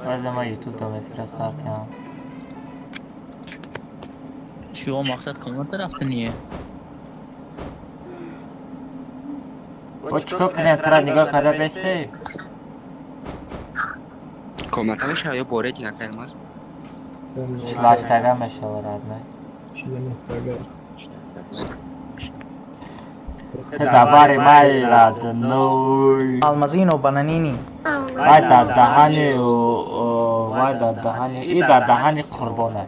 Баъзе ман ютуб да мефирастартиам. Чио мақсад комната рафтание? Бо чикор кунем, тара нигоҳ карда бесте? Комната мешава ё бо рейтинг, ака Алмаз? Шлаштага мешава, родной. Давари май, родной. Алмазино бананини. Вай дар даҳани, вай дар даҳани, и дар даҳани қурбона.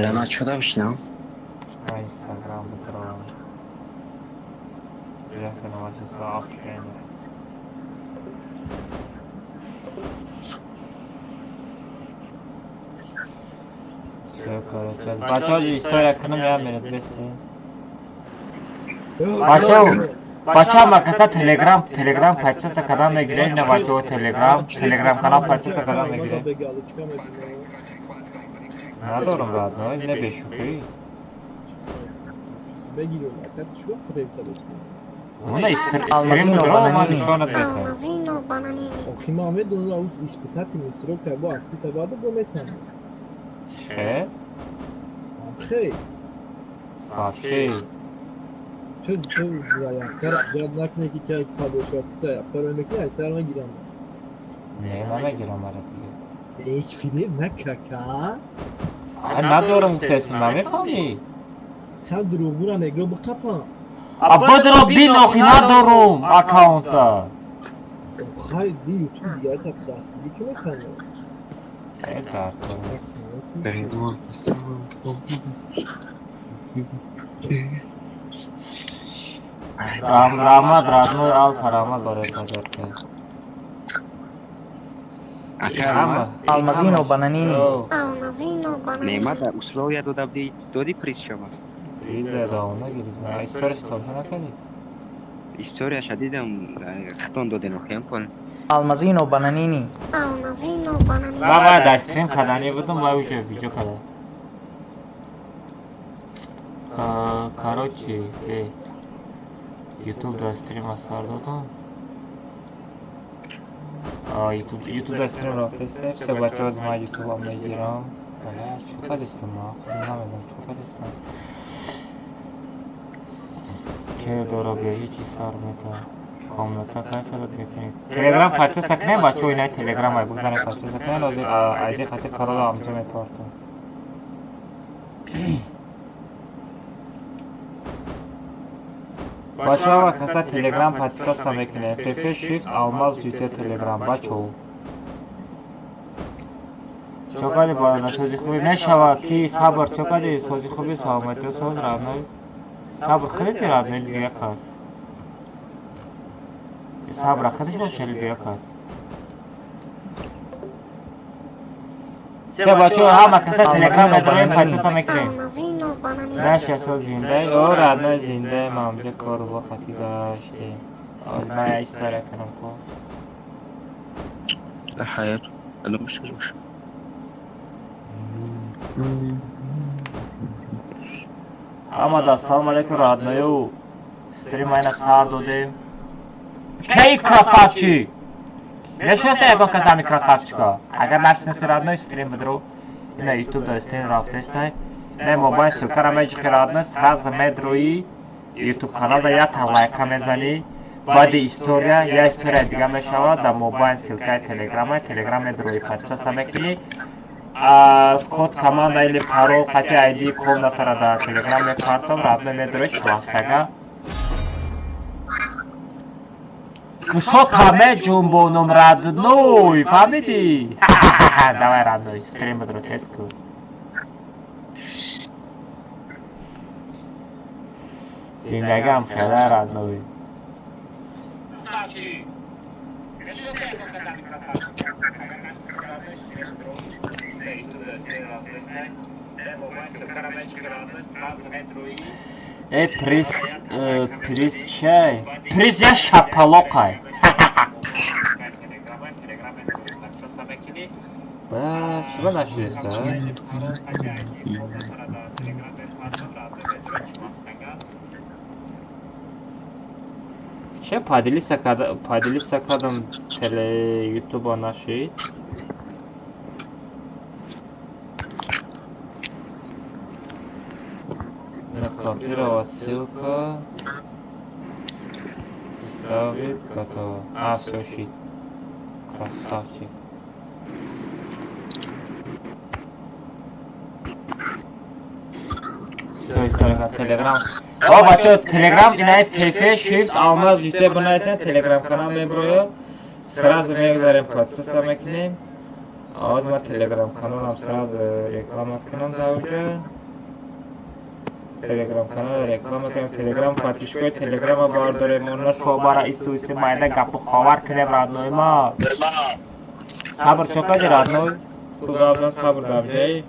Лана чуда бишнам? Инстаграм бутро. Ясно, ваше сообщение. Всё, короче. Бачаҳо, история кунам, я минут бесте. Бачаҳо, бачаҳо, макаса телеграм, телеграм подписка кадам мегирем, на бачаҳо телеграм, телеграм канал подписка кадам мегирем. Надорам, родной, не бешӯхӣ. Уна стрим будро, ман нишонат метам. Алмазино бананини. Охи ма медонам, ус испытательный срок та бо открыта бада бо метам. Че? Хей. Вообще. Ту заявкара зиёд накунӣ, ки кай падошва кута яфтара мекунӣ, ай сар мегирам. Не, намегирам мара дига. Ҳеҷ фиреб накака. Ай, надорам гуфтаси, намефаҳмӣ? Чанд дурӯғгӯра негро биқапам. А бодро бин, охи надорум аккаунта. Хай, ди ютуб дигар та дастгирӣ ки мекунам. Э, дар кор. Раҳмат, родной Алфа, раҳмат барои подарка. Ака Алмаз, Алмазино бананини. Алмазино бананини. Неъмат условия дода будӣ, доди приз шава. Приза давно гирифт. Историяш тамошо накардӣ? Историяша дидам, хитон доден охиам пон. Алмазино бананини. Алмазино бананини. Ман бояд дар стрим кардани будам, вай уже видео карда. Короче, ютуб дар стрима сар додам. Ютуб, ютуб дар стрим рафтаста. Все, бачаҳо, ман ютубам мегирам. Бля, чӣ кардистам ман? Худам намедонам чӣ кардистам. Ке дора бе ҳечи сар мета. Комната кай садат мекунед? Телеграм подписка кунем, бачаҳо, инай телеграм ай бигзанед, подписка кунем, ҳозир айди хати парола ҳамҷо мепартам. Бачаҳо, каса телеграм подписка мекунем. ФФ Shift Алмаз ЖТ телеграм, бачаҳо. Чо кардӣ, бародар, сози хубӣ мешавад ки сабр, чо кардӣ, сози хубӣ, саломатӣ, соз, родной. Сабр хеле родной дига кас. Сабра хеле бошели дига кас. Все, бачаҳо, ҳама каса телеграм медорем, подписка мекунем. Алмазино бананини. Наша соз зиндаи, о, родной, зиндаи, ман ҳамҷо кору хати гаштем. Ҳозир ман як история кунам ко. Ҳаёт, кадом шуруш? Ҳамада ассалому алайкум, родною. Стрим айна сар додем. Кей красавчик? Мешинасе ягон кас ҳами красавчика? Агар нашинаси, родной, стрим бидро. Ина ютуб да стрим рафтестай. Не мобайл ссылкара меҷиқи, родной, сразу медрои ютуб каналда як лайка мезанӣ. Баъди история, я история дига мешавад, да мобайл ссылкаи телеграма, телеграм медрои, подписаться мекунӣ. Код команда или парол қати айди комнатара дар телеграм мепартом, родной, медрои шластага. Кусока меҷунбонум, родной, фаҳмидӣ? Давай, родной, стрим бидро, тез ку. Зиндагиам хеле, родной. Э, приз, приз чай? Приз я шапалоқай. Ба, чиба нашидаста? Че поделиться кардам теле ютуба нашид? Накопировать ссылка. Ставить готово. А, все, щит. Красавчик. Все, история Телеграм. О, бачо, Телеграм, инаи ТФ, Shift, Алмаз, ЖТ, бинависен, Телеграм канал меброё. Сразу мегузарем, подписка мекунем. Оз ма Телеграм каналам сразу реклама кунам дар уҷа. Телеграм канал реклама кунем, Телеграм подписчикои Телеграма бардорем, оно шобара исту исти майда гапу ховар кунем, родной ма. Сабр чо кади, родной? Ту гап сабр давҷаи.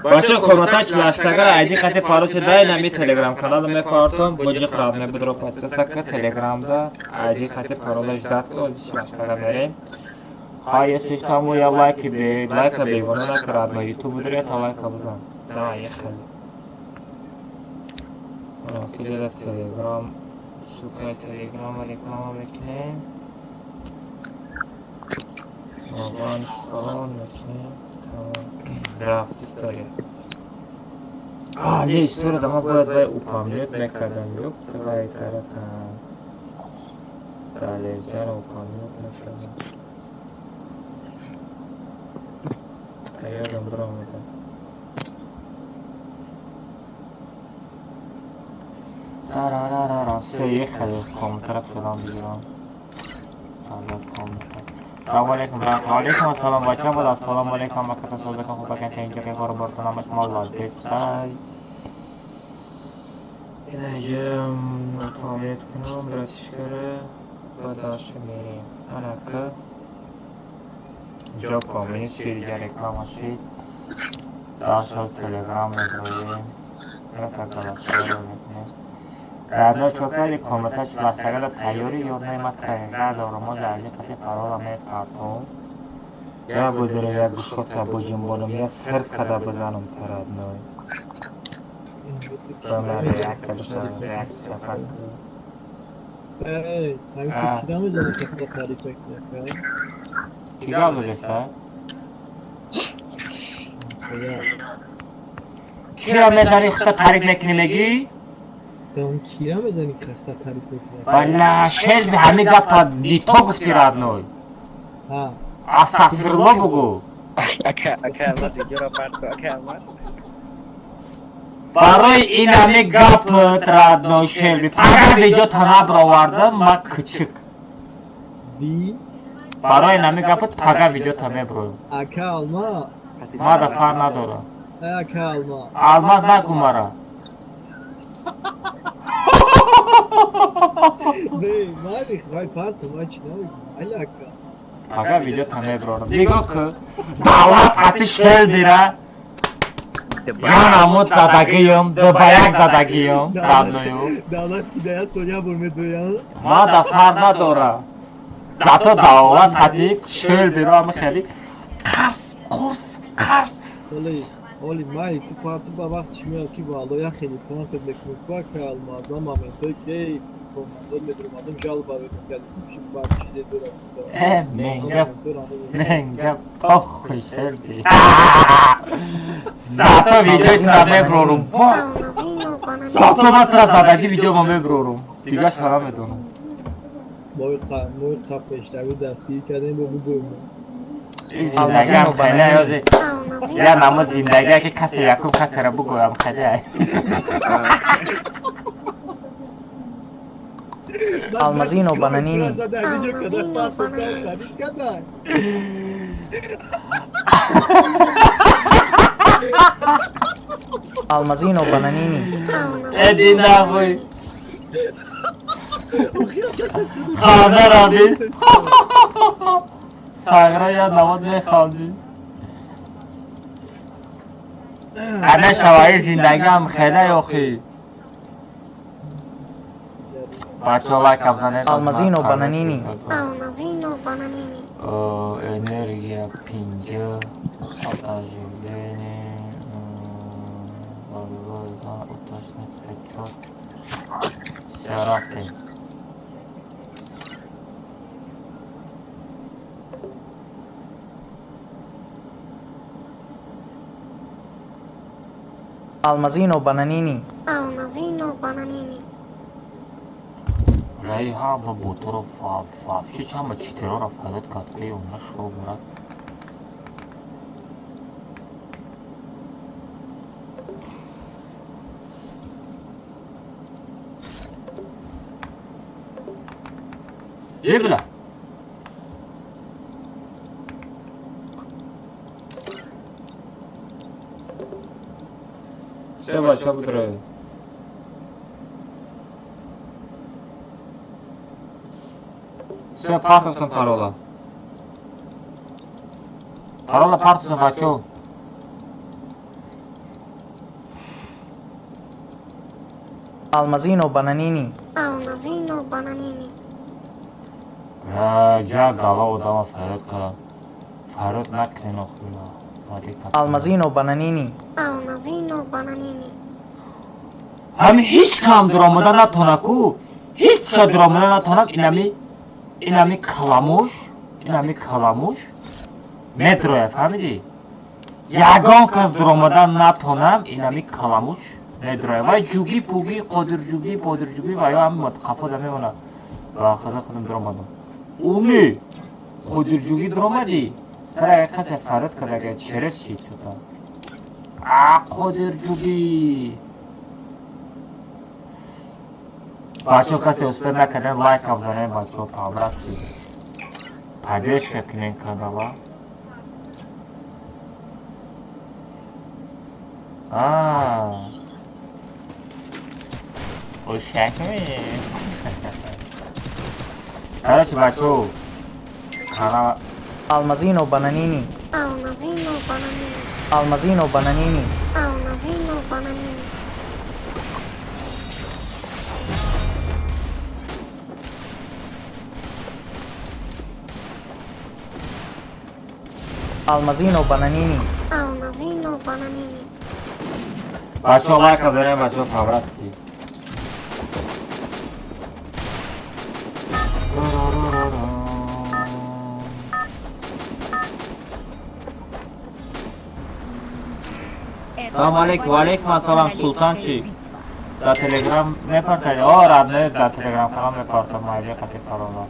Бачо комментач лаштага айди қати парочи дай нами телеграм канал мепартом буҷи қраб мебудро подписка телеграмда айди қати паролаш дат ки озиш лаштага мерем. Хай если что я лайки бе лайка бегона накрад на ютуб будре та лайка бизан. Давай ехали. Кида телеграм сука телеграм реклама мекунем. Ван фалон мекунем. Рафт история. А, не, история дома бояд вай упомнет мекардам. Ёб твои таракан. Далеҷаро упомнет мекардам. Ёдам биромадам. Тарарарара. Все, ехали. Комнатара фелан бигирам. Солдат комната. Салом алейкум, брат. Ва алейкум ассалом, бача буд. Ассалому алейкум, маката созакон хуб акан та инҷа қор бортон ҳамаш молодец. Инаҷа фаъолият кунам, братишкара ба дальше мерем. Анака ҷо коммент шид, ҷа реклама шид. Дальше аз телеграм медроем. Ята галашаро мекунем. Радно чо кардӣ комната чилаштагада тайёрӣ ёд наомад кайга дорам мо зарди қати парола мепартом. Я будро я гушота буҷунбонам, я сир када бизанам та родной. Ба реакция бишавам, реакция факт. Эй, ҳамин ки намезанӣ ки худо таъриф мекунад, Ки гап задеста? Киро мезанӣ худо таъриф мекунӣ мегӣ? Там кира мезанӣ ки худо таъриф мекунад? Валла шер ҳамин гапа не то гуфти родной. Ҳа. Астағфирулло бугӯ. Ака, ака, Алмаз видеоро парту, ака, Алмаз. Барои ин ҳамин гапат родной шерби. Агар видео та набаровардам, ма кучук. Би? Барои ин ҳамин гапат пага видео та меброям. Ака Алмаз. Ма да фар надорам. Ака Алмаз. Алмаз нагӯ мара. Не, мани хай парту, ман чӣ намегӯям. Али ака. Пага видео та меброрам. Нигоҳ кун. Давлат хати шелбира. Я намуд задагиём, ду ба як задагиём, родною. Давлат ки дая соня бор медоян. Ма да фар надорам. Зато давлат хати шелбиро ама хеле қас, қурс, қарс. Оли, оли май ту парту ба вақт чӣ меяд ки валло я хеле фанфет мекунем ку ака Алмаз. Ман моментое ки эй командор медромадам жалоба мекардем ки бар чизе дорам. Э, менга, менга похуй шелби. Зато видеои тура меброрум. Алмазино бананини. Зато ман тура задаги видео ма меброрум. Дига шара медонам. Мои қапештагу дастгирӣ кардем бо бугӯем. Ин зиндагиам хеле ёзи. Алмазино Я намо зиндагия ки касе якум касеро бугӯям хеле. Алмазино бананини. Алмазино бананини. Алмазино бананини. Эди нахуй. Ханда ради. Сагра я намод механдӣ. Ана шаваи зиндагиам хеле охи. Бачо лайк бзанед. Алмазино бананини. Алмазино бананини. Энергия пинҷа. Оживление. Уточнить. шуд. Всё, рафтем. Алмазино Бананини. Алмазино Бананини. Раи ҳама боторо вообще ҳама читероро фарёд кард, ки нашо брат. Ебля! Все, бача, будраю. Все, партовтан парола. Парола партовтан, бачо. Алмазино Бананини. Алмазино Бананини. Ҷа гала одама фарёд кардам. Фарёд накунен охир. Алмазино Бананини. Алмазино Бананини. Ҳами ҳеҷ кам дуромада натона ку. Ҳеҷ ша дуромада натонам инами каламуш, инами каламуш метроя, фаҳмидӣ? Ягон кас дуромада натонам, инами каламуш медроя. Вай ҷугӣ пугӣ, қодирҷугӣ, бодирҷугӣ ва ё ҳами қафода мемонад. Ба худо худам дуромадам. Уми қодирҷугӣ дуромадӣ? Тара як касе фарёд кард, агар через чӣ тута. А қодирҷугӣ. Бачаҳо касе успед накардем, лайк бзанем, бачаҳо по-братски. Поддержка кунем канала. А. Ошакми. Короче, бачаҳо канал Алмазино Бананини. Алмазино Бананини. Алмазино Бананини. Алмазино Бананини. Алмазино Бананини. Алмазино Бананини. Бачаҳо лайк бзанем, бачаҳо по-братски. Салом алейкум, ва алейкум ассалом, Султанчик. Дар Телеграм мепартаед? О, родной, дар Телеграм канал мепартам, майҷа қати парола.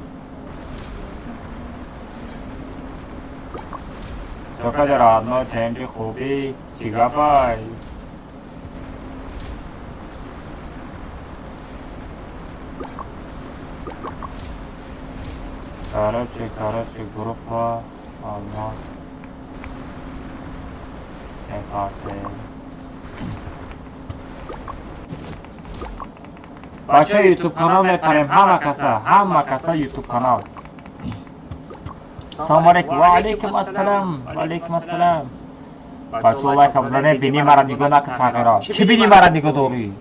Чокаҷа родной, темпи хубӣ, чӣ гапай? Короче, короче, группа Алмаз мепартем. Бачаҳо ютуб канал мепарем, ҳама каса, ҳама каса ютуб канал. Салом алейкум, ва алейкум ассалом, ва алейкум ассалом. Бачаҳо лайк бзанед, бини мара нигоҳ накун фақиро. Чӣ бини мара нигоҳ дорӣ?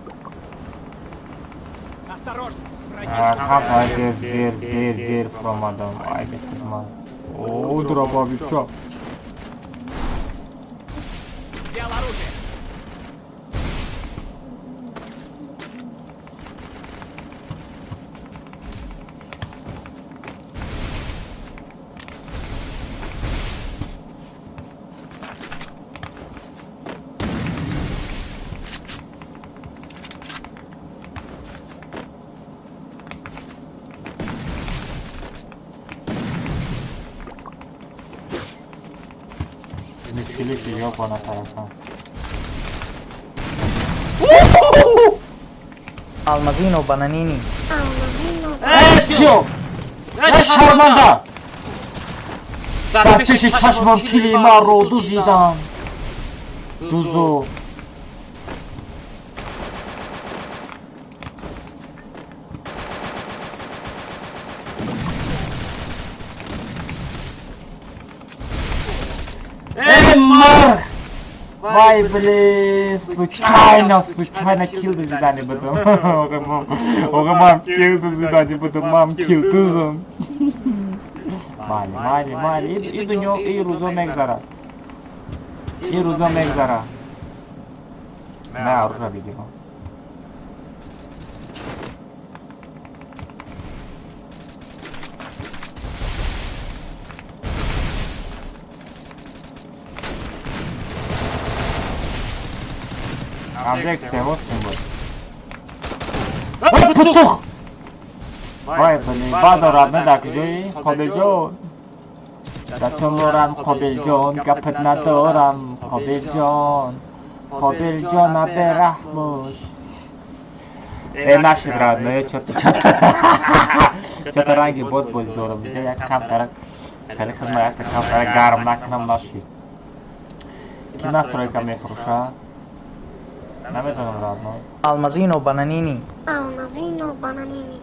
Камтар дер, дер, дер, дер фуромадам. Ай бехидмат. О, дробовичок. Мушкили ёбана тарафа. Алмазино Бананини. Алмазино Э, чё? Э, шарманда! Дар пеши чашмам кили маро дузидан. Дузо. Э, мар! Вай, блин, случайно, случайно килл дузидани будам. Охе, мам, килл дузидани будам, мам, килл дузам. Майли, майли, майли, и дунё, и рӯзо мегзарад. И рӯзо мегзарад. На, оружие бигирам. Ҳамдек севостим буд. Путух! Вай, блин, бадо родной дар куҷои? Қобилҷон. Да ту мурам, Қобилҷон, гапат надорам, Қобилҷон. Қобилҷона бераҳмуш. Э, нашид, родной, чё-то ранги бот боз дорам. Иҷа як камтарак хеле хизма якта камтарак гарм накунам нашид. Ки настройка мефурӯша? Намедонам, родной. Алмазино Бананини. Алмазино Бананини.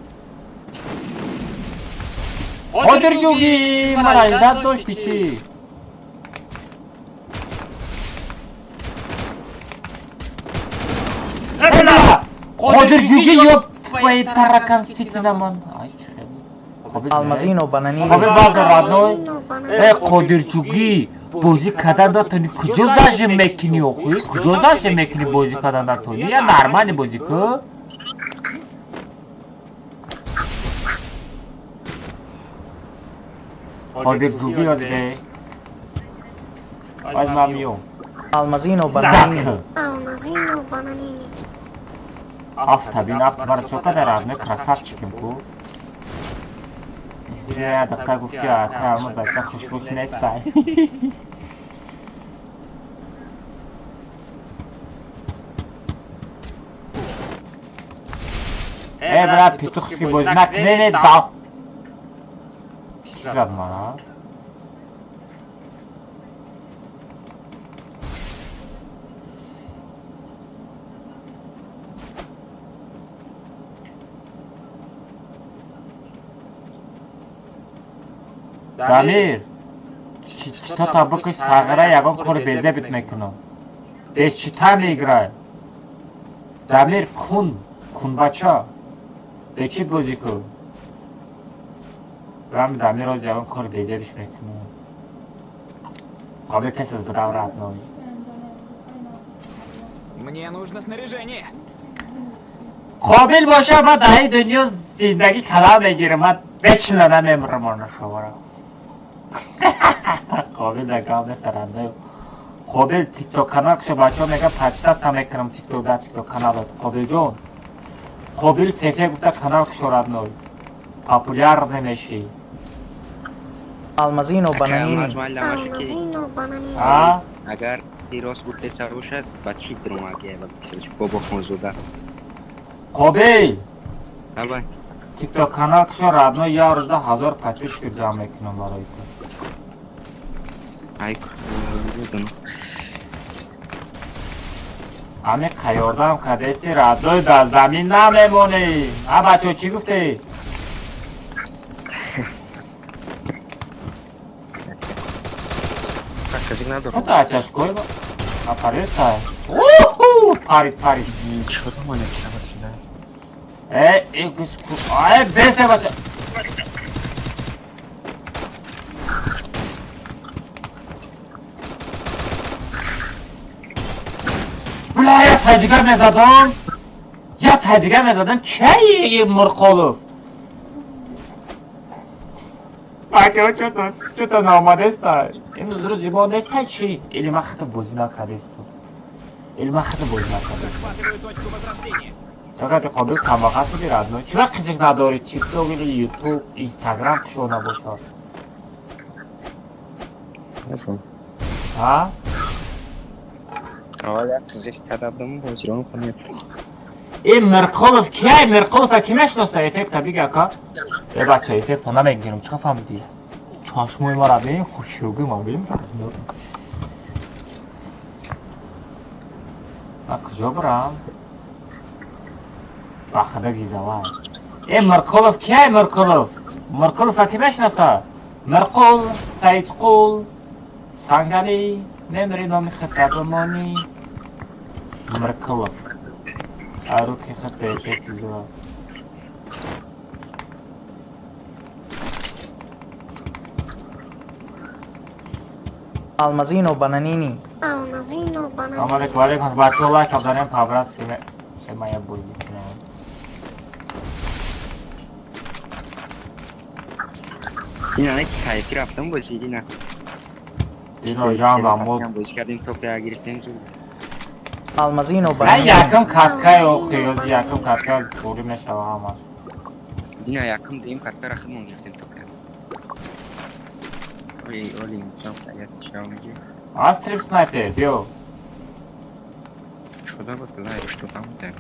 Қодирҷугӣ мара иззат дошти чӣ? Қодирҷугӣ ёб твои таракан ситинамон. Ай, чӣ хеле. Алмазино Бананини. Қобил бардор, родной. Алмазино Бананини. Э, Қодирҷугӣ, бозӣ кардан датони куҷо зажим мекунӣ охӯ? Куҷо зажим мекунӣ бозӣ кардан датони? Я нормальный бозӣ ку? Қодирҷугӣ ёд бе. Баъд ман миём. Алмазино Бананини. Зак. Алмазино Бананини. Афта бин, афта мара чо кадар родной красавчиким ку. Я дақиқа гуфт ки ака Алмаз ака хушгӯш нестай. Э, брат, петухский бозӣ накунед да. Чӣ зад мана? Дамир, чита бикиш сағира ягон кори безебит мекунам. Без чита меиграй. Дамир кун, кунбача. Бечит бозӣ кун. Рам Дамир оз ягон кори безебиш мекунам. Қобил тез аз будам родной. Мне нужно снаряжение. Қобил боша ман дар ин дунё зиндагӣ калам мегирам, ман вечно намемурам она шуморо. Қобил дар гап нест родной. Қобил тикток канал кушо бачаҳо мегӯянд подписаться мекунам тикток дар тикток каналот. Қобилҷон. Қобил фефе гуфта канал кушо родной. Популяр намешӣ. Алмазино Ака Бананини. Алмаз майли намаша ки Алмазино Бананини. А? агар рост гуфтеса бошад ба чӣ дромаги бобо хонзода. Қобил Давай. тикток канал кушо родной як рӯзда 1000 подписчик ҷамъ мекунам барои ту. Ай, медонам. Ами қаёрдам кардеси родной дар замин намемонӣ. А бачаҳо чӣ гуфтед? Казик надорам. Чото ачашкой а париса. Уху! Парид, парид. Чё там они сюда? Э, э, ай, бесе бача. Бля, я тайдига мезадам. Я тайдига мезадам. Кей Мурқолов? Бачаҳо чото наомадеста. Имрӯз рӯзи мо нестай чӣ? Или ман хата бозӣ накардесту. Или ман хата бозӣ накардесту. Захватываю точку возрождения. Чакати қобил камбақат шуди родной. Чӣ вақт қизиқ надорӣ? Тикток или Ютуб, Инстаграм кушо набошад. Ҳа? Аввал як қизиқ карда будам, бозирон хонем. Ин Мирқолов кияй? Мирқолов ки мешиноса? Эффекта бига ака. Э бача, эффекта намегирам. Чӣ фаҳмидӣ? Чашмои мара бин, хушрӯги ма бин. Ман куҷо бурам? Ба худо гизавай. Э Мирқолов кияй Мирқолов? Мирқолов ки мешиноса? Мирқул, Саидқул, Сангали, мемри номи хатабамонӣ. Мирқолов. Аруки хата эффект зура. Алмазино Бананини. Алмазино Салом Бананини. алейкум, алейкум. Бачаҳо лайк абданем по-братски моя бозӣ кунам. Ин ана ки кайфи рафтам бозӣ дина. Дино янга мо бозӣ кардем, топ я гирифтем зуд. Алмазино На бананини. якум каткаи охи, якум катка бурӣ мешава ҳамаш. Дина якум дуюм каткара худмон гирифтем то кард. Оли, оли, инсон як шавмги. Аз трип снайпер, биё. Шуда буд, лай, что там там.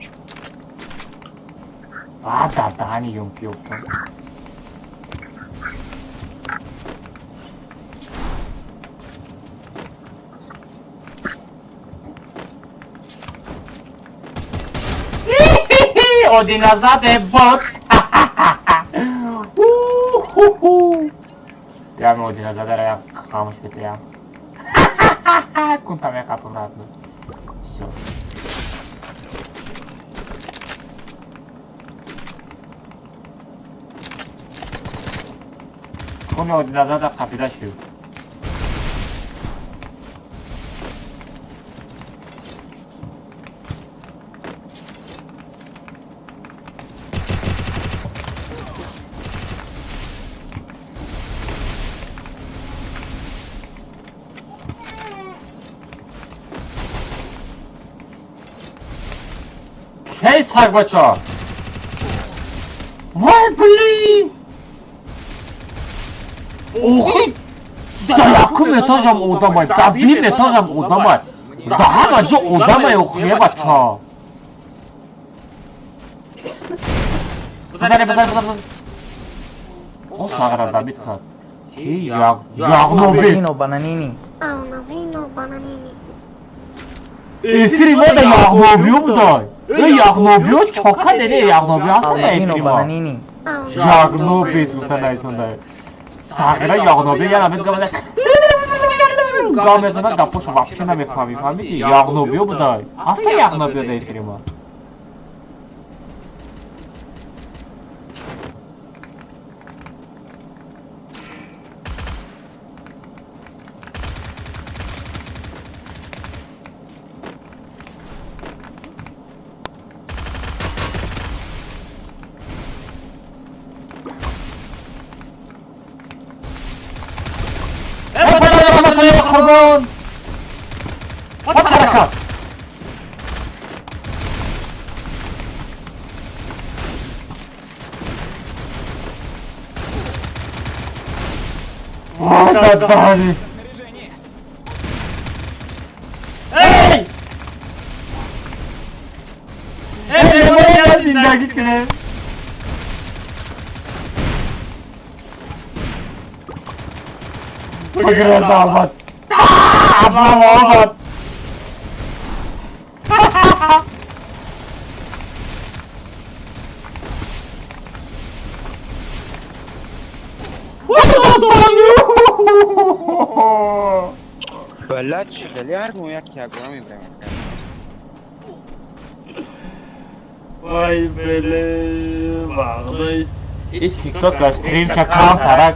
А, дар даҳани юмпи ёфтам. Одиназаде бот. Ями Одиназадера як хамуш битаям. Кунтам як қапым радно. Всё. Хуни Одиназада қапида шуд. Кей саг бача? Вай, блин! Охи! Да якум этажам одамай, да дуюм этажам одамай. Да ҳама ҷо одамай охие бача. Бизане, бизане, бизане. О, сагра дабит кард. Ки яғнобӣ. Алмазино бананини. Алмазино бананини. Эфири мо да яғнобиё будай. Э, яғнобиё чока дене яғнобиё ҳастан Алмазино эфири мо. бананини. Яғнобис гуфта найсонда. Сағира яғнобӣ яна бит гамада. Гам мезанад гапоша вообще намефаҳмӣ, фаҳмидӣ? Яғнобиё будай. Ҳаста яғнобиё да эфири мо. Қурбон! Вот ҳаракат! Вот отдали! Снаряжение. Эй! Эй, моя зиндагӣ кунем! Бигирад албат! Албат! Блядь, шудали ҳар мо як ягона мебарем. Вай, бле, вағдайст. И тикток стримча камтарак,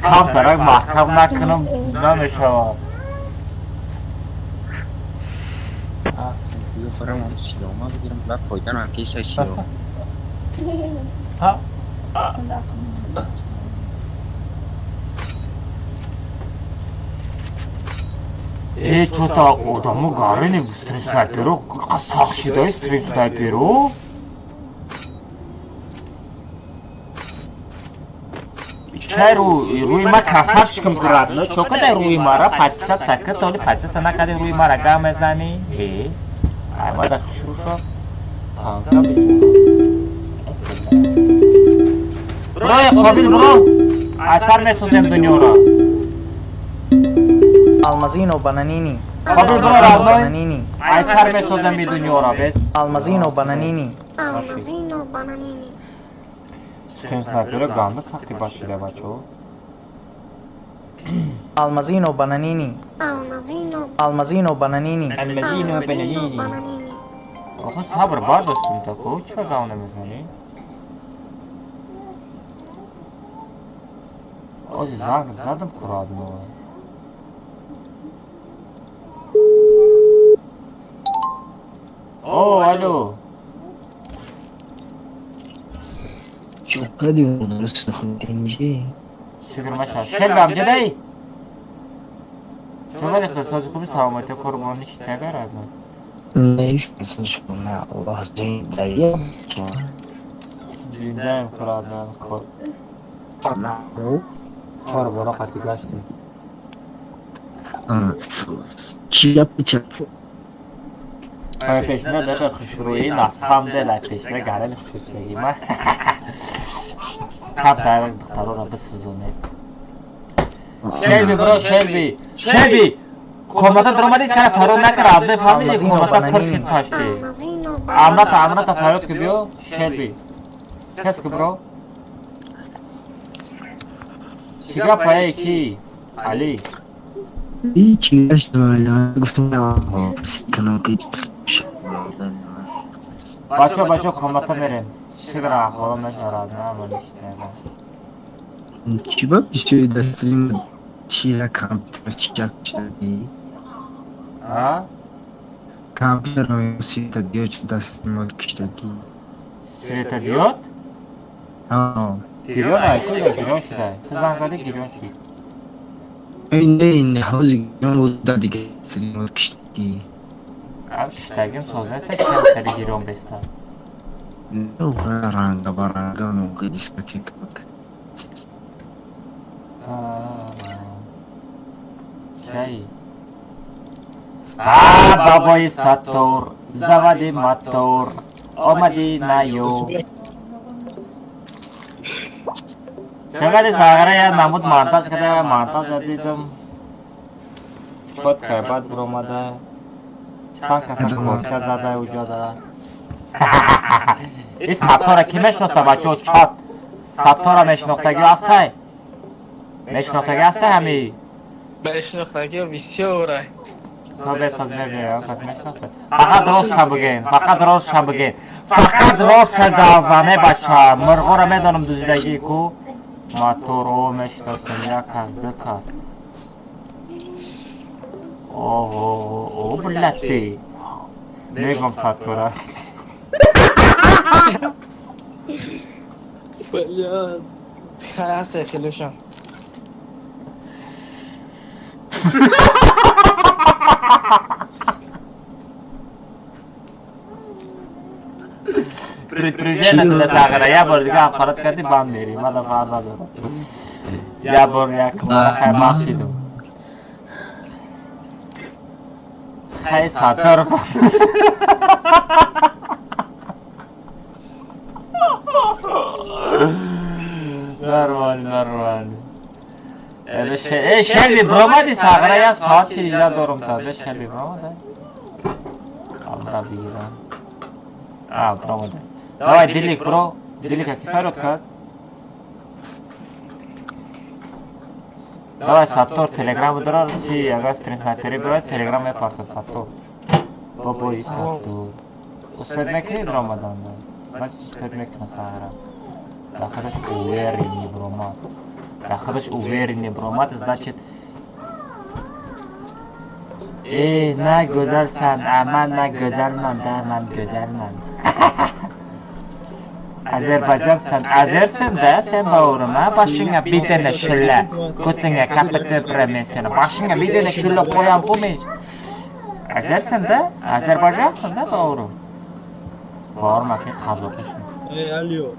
камтарак маҳкам накунам намешавад. Ё фарам он силома бигирам, ба фойда на киса сило. Э, чё-то одамо гарини стрим снайперу, сахт шидаи стрим снайперу. Чай рӯи ма красавчикам курадно, чо кадай рӯи мара подписаться ка, толи подписаться накади рӯи мара гам мезанӣ? Э, ай мада хушрӯ шо. Танка бечора. Бро, Қобил, бро! Асар месозем дунёро. Алмазино бананини. Қобил, бро, Алмазино родной. бананини. Асар месозем и дунёро, без. Алмазино бананини. Алмазино бананини. Стрим снайпера ганда сахти башида, бачо. Алмазино бананини. Алмазино Алмазино бананини. Алмазино бананини. бананини. Охо сабр бардоштем тако, чиро гав намезанӣ? Ози занг задам курадно. О, алло. Чокади дуруст худинҷи. Шукр маша. Шер бамҷадай? Чогади хисози хуби саломатӣ қурбони читага радно. Не, Аллоҳ зиндаем. Зиндаем, курадам кор. Чор бора қати гаштем. Чип чип. Ай пешина даже хушрӯӣ на самом деле пешина гарами хушрӯӣ ма. Камтар духтарора бисӯзонем. Шелби бро, Шелби. Шелби. Комната даромадӣ, чара фарёд накард, абде фаҳмидӣ, комната пур шид пашти. Алмазино Амната, Бананини. амната фарёд ки биё, Шелби. Кес ки бро. Чӣ гапае ки? Али. Ҳичи гаштам, гуфтам канам ки. Бачо, бачо, комната мерем. Чӣ гара аҳволам нашавад, на ман ичтаева. Чӣ ба бисёри дастрим чи як компютер чичак читаги? А? Компютер светодиод дастрим киштаги. Светодиод? А. Гирён ай, куҷо гирён шудай? Ту занг задӣ, гирён шуд. Не, не, ҳозир гирён буда, дига стрим киштаги. Ам шиштагим соз неста, ки хеле гирён беста. Ранга ба ранга муқи дискотека. Чай. А, бабои Саттор, заводи мотор, омади наё. Чагади сағара я намуд монтаж када, монтаж дидам. Чот кайбад буромада. Чанд каса корча зада уҷода. И Саттора ки мешноса, бачаҳо, чат? Саттора мешинохтагӣ ҳастай? Мешинохтагӣ ҳастай ҳами? Мешинохтагиҳо бисёрай. То бесоз мебиёй, кас мешиносад. Фақат ростша бигӯен, фақат ростша бигӯен. Фақат ростша газане, бача. Мурғоро медонам дуздидагӣ ку. Моторо мешиносам, як кас, ду кас. Оҳо, о, блядь. Мегом Саттора. Блядь. Хай ҳасте хелешон. Предупреждение для Сағара. Я бор дига ҳақорат кардӣ, банд мерӣ. Мада фарқ надорад. Я бор як хай бахшидум. Хай Саттор. Нормально, нормально. Э, Шелби, бромади Сағара, я соат чиза дорум та. Бе Шелби бромада. Амра бигирам. А, бромада. Давай, Дилик, бро. Дилика ки фарёд кард? Давай, Саттор, телеграм дорар, чи агар стрим снайпери бирояд, телеграм мепартад Саттор. Бобои Саттор. Успеть мекунӣ ромадан? Значит, успеть мекунам Сағара. Да худаш уверенный бромад. Да худаш уверенный бромад, значит. Э, на гӯзалсан, а ман на гӯзалман, да ман гӯзалман. Азербайджансан, азерсен да, сен бауырым, а? Башыңа bir dənə şillə, götüңə kapıtı men seni. Башыңа bir dənə şillə qoyan bu men. Азерсен да? Азербайджансан да, бауырым? Бауырым, аки қазоқишин. Эй, алло.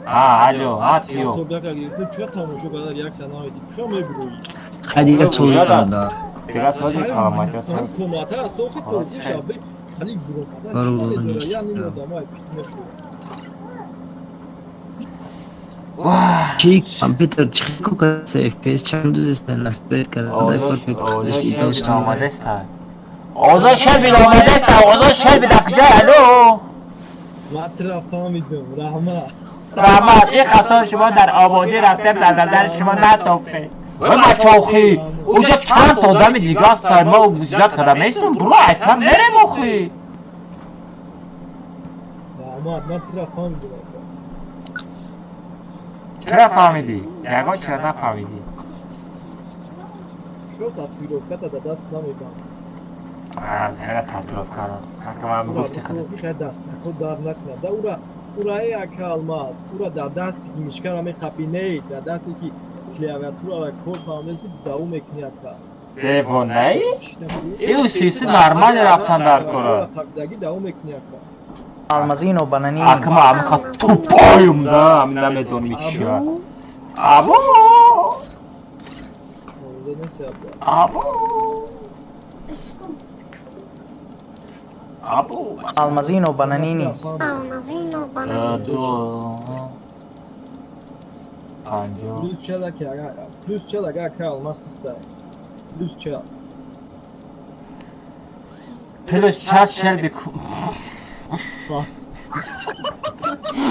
А, алло, а, тиё. То бяка гирифтем, чуя тамошо карда реаксия намедӣ? Чуя мебурӯӣ? Хай дига соз дар. Дига сози саломатӣ. Коматара сохи Холос, то хай. шабе хали буромада Баро, чӣ баро, медора? Яъне да. одамай пишт мешуд. Чи компютер чӣ ку каса FPS чанд дузеста настроить карда Овозо кор овозо мекунад Шелби омадеста. Овозо Шелби омадеста, овозо Шелби дар куҷай? Алло. Ман тура фаҳмидам, раҳмат. Раҳмат, ин хасор шумо дар ободӣ рафтем, дар назари шумо натофте. Ой, бачаохи, уҷа чанд та одами дига ҳастанд, мо зиёд карда меистем, буро айсам мерем охи. Раҳмат, ман тура фаҳмидам, ака. Чара фаҳмидӣ? Ягон чара нафаҳмидӣ? Чё татуировката дар даст намебанд? Зера татуировкаро. Ҳака ман мегуфти худ. Хай дастако дар накунад. Да ура ура э ака Алмаз, ура дар дасти ки мишкара мехапӣ, не, дар дасте ки клавиатурара кор фаҳмеси, даву мекунӣ, ака. Девонаи? Ил сису нормально рафтан дар кора. Қабидаги давом мекунӣ, ака. Алмазино Бананини. Акма амиха тупой ум да, ами намедонам чия. Або! Овоза нест, аба. Або! Або! Алмазино Бананини. Алмазино Бананини. Ду панҷо. Плюс чал, ака, плюс чал, ага, ака, алмаз систа. Плюс чал. Плюс час Шелби.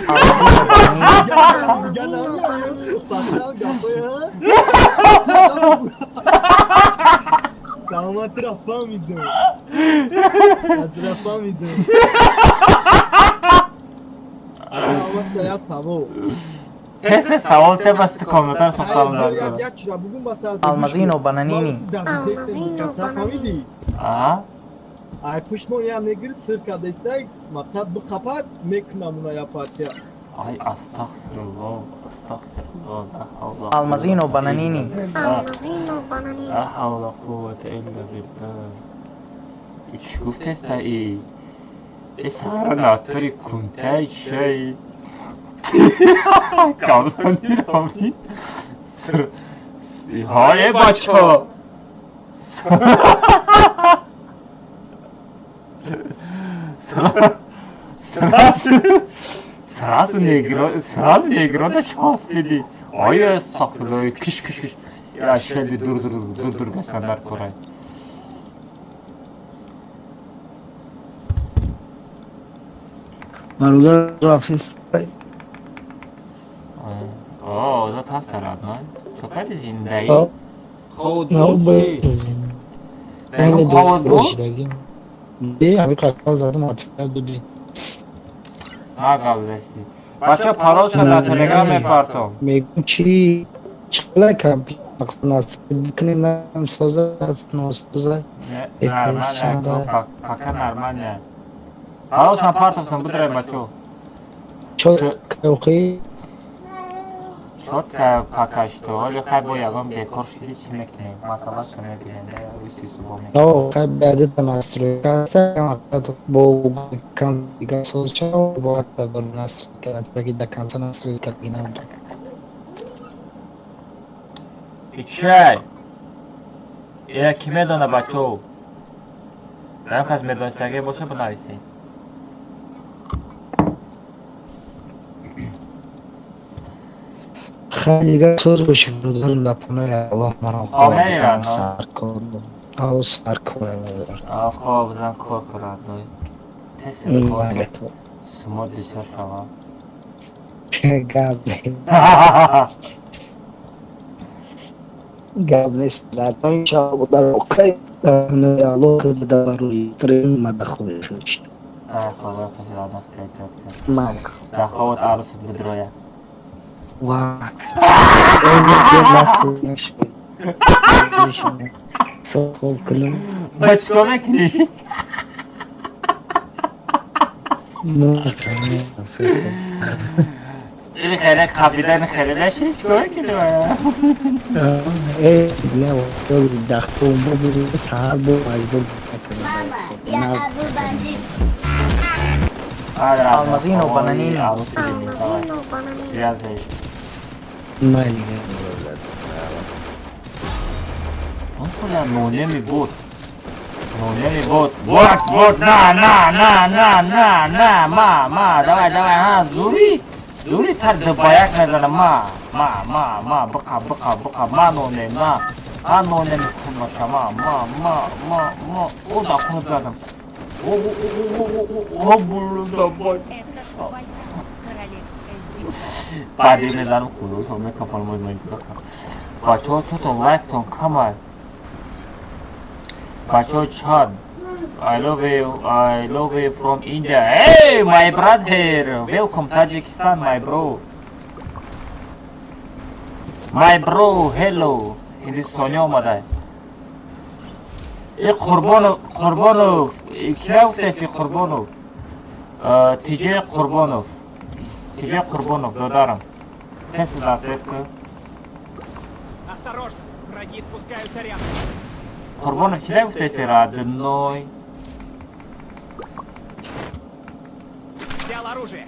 Алмазино Бананини. Алмазино Бананини. Пасал гапоя. Салма трафамидум. Трафамидум. Алмаз да я савол. Тез савол те бас ту комнатар сохтам дар кора. Я чира бугум ба сар. Алмазино Бананини. Алмазино Бананини. Аҳа. Ай пушмон я мегирд сир кардестай, мақсад биқапад мекунам уна я партия. Ай, астағфируллоҳ, астағфируллоҳ, ла ҳавла. Алмазино Бананини. Алмазино Бананини. Ла ҳавла қуввата илла биллаҳ. И чӣ гуфтеста и? И сара натури кунтай шай. Калони равни. Ҳое бачо. Сразу негро, сразу негро да часпиди. Ой, астағфируллоҳ, киш киш киш. Я Шелби, дур дур дур дур гуфтан корай. Бародар, рафтистай? О, озод ҳаст, родной. Чо кардӣ, зиндаӣ? Хобот На буд чӣ? Бе Хобот буд? Бе ҳами қақал задам, ответ додӣ. На гавзаси. Бача, паролша дар Телеграм мепартом. Мегум чи чиқала компютер мақсад аст бикунем, нам соза носоза. Нормально, пока нормально. Паролшам партофтам, будрай, бачо. Чо кавқи? Чётко пока что. Ҳоли хай бо ягон бекор шиди, чӣ мекунем? Масъалаша мебинем, да рӯзи субҳ мекунем. Но хай баъдата настройка аста, мақсад бо кам дига соз чао бояд бар настройка ки до конца настройка гинабуд. Ичай! Ира ки медона, бачо? Ягон кас медонистагӣ боша, бинависед. Хай, дига соз боши, бародарам, дар панои Аллоҳ, марам Омея, но. саркор ав саркор. Хоб, зан кор кун, родной. Тез кор кун. Сумот бисёр шава. Гап гап нест, иншоалло, дар оқай дар панои Аллоҳ, дар рӯи стрим мада хуб шуд. Хоб, паси, родной, хеле. Майк. Дар хобот арусат бидроя. Ва хоб кунам. Ба чикор мекунӣ? Ин хеле қабидан хеле наши, чикор мекунӣ? Э, не, саҳар бо маҷбур. Алмазино Бананини. Алмазино Бананини. Майли. Нонеми бот. Нонеми бот. Вот, вот, на, на, на, на, на, на, ма, ма, давай, давай, ха, зури. Зури тар дубаяк мезанам, ма, ма, ма, ма, бықа, бықа, бықа, ма, нонем, ма. А нонеми кунмаша, ма, ма, ма, ма, ма. О, да, кунуп задам. О, о, о, о, о, о, о, давай. Это твоя королевская битва. Баъди мезанам, худо, мекафон мой. Бачаҳо, чотон лайктон камай. Бачаҳо, чат. I love you, I love you from India. Hey, my brother, welcome Tajikistan, my bro. My bro, hello. Ҳиндистони омадай. И Қурбонов, Қурбонов, кия гуфтеси Қурбонов? Тиҷе Қурбонов. Тиҷе Қурбонов, додарам. Тест засвет ку. Осторожно, враги спускаются рядом. Қурбонов чира гуфтеси родной? Взял оружие.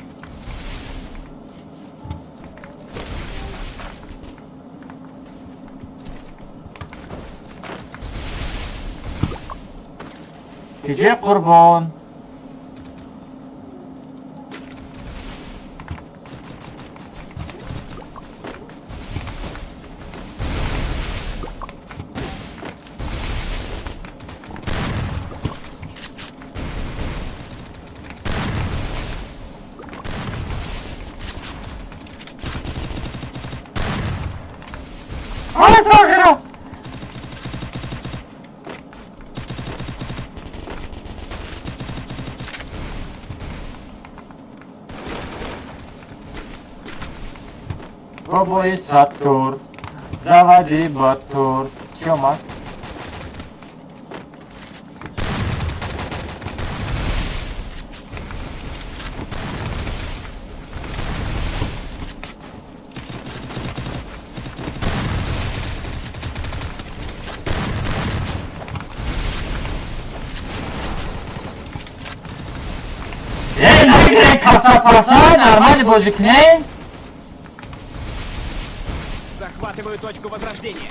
Тиҷе Қурбон. Бобои Сатур, заводи мотор. Чӣ омад? Эй, нагиред каса паса, нормально бозӣ кунед. Захватываю точку возрождения.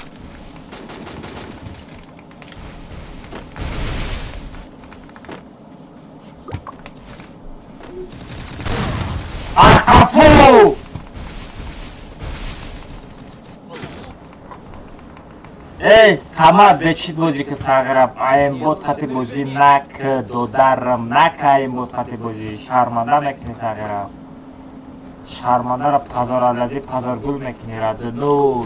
Ахафу! Эй, сама бечит бозӣ ки сағира, аембот хати бозӣ нак, додарам, нак аембот хати бозӣ, шарманда мекунӣ сағира. Шармандара пазоралази пазоргул мекунӣ радну.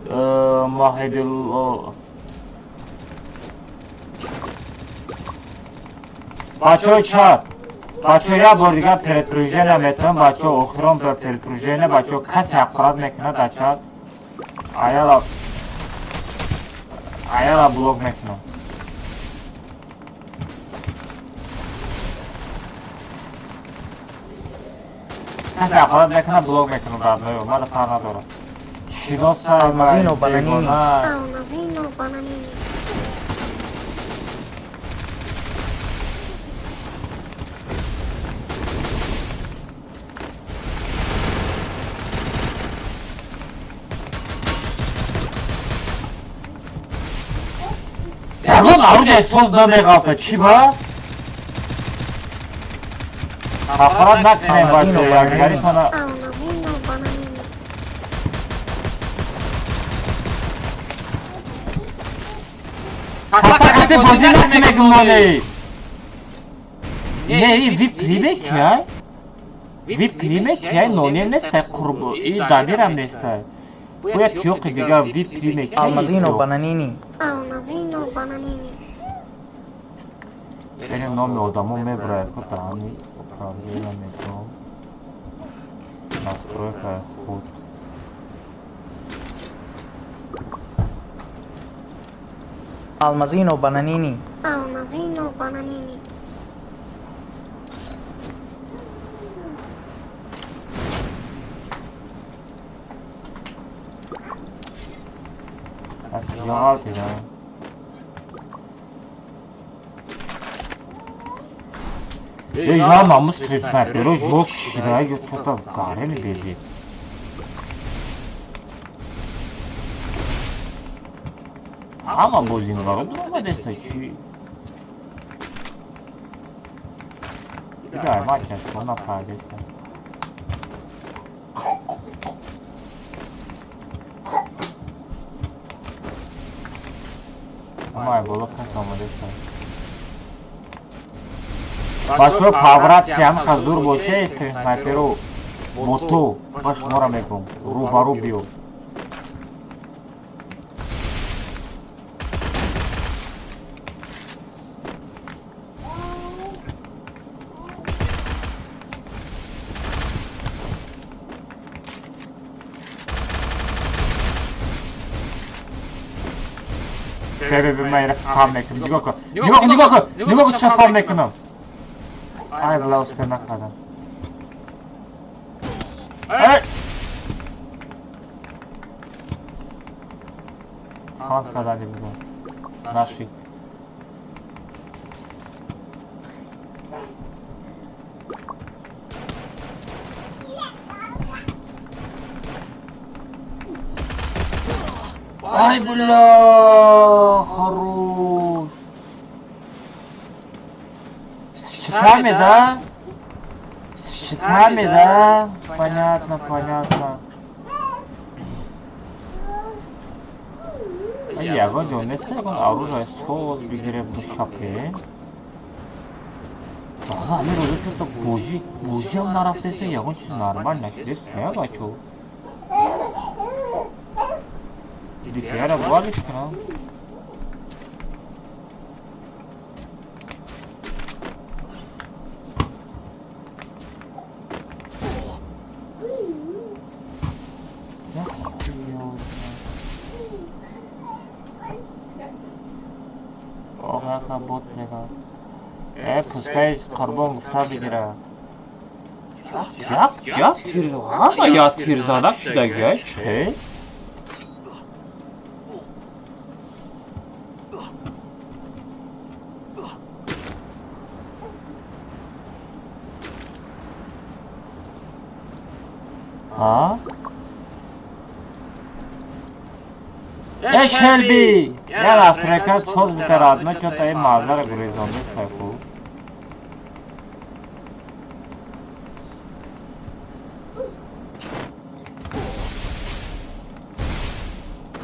Моҳидул бачаҳои чап, бачаҳо як бор дигар предупреждение метавон, бачаҳо охирон бор предупреждение, бачаҳо касе ҳақорат мекунад дар чат, аяла аяла блок мекунам. Касе ҳақорат мекунад, блок мекунам родной, мада фарқ надорад. Шиноса Алмазино Бананини. Алмазино Бананини. Ягон оружие соз намеғалта, чӣ ба? Ҳақорат накунем бачаҳо, якдигаритона. Алмазино Бананини. Каса бозӣ накунем гумонӣ. Не, и вип приме кияй? Вип приме кияй нонем нестай қурбо, и дамирам нестай. Бояд чиёқи дигар вип приме кияй. Алмазино Бананини. Алмазино Бананини. Яъне номи одамо мебурад, ку даҳани управления мекунам. Настройка худ. Алмазино Бананини. Алмазино Бананини. Аз ҷоғалтида. Эй, я намус снайперо жёг шида, ё что-то гарели бези. Ҳама бозингаро дуромадеста чи? Ида, мача, она пардеста. Ама боло кас омадеста. Бачаҳо павратси ҳамқа зур боше, снайперо моту, ба шуморо мегӯм, рӯбарӯ биё. Бе, бе, ман ира фам мекунам. Нигоҳ кун. Нигоҳ кун, нигоҳ кун. Нигоҳ кун, чӣ фам мекунам. Ай, бала успел накардам. Эй! Фам кардани будам. Наши. Ай, бля, хорош. С читами, да? С читами, да? Понятно, понятно. Ягон ҷо нест, ягон оружие соз бигирем бушапе. Баъза ҳамин рӯзо чӯто бозӣ, бозиам нарафтест, ягон чиз нормал нашудест, не бачо? DPR бовариш кунам. Оға бот мега. Пускай қурбон гуфта бигира. Як, як тир, ҳама як тирзанак шудагиай, че? А? Э, Шелби! Я настройка соз битарадно, чё-то и мазара гурезонда сайфу.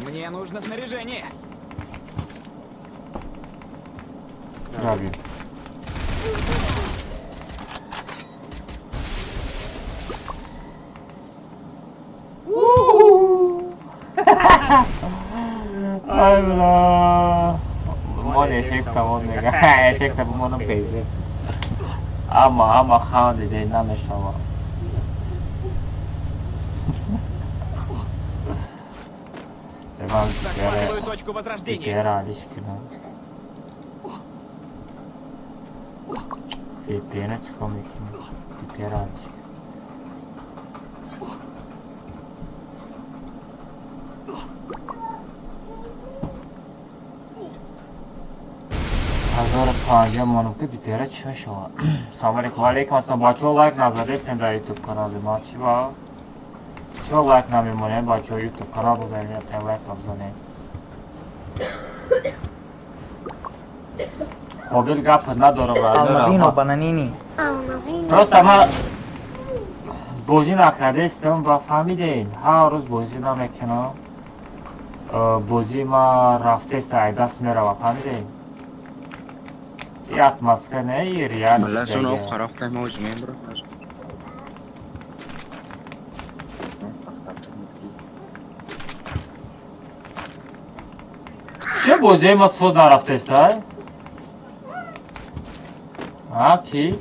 Мне нужно снаряжение. Раби. Ай, бля. Мон эффекта мон мега. Эффекта бумонам бейзе. Ама, ама хан диде намешава. Захватываю точку возрождения. Гера алиш кунам. VPN чикор мекунем? Гера алиш. 1050 монум ки DPR чӣ мешавад? Салом алейкум, алейкум ассалом. Бачаҳо лайк назадестем дар YouTube канали ма. Чӣ ба? Чӣ лайк намемонем бачаҳо YouTube канал бизанем, я лайк бизанем. Қобил гап надорам. Алмазино бананини. Алмазино. Просто ма бозӣ накардестам ва фаҳмидем. Ҳар рӯз бозӣ намекунам. Бозӣ ма рафтест, ай даст мерава, фаҳмидем? И атмосфера не, и реальность. Бля, зона рафта мо ҷмем бро. Чӣ бозии ма суд нарафтест, ай? А, ки?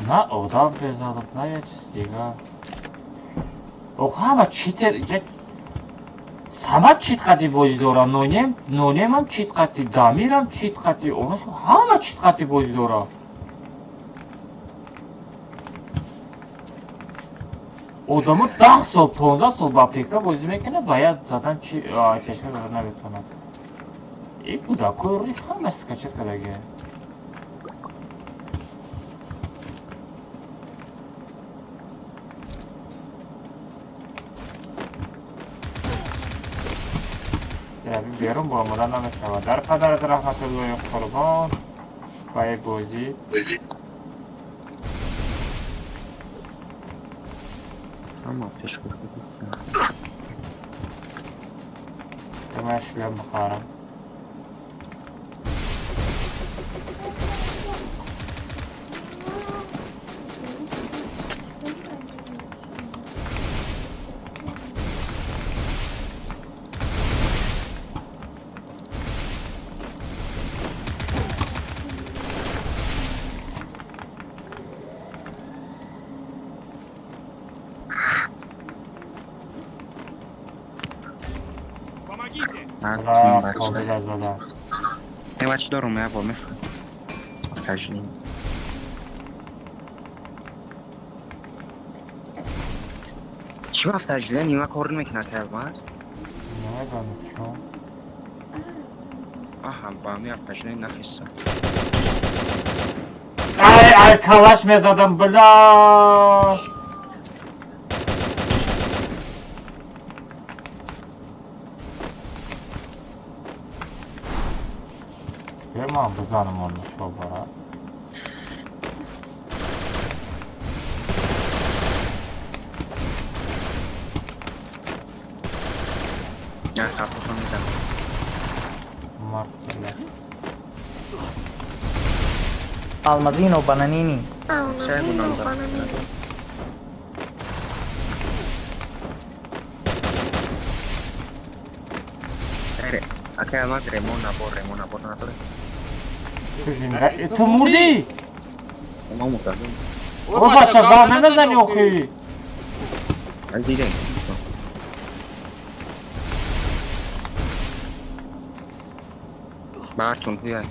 На одам безадам, на я чиз дига. Ох, ҳама читер, сама чит қати бозӣ дорам, нонем, нонемам чит қати, дамирам чит қати, онош ҳама чит қати бозӣ дорам. Одамо 10 сол, 15 сол ба ПК бозӣ мекунад, ба як задан чи чашма зада наметавонад. И кӯдакои рӯи ҳама скачать кардагия. Берун баромадан намешавад. Дар падарат раҳматуллоҳи қурбон ва як бозӣ. Ама пеш Ман шлем бихарам. Помогите! Қобила зада. Бачи дорум, я бо мехоҳам. Таҷлин. Чӣ вақт таҷлин нима кор намекунад Алмаз? Намедонам чун. Аҳа, ба ҳами таҷлин нахиста. Ай, ай, калаш мезадам, бля! Ман бизанам он шобара. Я хапу мезанам. Мард бля. Алмазино бананини. Алмазино бананини. Ака Алмаз ремон набор, ремон набор надорад. Ту мурдӣ? Ман мурдам. О бача, гап намезанӣ охи. Аз дидем. Бартон биёй.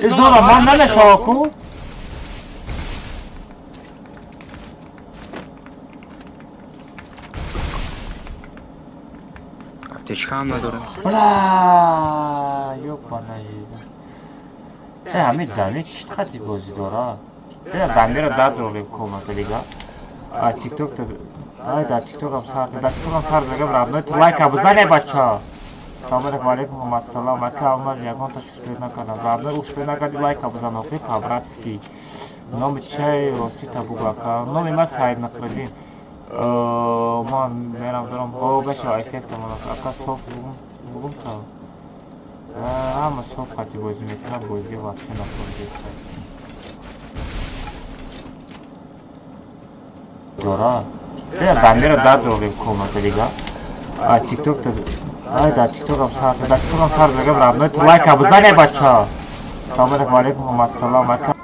Издора ман намешава ку? Аптечка ҳам надорам. Бля, ёбана жизнь. Э, ҳами дами чӣ қадри бозӣ дора? Э, дамира дадорем комната дига. Аз TikTok та ай дар TikTok ҳам сар, дар TikTok ҳам сар дагам родной, ту лайка бизане бача. Салом алейкум, ассалом. Ака Алмаз, ягонта успел накардам. Родной, успел накарди, лайка бизан охи по-братски. Номи чай рости та бугу ака. Номи ман Саид Насриддин. Ман мерам дорам. О, бача, эффекта ман ака соф бугум, бугум та. Ҳама соф хати бозӣ мекунам, бозӣ вообще нахӯрди. Дора. Э, дамира дадорем комната дига. Аз TikTok та ай дар TikTok ҳам сар, дар TikTok ҳам сар дагам родной, ту лайка бизане бача. Салом алейкум, ассалом ака.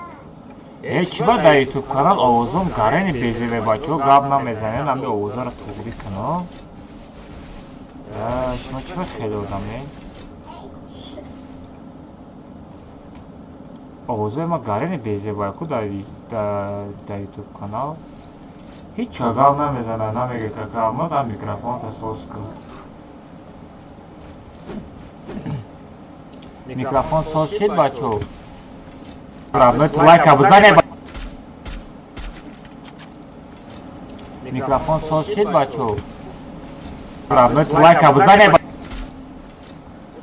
Э, чӣ ба дар YouTube канал овозом гарени безебе бачаҳо гап намезанен, ҳами овозаро туғрӣ кунам. Шумо чӣ ба хеле одаме? Овозои ма гарени безебай ку дар YouTube канал. Ҳеҷ чо гап намезанад, намега кака Алмаз, ам микрофонта соз кун. Микрофон соз шид бачо. Родной, ту лайка бизане. Микрофон соз шид бачо. Родной, ту лайка бизане.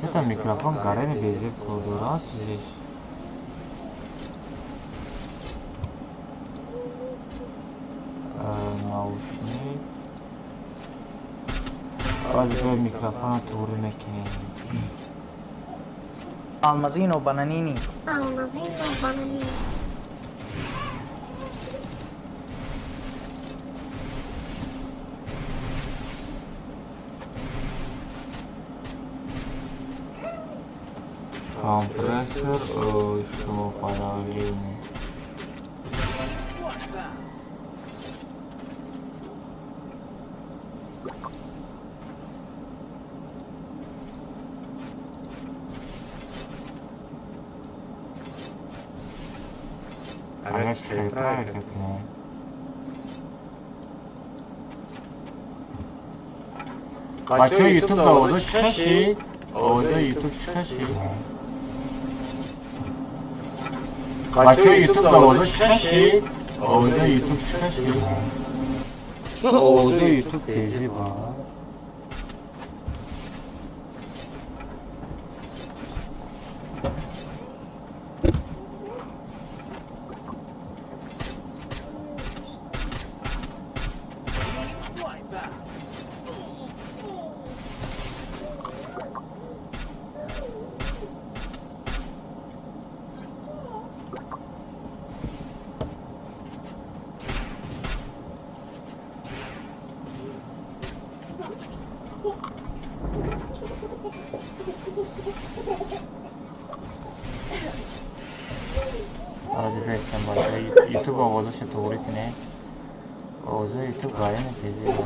Это микрофон гарени безеб кодора чизиш. Наушник. Баъд микрофона туғрӣ мекунем. Алмазино бананини. Алмазино бананини. Компрессор шо параллельный. Агар правильно кунем. Бачаҳо, YouTube да овозо чӣ кашид? Овозои YouTube чӣ кашид? Бачаҳо, YouTube да овозо чӣ кашид? Овозои YouTube чӣ кашид? Овозои YouTube безеба. Ҳозир бестам бача, ютуб овозаша туғрӣ кунем. Овозаи ютуб гарини безеба.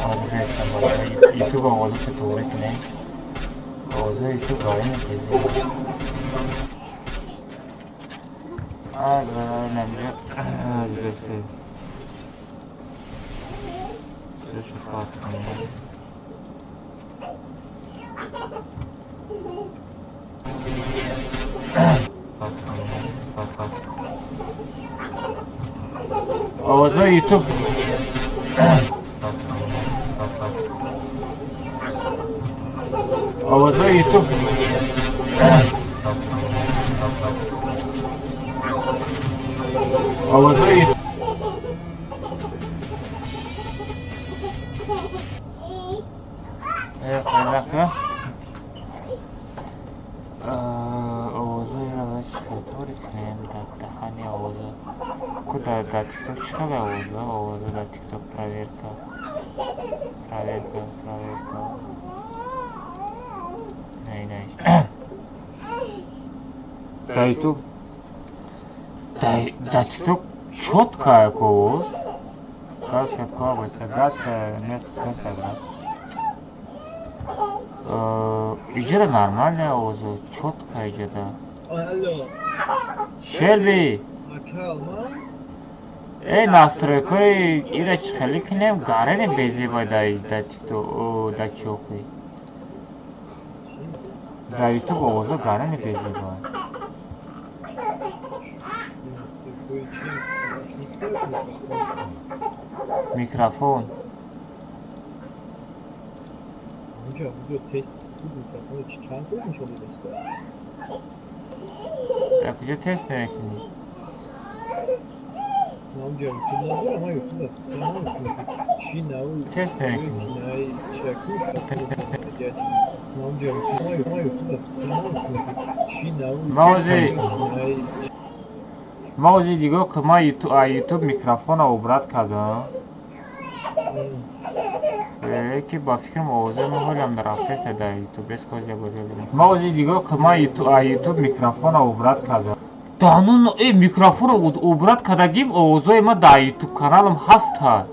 Ҳозир бестам бача, ютуб овозаша туғрӣ кунем. Овозаи ютуб гарини безеба. Ай, намҷа ҳозир бестем. Чизашо фарқ кунем. Овозаи ютуб, овозаи ютуб, овозаи. Нака овозаиро чӣ кунем? Дар даҳани овоза ку, дар тикток чӣ хабар? Овоза, овоза дар тикток, проверка, проверка, проверка. Не, не, дар ютуб, дар тикток чётко овоз. Газ кор бача, газ нест, нест, брат. Иҷода нормально овоза, чётко иҷода. Алло. Шелби. Ака Алмаз. Э, настройкаи ира чӣ хеле кунем? Гарени безеба дар тикток, дар чохи. Дар ютуб овоза гарени безеба. Настройкаи чи? Микрофон. Микрофон. Онҷо видео тест буд, микрофони чи чанд буд нишон додаста? Дар куҷо тест намекунӣ? Ман онҷо ютуб надорам, ман ютуб намекунам. Чи нав Тест намекунӣ? Най чаку ман онҷо ютуб, ман ютуб намекунам. Чи нав най. Ма ози нигоҳ кун, ман ютуб микрофона убрать кардам. Ки ба фикрам овозаи мо ҳолиам рафтеста дар ютуб. Бес козя бозя бинем. Ма ози нигоҳ кун, ман ютуб микрофона убрать кардам. Данун э микрофонро убрать кардагим, овозои ма дар ютуб каналам ҳаста.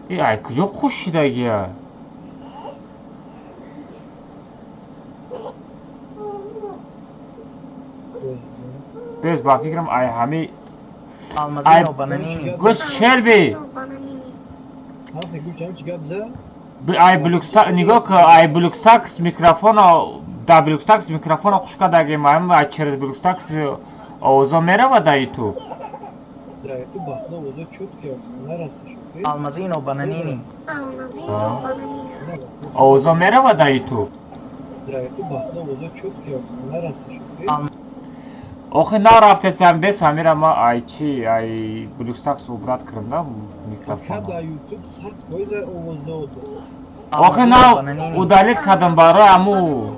Э, ай куҷо хуш шидагия? Бес, ба фикрам ай ҳами Алмазино бананини. Гӯш, Шелби. Бананини. Ҳа, гӯш, ҳам чи гап за? Ай BlueStacks нигоҳ кун, ай BlueStacks микрофона, дар BlueStacks микрофона хуш кардагим, ай через BlueStacks овозо меравад дар ютуб. Дар ютуб басла овозо чётко нараста шуд. Алмазино бананини. Алмазино бананини. Овозо меравад дар ютуб. Дар ютуб басла овозо чётко нараста шуд. Охи нарафтестам, бес ҳамира ма ай чи ай BlueStacks убрать кардам да Ака микрофона. Дар ютуб 100% овозо. Охи на удалить кардам барои аму.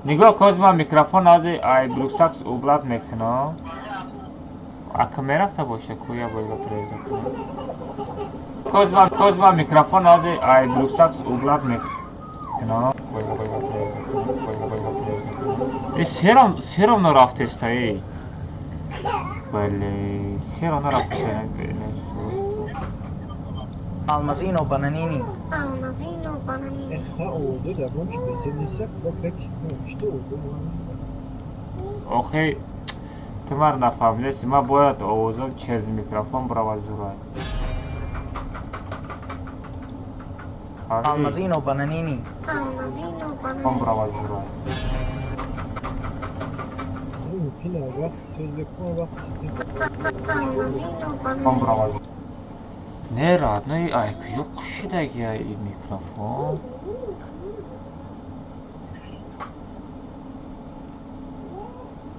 Нигоҳ кун, ман микрофон ази ай BlueStacks убрать мекунам. Ака мерафта боша куя бояд проверка кунам. Коз ман микрофон ази ай BlueStacks убрать мекунам. Бояд проверка кунам. Бояд проверка кунам. Э, всё равно рафтеста, эй. Бале, всё равно рафтеста. Алмазино бананини. Алмазино бананини. Эх, ха, овозо дар он чи бесед нест, ба качество что овозо. Охи ту мар нафаҳмидаси, ман бояд овозам через микрофон бирава зурай. Алмазино бананини. Алмазино бананини. Бирава зурай. Мумкин вақт соз бекун, вақт стрим. Алмазино бананини. Бирава. Не, родной, ай куҷо қушидаги ай микрофон?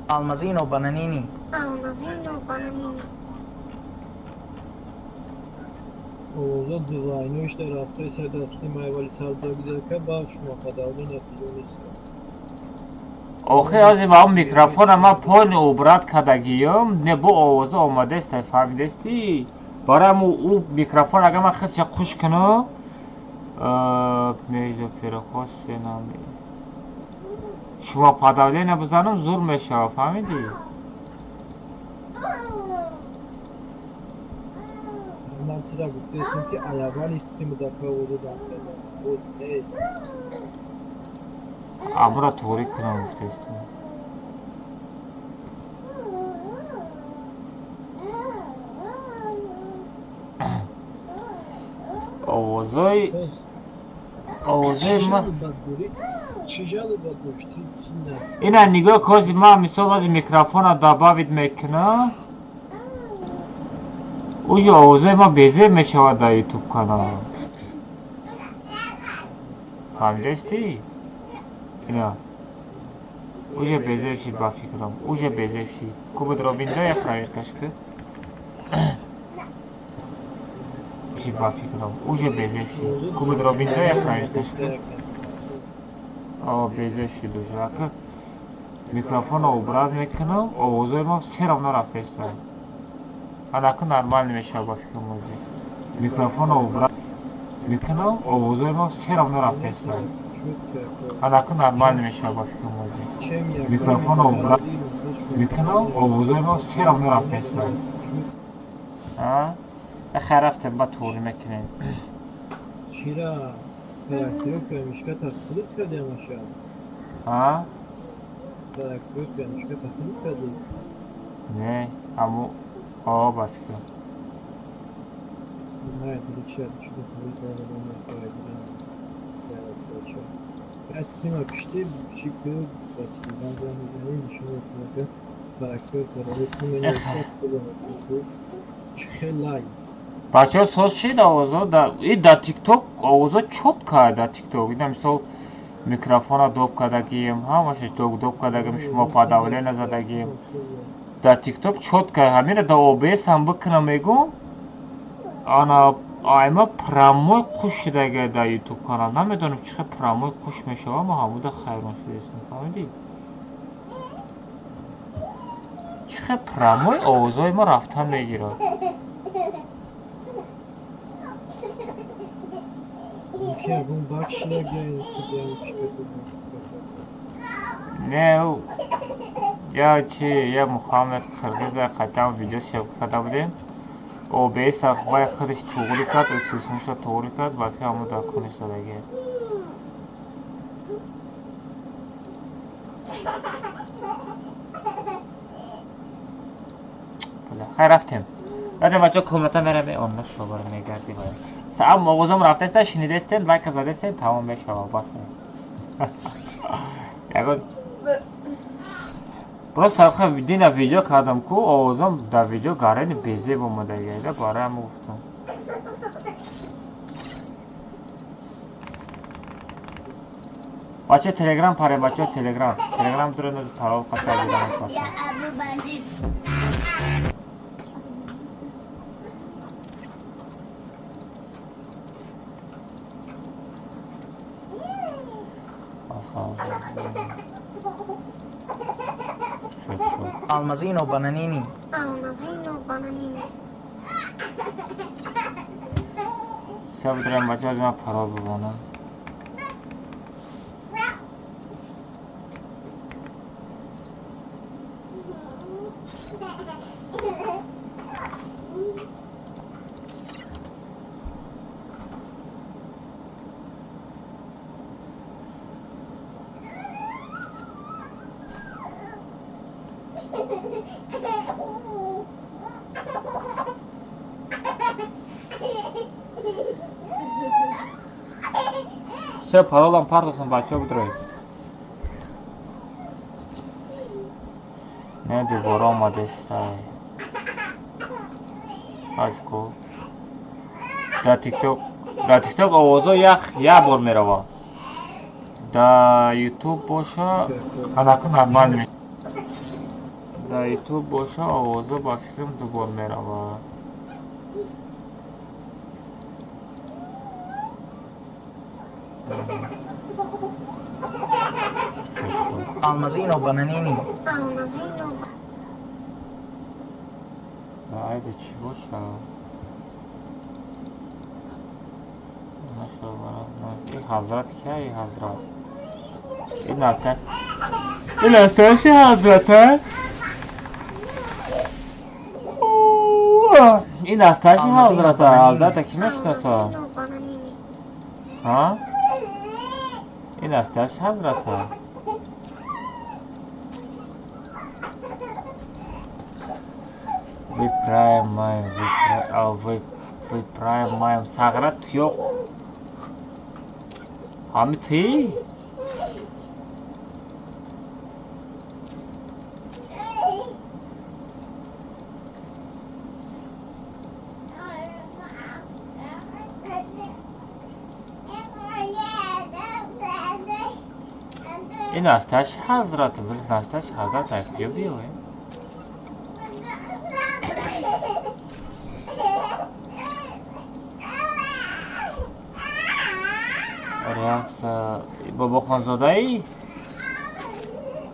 Алмазино бананини. Алмазино бананини. Овозо двойной дар рафтаи сайд асли майвали сардагидака ба шумо қадарда натиҷа нест. Охи ози ба он микрофона ман полный убрать кардагиём, не бо овозо омадеста, фаҳмидести? Барои ӯ микрофон агар ман хисша хуш кунам, Между переход сенами. Шумо подавление бизанам, зур мешава, фаҳмидӣ? Ман тура гуфтаистам, ки аввали стрим дафъа овозо дафъа боз не. Амра туғрӣ кунам гуфтаистам. Овозои овозои ма Чӣ жалоба доштӣ? Ина нигоҳ, кози ман мисол ози микрофона добавить мекунам, уҷо овозои ма безеб мешавад дар ютуб канал. Фаҳмидастӣ? Ина уже безеб шид, ба фикрам, уже безеб шид. Кубуд робинда я проверкаш ки шид, ба фикрам, уже безеб шид. Кубуд робинда я проверкаш ки безеб шид уже. Ака микрофонро убрать мекунам, овозои ма все равно рафтаистад. Анака нормально мешавад, ба фикрам. Ози микрофонро убрать мекунам, овозои ма все равно рафтаистад. Анака нормально мешавад, ба фикрам. Ози микрофонро убрать мекунам, овозои ма все равно рафтаистад. Хай, рафтем, ба туғрӣ мекунем. Чира характеровка мишка тақсирот кардӣ ҳамаша? А? Характеровка мишка тақсирот кардӣ? Не, аму о, ба фикрам. Не, дили чи ча стрима пишти чи ку ба телеграм занг мезанӣ, нишон метавонад характеровка чи хелай. Бачаҳо, соз шид овозо и дар тикток, овозо чётко дар тикток. Ина мисол микрофона доб кардагием, ҳамаша доб кардагим, шумо подавление задагием. Дар тикток чётко. Ҳамира дар ОБС ҳам бикунам, мегӯм, ана айма прямой қуш шудага дар ютуб канал. Намедонам, чӣ хел прямой қуш мешава, ма ҳамуда хайрон шудаистам, фаҳмидӣ? Чӣ хел прямой овозҳои ма рафтан мегирад? Ягон бахш Не, я чи, я Мухаммед Қирғиза қатам видео съёмка карда будем. ОБС вай худаш туғрӣ кард, усусмуша туғрӣ кард, ба фи ҳамун дар куниш задагӣ. Хай, рафтем. Рафтем, бачаҳо, комната меравем, онна шобара мегардим. Саам овозам рафтаста, шинидестем, лайка задестем, тамом мешавад, бас. Ягон просто дина видео кардам ку, овозам дар видео гарани безеб омадагида, барои ҳамон гуфтам. Бачаҳо, телеграм паре, бачаҳо, телеграм. Телеграм дура парол қата гирам бачаҳо. Almazino Bananini. Almazino Bananini. Все, бидорем, бачаҳо, аз ман парол бибонам. Все, паролам партосам, бачаҳо, бидроед. Не, дубора омадестай. Аз ку. Дар тикток овозо як бор мерава. Дар ютуб боша, анака нормально. Дар ютуб боша, овозо ба фикрам ду бор мерава. Almazino Bananini. Almazino Айда чӣ боша? Нашавара. Ҳазрат кияи ҳазрат? Ин наста, ин настоящий ҳазрат, а? Ин настоящий ҳазрат, а? Ҳазрата ки мешинаса? Алмазино Бананини. А? Ин настоящий ҳазрат, а? Ви прайм маем, ви прайм, ви прайм маем. Сағра туёқ. Ҳами ти? Ин настоящий ҳазрат, блин, настоящий ҳазрат ай куҷо биёем? Реаксия Бобохонзодаи?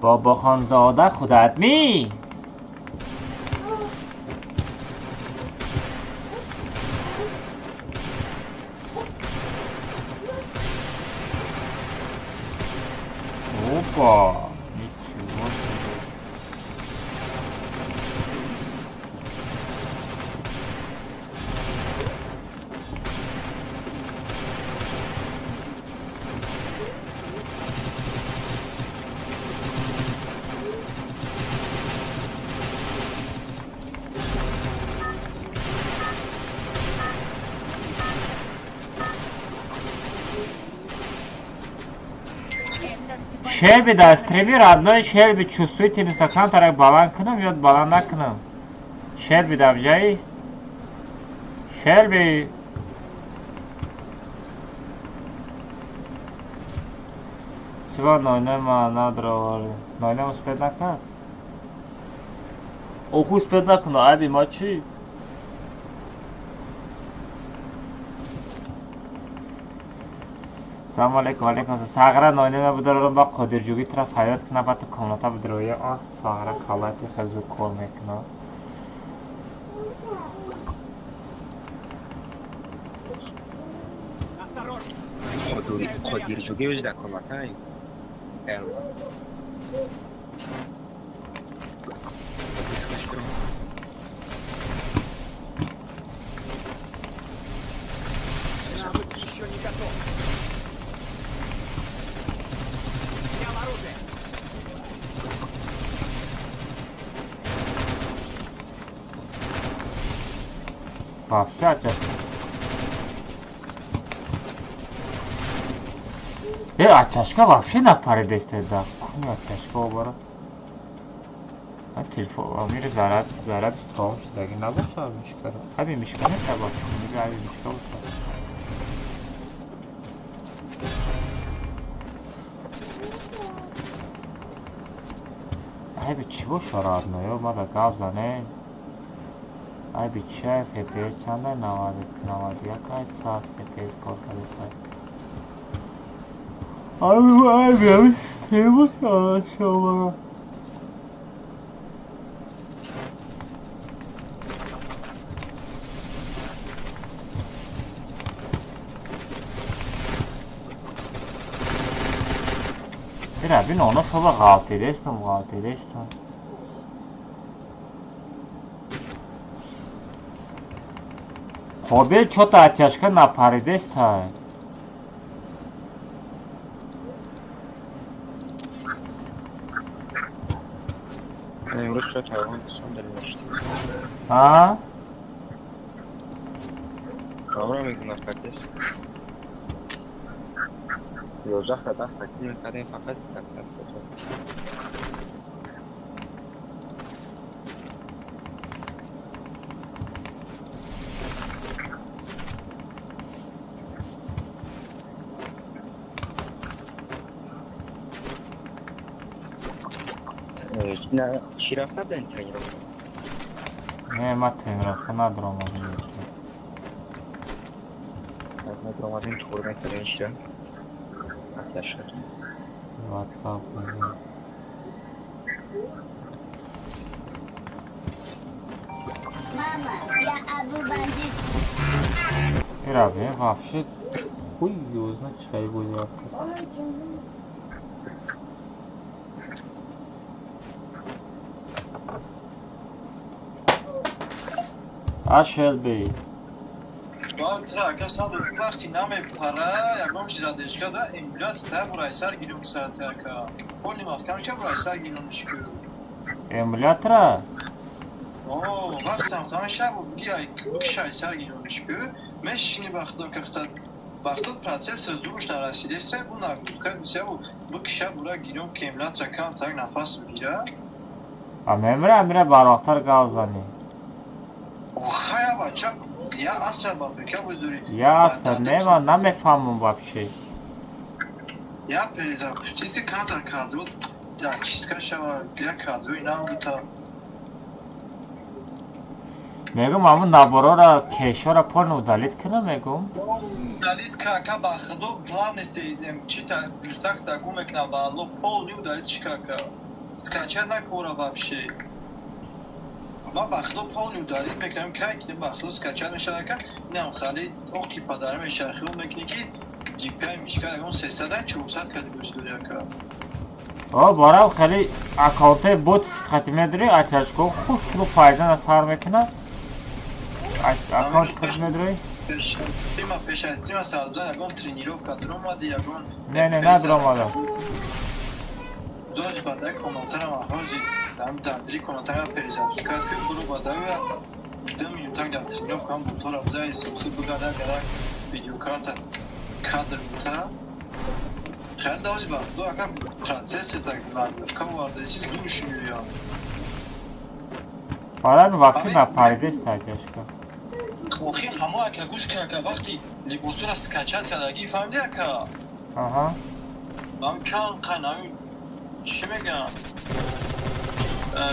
Бобохонзода худат ми? Опа! Ничего себе! Этот Шелби да стрими, родной, Шелби чувствительный стакан тарак баланд кунам ё баланд накунам? Шелби давҷаи? Шелби! Чиба нойной ма надровард? Нойной успеть накард? Оху успеть накуна, айби ма чӣ? Салому алейкум, алейкум. Сағра нойной ма бударорам ба Қодирҷугӣ тараф ҳаёт кунам, баъд комната бидроя. Ах, Сағра калати хезур кор мекунад. Осторожно! Враги выпускают заряд. Қодирҷугӣ ози дар комнатай. Навык еще не готов. Взял оружие. Вообще, оттяжка вообще напаридесте да. Куни оттяжка обара. А телефон амир заряд заряд тамом шудаги набошад мишкара. Аби мишка не таба куни аби мишка бошад. Айби чӣ боша, родной? Ё мада гап зане. Айби чай FPS чанда 90 91 ай 100 FPS кор кардааст. Айби айби айби стейбл шумо. Ира бин оно шоба ғалтидестам, ғалтидестам. Қобил чё-то оттяжка напаридестай. Имрӯз шояд ҳайвон бисёр дар мешти. А? Добро мегӯ нафардест. 11 та 10 та кил мекардем фақат так так. Чӣ рафта будем тренировка? Не, ма тренировка надромадем. Надромадем, тур мекардем чира? Оттяжка. WhatsApp. Мама, я Абу Бандит. Ира бин вообще Хуй его знает, чай бозӣ рафтааст. Ашелби. Вақти намепара, ягон чиз адешка да, эмулятор та бурайсар гирём саатака. Поли мафкам ша бурайсар гирём шку. Эмулятора? О, вақтам хама шаб буги ай букшай сар гирём шку. Мешини вақто кахта вақто процессор зуруш нарасидеса бу нагрузка гусяву букша бура гирём ки эмулятора кам так нафас бигира. А мемра мира барвақтар гав зани. Хая бача, я аср ба фикр будури. Я аср не, ман намефаҳмам вообще. Я перезапустить ки камтар кадру чистка шава, я кадруи нав бута. Мегум ҳамун наборора кешора полно удалить кунам мегум. Удалить кака ба худо главности чита бюстакс дагу мекна ба алло полный удалить кака. Скачать накора вообще. Ман ба худо полный удалить мекунам, кай ки ба худо скачать мешава ка, инам хали ох ки падара мешава, хиёл мекунӣ ки DPI мишка ягон 300 400 кади бӯзи ака. О, барам хеле аккаунтҳои бот хати медорӣ, аташко хушрӯ файзана сар мекунад. Аккаунт худ медорӣ? Стрима пеш аз стрима сарда ягон тренировка дуромади, ягон Не, не, надуромадам. Дози бадай комментарам ҳози ам дандри комментарам перезапускать ки буро бадай 2 минутак дар тренировка ам бутора бузай сусу бугада гарак видеокарта кадр бута. Хеле дози ба ду ака процесси так нагрузка оварда, чиз душ меояд. Барам вообще напаридест атяшка. Охи ҳамо ака гӯш ки ака вақти либосура скачать кардагӣ фаҳмиди ака? Аҳа. Ман чанд қан чӣ мегӯям?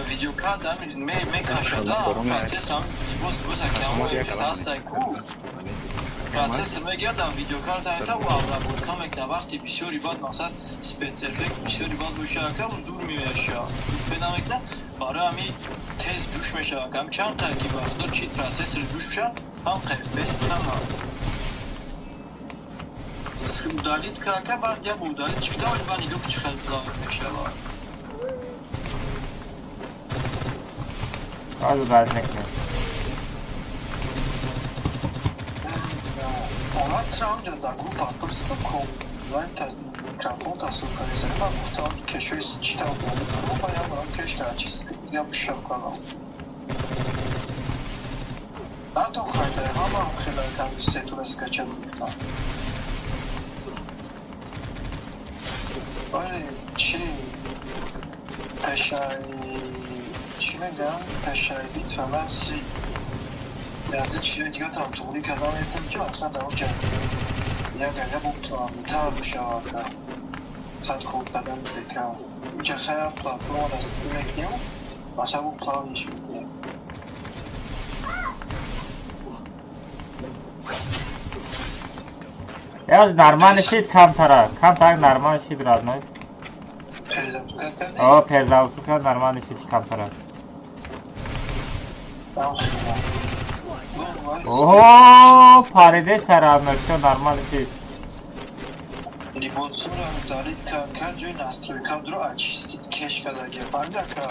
Видеокарт мекашада процесс ҳам либос либос ака ҳастай ку. Процессор мегирад видеокарт та обработка мекунад вақти бисёри баъд мақсад спецэффект бисёри баъд боша ака зур меояша. Успе намекунад барои ҳамин тез ҷӯш мешавад. Ҳам чанд қадр ки вақто чи процессор ҷӯш мешавад, ҳам қфс кама. Удалить кака баъд я бо удалить чида вали ба нигоҳ чи хел план мешавад. Баъд удалить мекунем. Омад трамп дар группа пурсидам ко лайн та микрофон тасур кардем. Ман гуфтам кешои чита удалить кунам, ба я барам кеш дар чиз я бишав кардам. На то хайда ҳама хеле кам сетура скачать мекунам. Оре чи пешаи чӣ мегӯям пешаи битва ман си Ярда чизои дига там туғрӣ кардан метавонем ки мақсад дар он ҷа як ага буптар бишавад хат кор кардан бекам. Инҷа хая платформа даст мекунем, масалан бу плавниш мекунем. Яз нормально шид камтара, камтар нормально шид родной. О, перезапуска нормально шид камтара. О, паридеста родной, всё нормально шид. Либосура удалить ка ҷои настройка дуро очистить кеш кардаги. Фаҳмиди ака?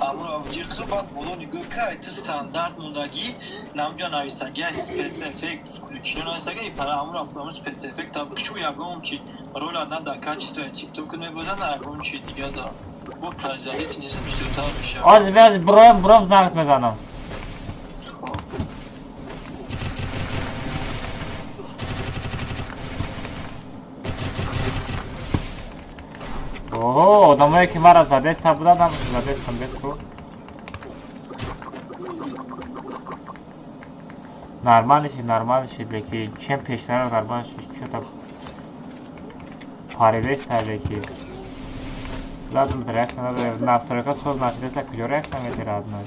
Амро авҷиқи баъд боло нигоҳ ка, ты стандарт мондагӣ, намҷа нависаги спецэффект включено нависаги, пара амро амро спецэффект аб кшу ягон чи роля на да качество тикток мебоза на ягон чи дига да. Бо производительность бисёртар мешавад. Оз баз бром бром занг мезанам. Оҳо, одамое ки маро задеста буданд, ҳам задестам беску. Нормально шид, нормально шид, лекин чем пештара нормально шид, чё-то паридеста, лекин. Ладно, реакция надо, настройка соз нашидеста, куҷо реакция медиҳад, родной?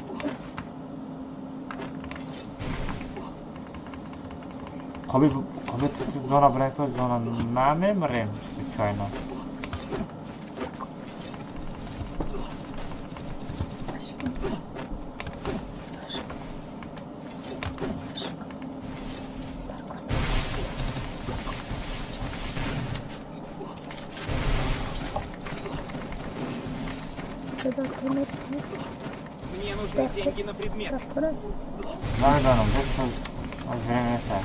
Хоби, хоби, зона брем, зона намемрем, случайно. Мне нужны деньги на предметы. Намедонам, аз время неста.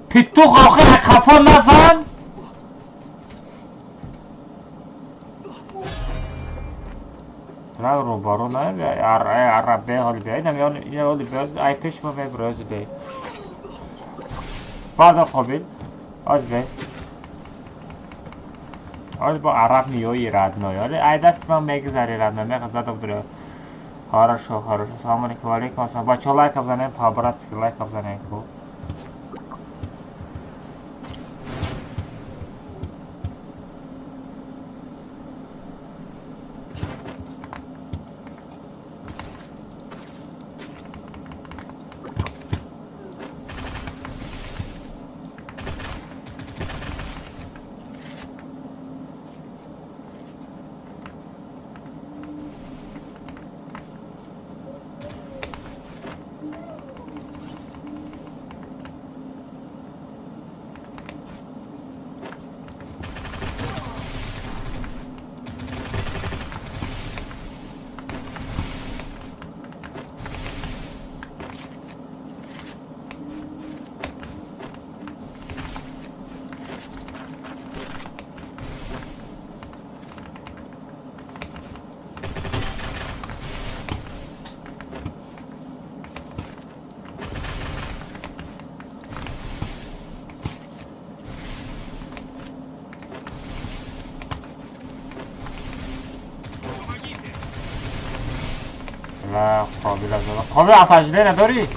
Петух охир хафа назан. Рӯбарӯ на арабе ҳоли биё, инам ҳоли биё, ай пеш ма мебрози бе. Баъда қобил аз бе. Ҳоли бо араб миёи родной. Ҳоли ай дасти ман мегузари родной, мехоҳад задам. Хорошо, хорошо. Салом алейкум, ва алейкум ассалом. Бачаҳо, лайк бзанем, по-братски лайк бзанем ку. قابل از قابل افجله نداری؟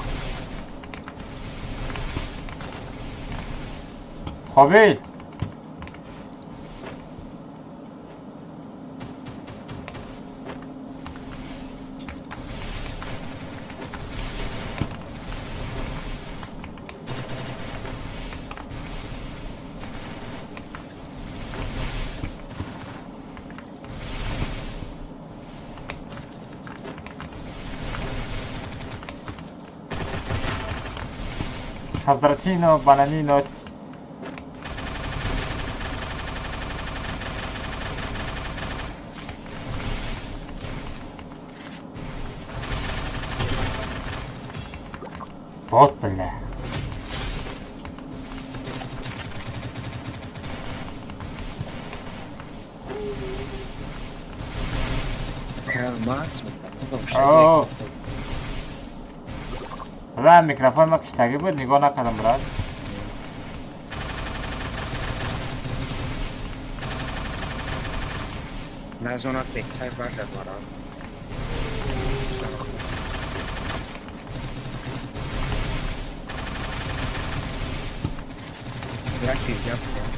قابل Хазратино, Бананинос. Вот, бля. О, ва микрофон ма киштагӣ буд, нигоҳ накардам, брат. На зона беҳтар бошад маро. Як чиз гап кун.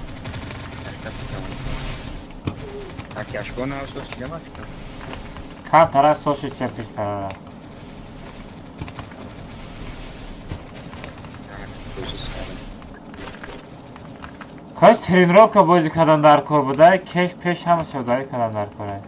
Акяшгона сошидам афтам. Камтара сошид ча пештарара. Каш тренировка бозӣ кардан дар кор буда, кеш пеш ҳама савдоӣ кардан дар кор аст.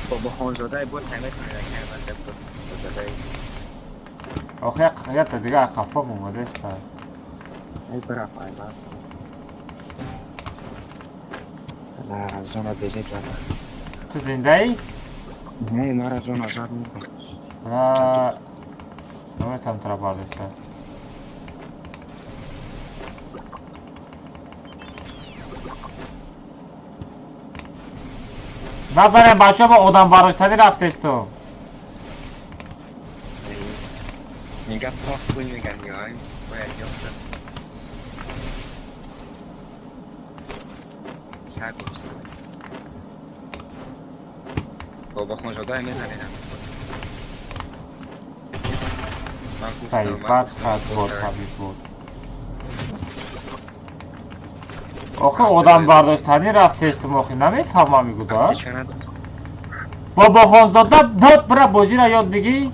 Бобо хонзодаи буд наметонад карванда буд. Хонзодаи. Охе ята дига хафа омадааст. Ай бара ай бара. Зона безеб зада. Ту зиндаӣ? Не, мара зона зад мекун. На наметавонам туро бардошта. Назарем бачаҳо, бо одам бардоштанӣ рафтесту. Мега похуй меган ёй. Бояд ёфтам. Саг бобо хонзода мезанедам. Бад буд, табиб буд. Охе одам бардоштанӣ рафтестум, охи намефаҳмам мегӯда. Бобо хонзода буд, бира бозиро ёд бигӣ.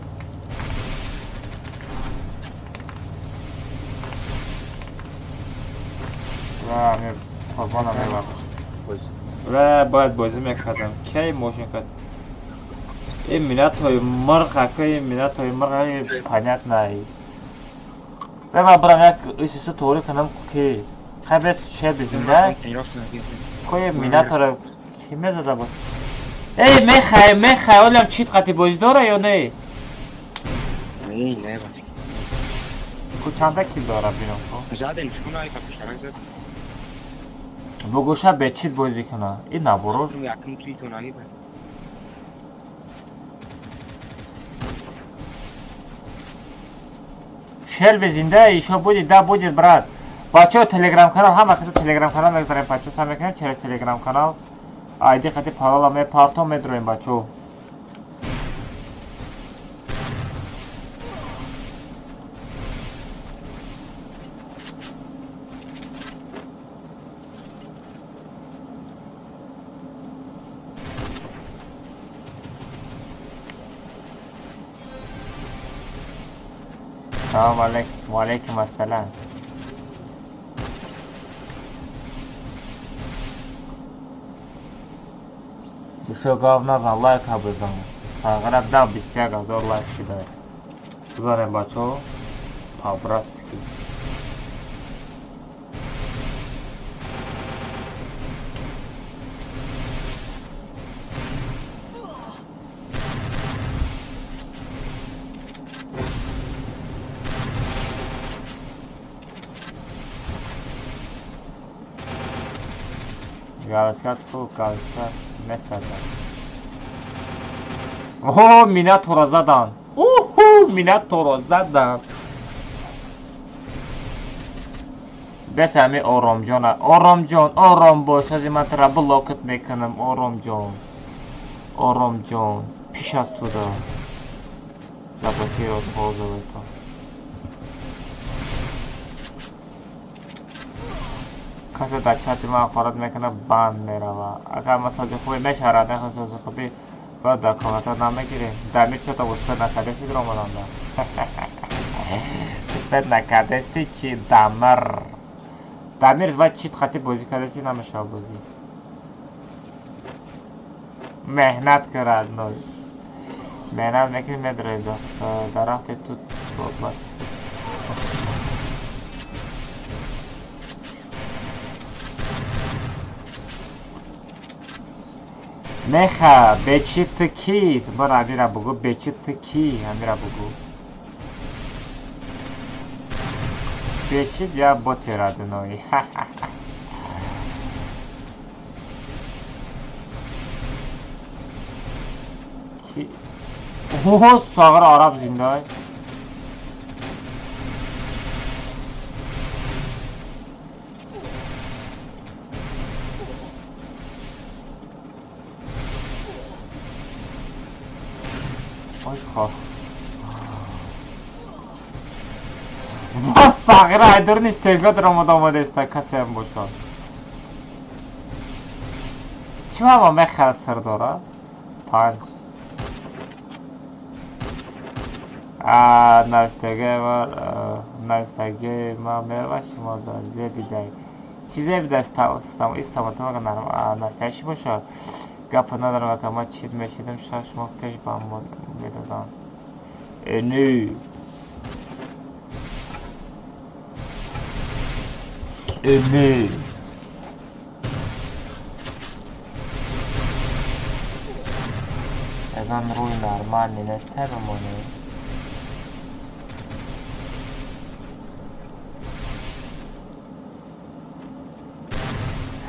Амир қурбонам мебахш. Ва бояд бозӣ мекардам. Кай мошин кард? Ин минатҳои мирғ, ака, ин минатҳои мирғ, понятно. Ва барам як исису тоғри кунам ки хай бес шеби зинда. Кои минатҳоро ки мезада буд? Эй, мехай, мехай, олам чит қати бозӣ дора ё не? Не, не, бача. Ку чанда кил дора бинам ку? Задем, шуна ай папишарак зад. Бугуша бечит бозӣ куна. Ин наборот. Якум кил то нагиба. Шелби зинда ещё будет, да, будет, брат. Бачаҳо, телеграм-канал, ҳама каса телеграм-канал мегузарем, подписа мекунем через телеграм-канал. Айди қати парола мепартом, медроем, бачаҳо. Салом алейкум, ва алейкум ассалам. Бисёр гап назан, лайка бизан. Сағира да 21 000 лайк шуда. Бизанем, бачаҳо, по-братски. Галашкат ку галашка месазад. Оҳо, минат туро задан. Уҳу, минат туро задан. Бес ҳами Оромҷона. Оромҷон, ором бош, ҳози ман тура блокат мекунам, Оромҷон. Оромҷон, пиш аз туда. Заблокировать пользователя. Касе дар чати ман ҳақорат мекунад, банд мерава. Агар ма сози хубе мешавад, нахо сози хуби бояд дар комментар намегирем. Дамир чото успед накардеси ромаданда. Успед накардеси чи Дамир. Дамир ва чит хати бозӣ кардеси намешава бозӣ. Меҳнат кунад ной. Меҳнат мекунӣ медрои дарахти тут бад. Меха, бечи ту ки? Бара амира бугу, бечи ту ки? Амира бугу. Бечи я боти родной. Ки? Ого, сағыр араб зиндай. Ой, хо. Сағира айдурни стегот ромада омадаиста касеам бошад. Чӣ ҳама мехар сир дора? Панҷ. Навистагии ма мерава шумо да зебидай. Чӣ зебидай истаматомага настоящий бошад? Гапа надорам, ака ма чит мешидам 6 моҳ пеш ба медодам. Эни. Эни. Ягон рӯи нормальный нестай бимонӣ.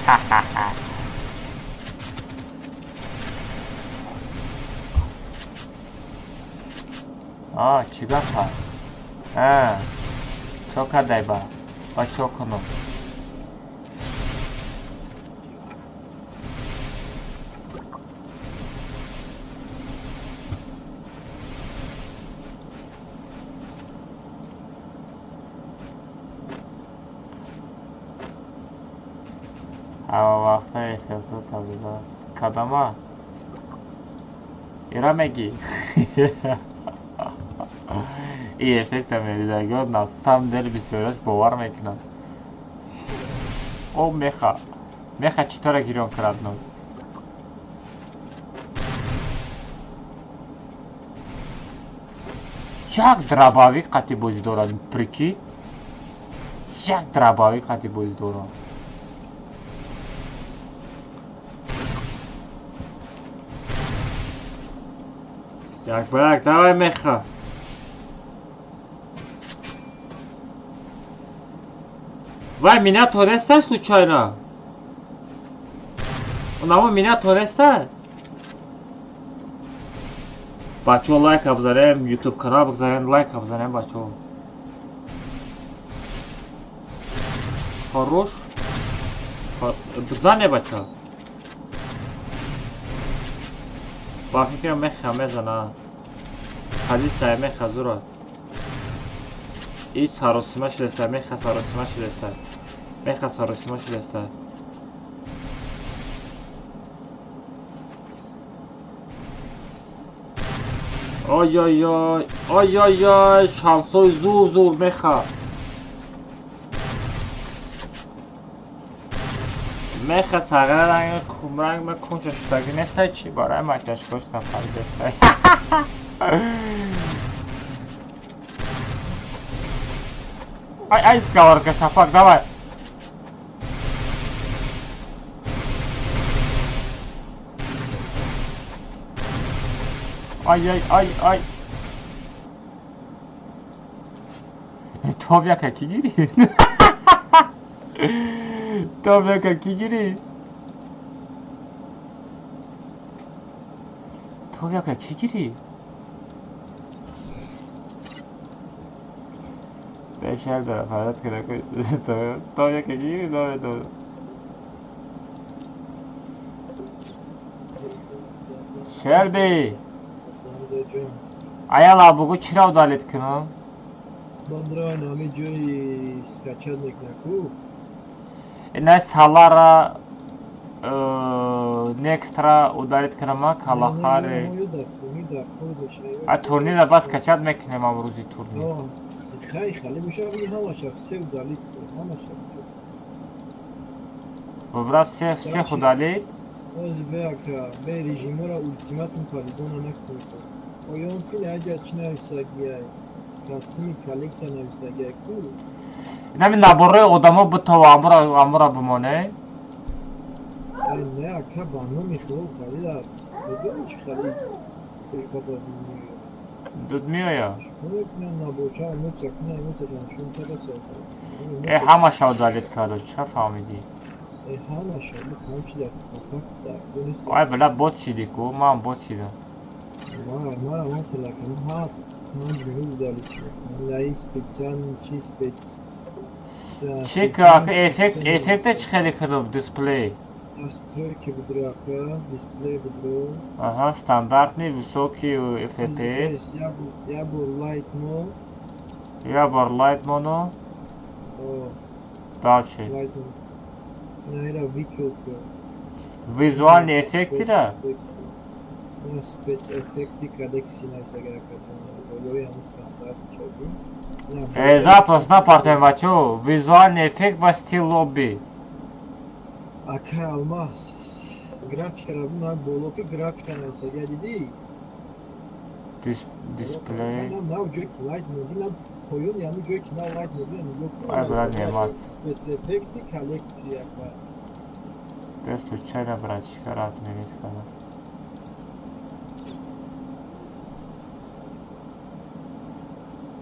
Ха-ха-ха. А, чӣ гапа? А, чо кардай ба? Ба чо кунам? Ҳама вақта эфирту табиза. Кадома? Ира мегӣ? И эффекта медидагиҳо на самом деле бисёриаш бовар мекунанд. О меха. Меха читора гирён крадно. Як дробовик қати бозӣ дорад, прикинь. Як дробовик қати бозӣ дорад. Як ба як, давай меха. Вай, меня тореста случайно? Унамо меня тореста? Бачо лайк бизанем, YouTube канал бизанем, лайк бизанем, бачо. Хорош. Бизане, бачо. Ба фикрам меха мезана. Позиция меха зура. И саросима шудеста, меха саросима шудеста. Меха саросима шудеста. Ой-ой-ой, ой-ой-ой, шансои зур-зур меха. Меха сағира ранг кумранг ма кунча шудаги нестай чи барои макияжкош нафаридестай. Ай, ай, сковородка, шафак, давай. Ай, ай, ай, ай. Топ яка ки гирифт? Топ яка ки гирифт? Топ яка ки гирифт? Бешар дора фарад кара кӯ. Топ яка ки гирифт? Давай, давай. Шерби. Аяла бугу чиро удалить кунам? Бандра нами ҷои скачать мекунаку. Ина салара некстра удалить кунама калахаре. А турнира бас скачать мекунем амрӯзи турнир. Хай хали меша ҳамаша все удалить ҳамаша. Выбрать всех удалить. Оз беака бе режимора ултиматум полигона накунед. Оён ки аҷа чи нависагиай? Костюми коллексия нависагиай ку? Инами наборҳои одамо бутова амура бимоне? Ай не ака ба номи хилоф харида. Медонӣ чи харид? Дуд меоя? Э ҳамаша удалить кард, ча фаҳмидӣ? Ай била бот шидӣ ку, ман бот шидам. Чи ка эффект эффекте чи хеле кардам дисплей? Настройки будро ака, дисплей будро. Ага, стандартный высокий FPS. Я бор light mode. Я бор light mono. Дальше. Light mode. Наира викилка. Визуальный эффекти да? На спецэффекти коллекции нависагиай болои ҳамун стандарт чоби. Запрос напартем бачо, визуальный эффект ва стил лобби. Ака алмаз графикара на боло ки графика нависагиай дидӣ? Дисплей. На ҷое ки light mode на поёни ҳамун ҷое ки на light mode нигоҳ кун. Ай брат немат. Спецэффекти коллекция ака. Ты случайно братишка рад отменить канал.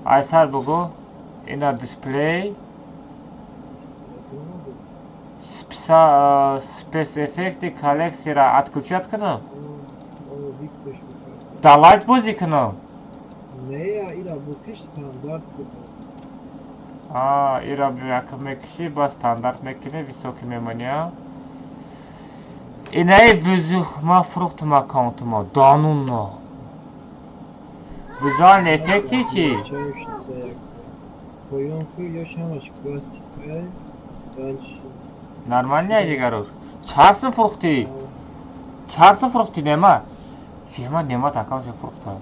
Айсар бугу ина дисплей спецэффекти коллексияра отключать кунам? Да лайт бозӣ кунам? Не, ира букиш стандарт буд. А, ира якм мекиши, ба стандарт мекунӣ, високий мемонӣ. Инаи визу ман фурӯхтам аккаунтумо, данунно. Визуальный эффекти чи? Нормально дигароз. Чарсин фурӯхтӣ? Чарсин фурӯхтӣ нема? Чема немат аккаунтша фурӯхта.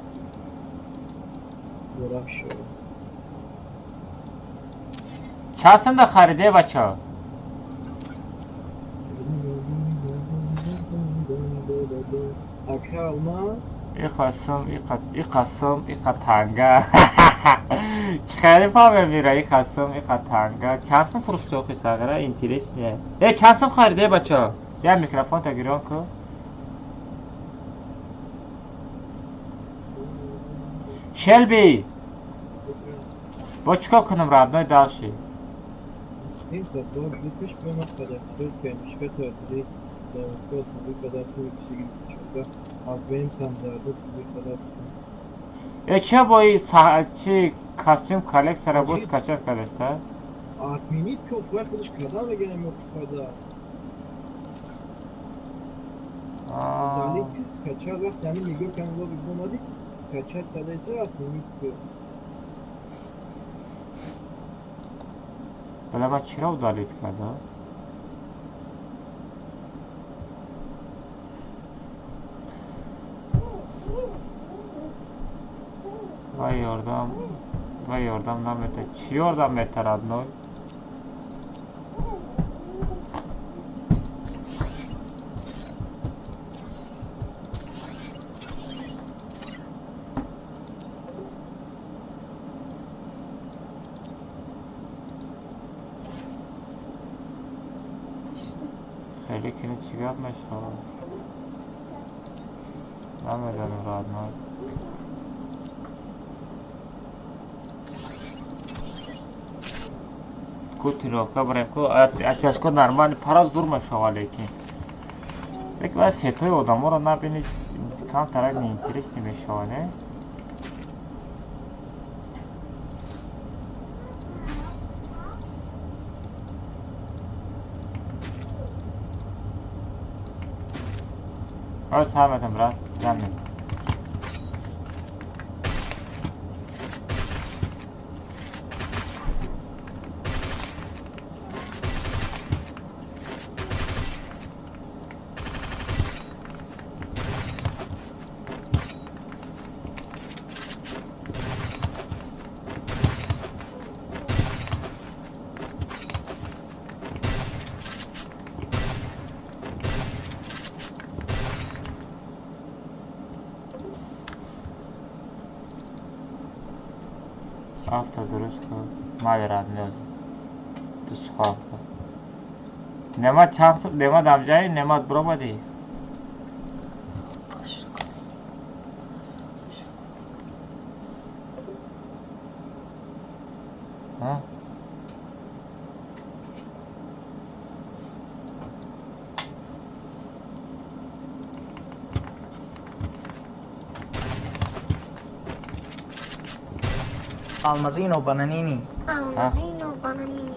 Чарсинда хариде бача? Ака алмаз? Иқа сум, иқа сум, иқа танга. Чӣ хеле фаҳмем мира, иқа сум, иқа танга. Чанд сум фурӯхти охи сағира? Интересне. Э, чанд сум хариде, бачо? Я микрофонта гирён ку. Шелби! Бо чӣ кор кунам, родной, дальше? Э, ча бо и чи костюм коллекцияра боз качать кадаста? Отменить ко худаш када мегирам ё када. Удалить скачать вақти ҳамин нигоҳ кардам лоби омадӣ качать кадаиса отменить ко. Бала ман чиро удалить кардам? Вай ёрдам, вай ёрдам намета. Чӣ ёрдам мета, родной? Хеле кини чӣ гап мешавад? Намедонам, родной. Ку тренировка барем, ку ачашко нормально пара зур мешава, лекин. Лекин вай сетои одаморо набини, камтарак неинтересный мешава, не? Ой, сам брат, замет. Авто дуруст кун. Майли, родной. Ту сухан кун. Немат чанд сум? Немат амҷаи? Немат биромадӣ? Ҳа? Almazino Bananini. Almazino Bananini.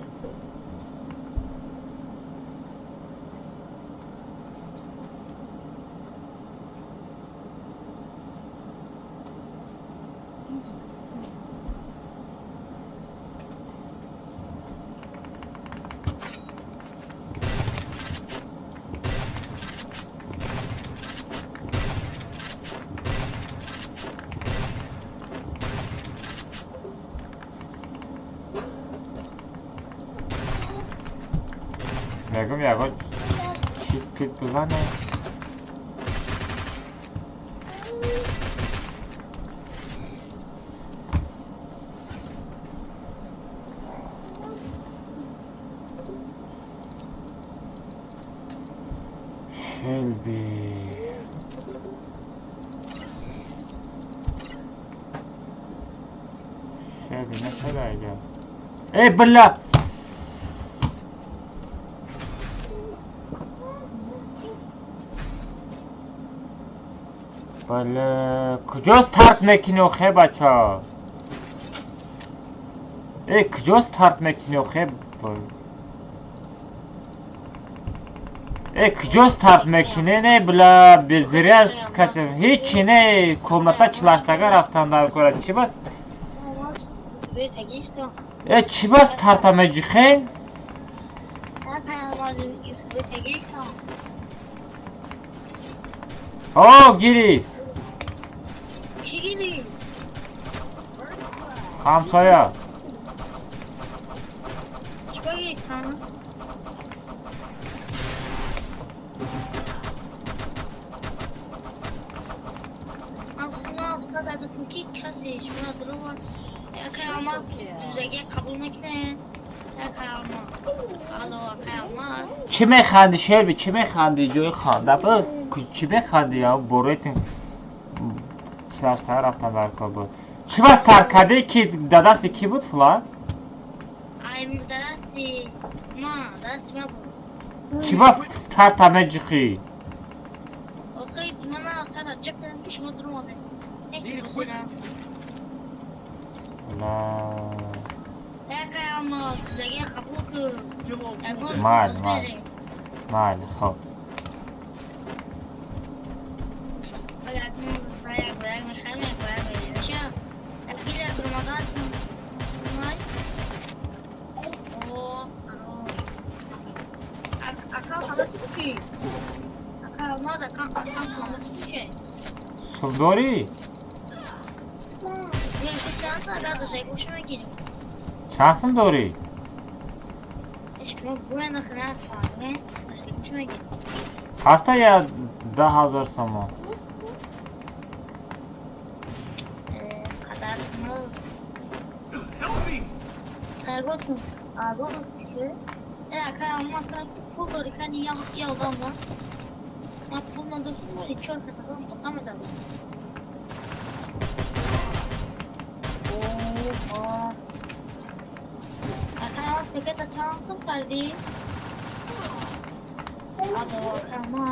Мегум ягон чит пит бизане. Шелби. Шелби нашуда иҷо. Эй, бля! Бале, куҷо старт мекунӣ охе, бача? Э, куҷо старт мекунӣ охе? Э, куҷо старт мекунӣ? Не, бля, безря скачем. Ҳичи не, комната чилаштага рафтан дар кора. Чӣ бас? Э, чӣ бас старта меҷихен? О, гирифт. Ҳамсоя. Чӣ механдӣ, Шерби, чӣ механдӣ? Ҷои ханда чӣ механдӣ? Боройтин чиастар рафтан дар кор буд. Чӣ бас тарк кардӣ, ки дар дасти кӣ буд флаг? Дар дасти ма, дар дасти ма буд. Чӣ ба старта меҷиқӣ? Охи мана сара ҷаб кардам, ки шумо дуромадед. Яке бозира. Майли, майли. Майли, хоб. Сум дорӣ? Чанд сум дорӣ? Ҳаста я 10 000 сомон?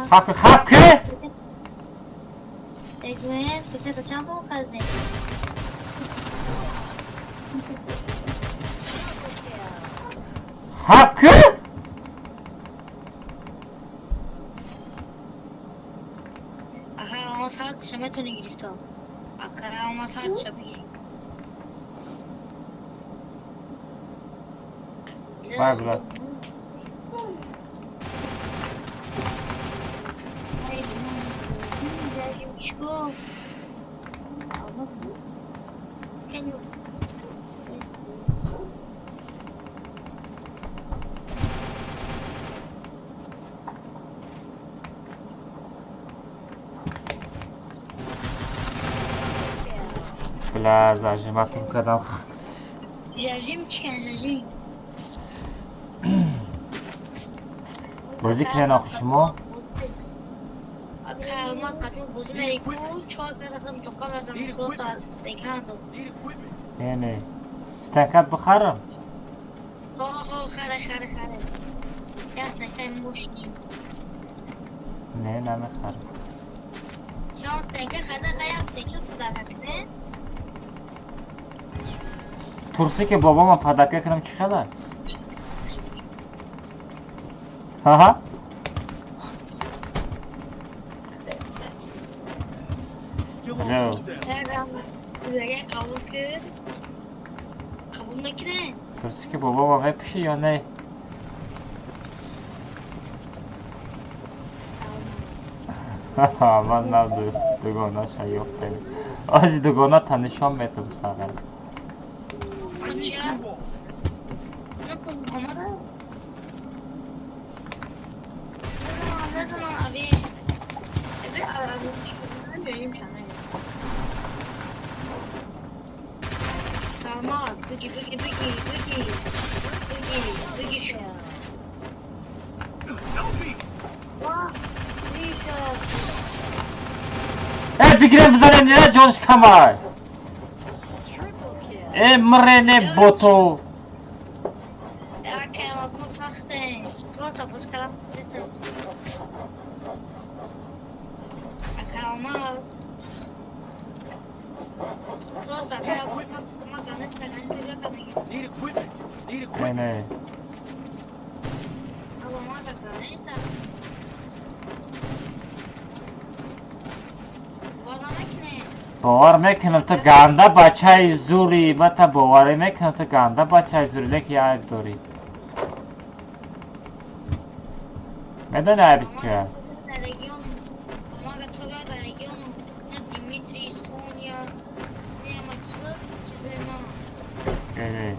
Хапки, хапки! Хапки! Вай, брат. Бля, зажиматум кардам. Зажим чӣ зажим? Бозӣ кунен охи шумо? Не, не. Стакат бихарам? Не, намехарам. Турсе ки бобома падарка кунам чӣ хелад? Ҳаҳа? Алло. Турсе ки бобома мепӯшӣ ё не? Ман на дугонаша ёфтем. Ози дугоната нишон метам сара. Э, бигирем, бизанем, не ҷонш камай. Э, мрене боту. Не, не. Бовар мекунам, ту ганда бачаи зури, ма та боварӣ мекунам, ту ганда бачаи зури, лекин айб дорӣ. Медони айби чия? Э,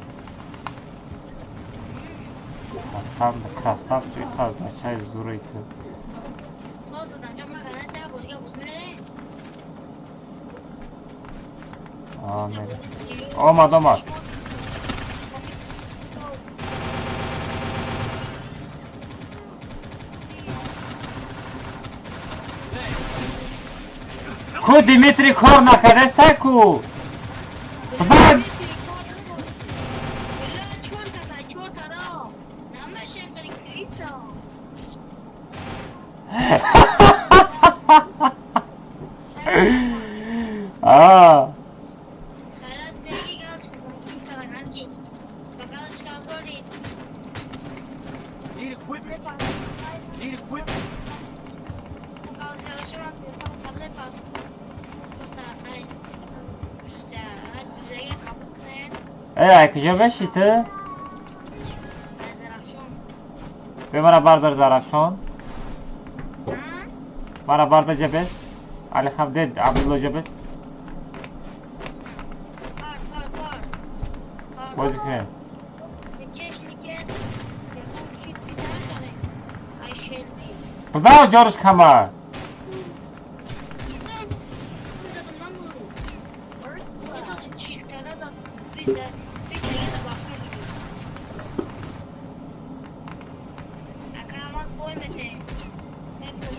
Красав, красавчик, та бачаи зури ту. Омад, омад. Ку Дмитрий кор накардаста ку? Бад! Аа. Need equipment. Need equipment. Эй, куҷо беши ту? Бе мара бардор Зарафшон. Мара бардор ҷабес. Али Хабдед, Абдулло ҷабес. Бозӣ кунем. Бизав ҷориш кама.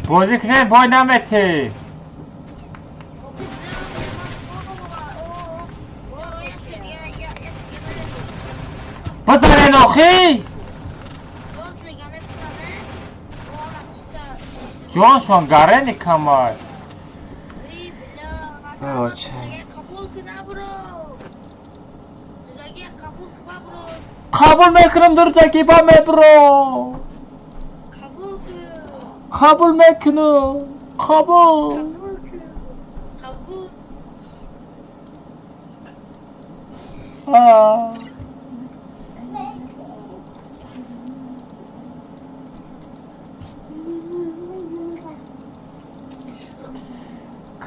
Бозӣ кунем, бой наметӣ. Бизанен охи! Ҷоншон гарени камай. Қабул мекунам дурзаки ба мебро. Қабул мекунам. Қабул.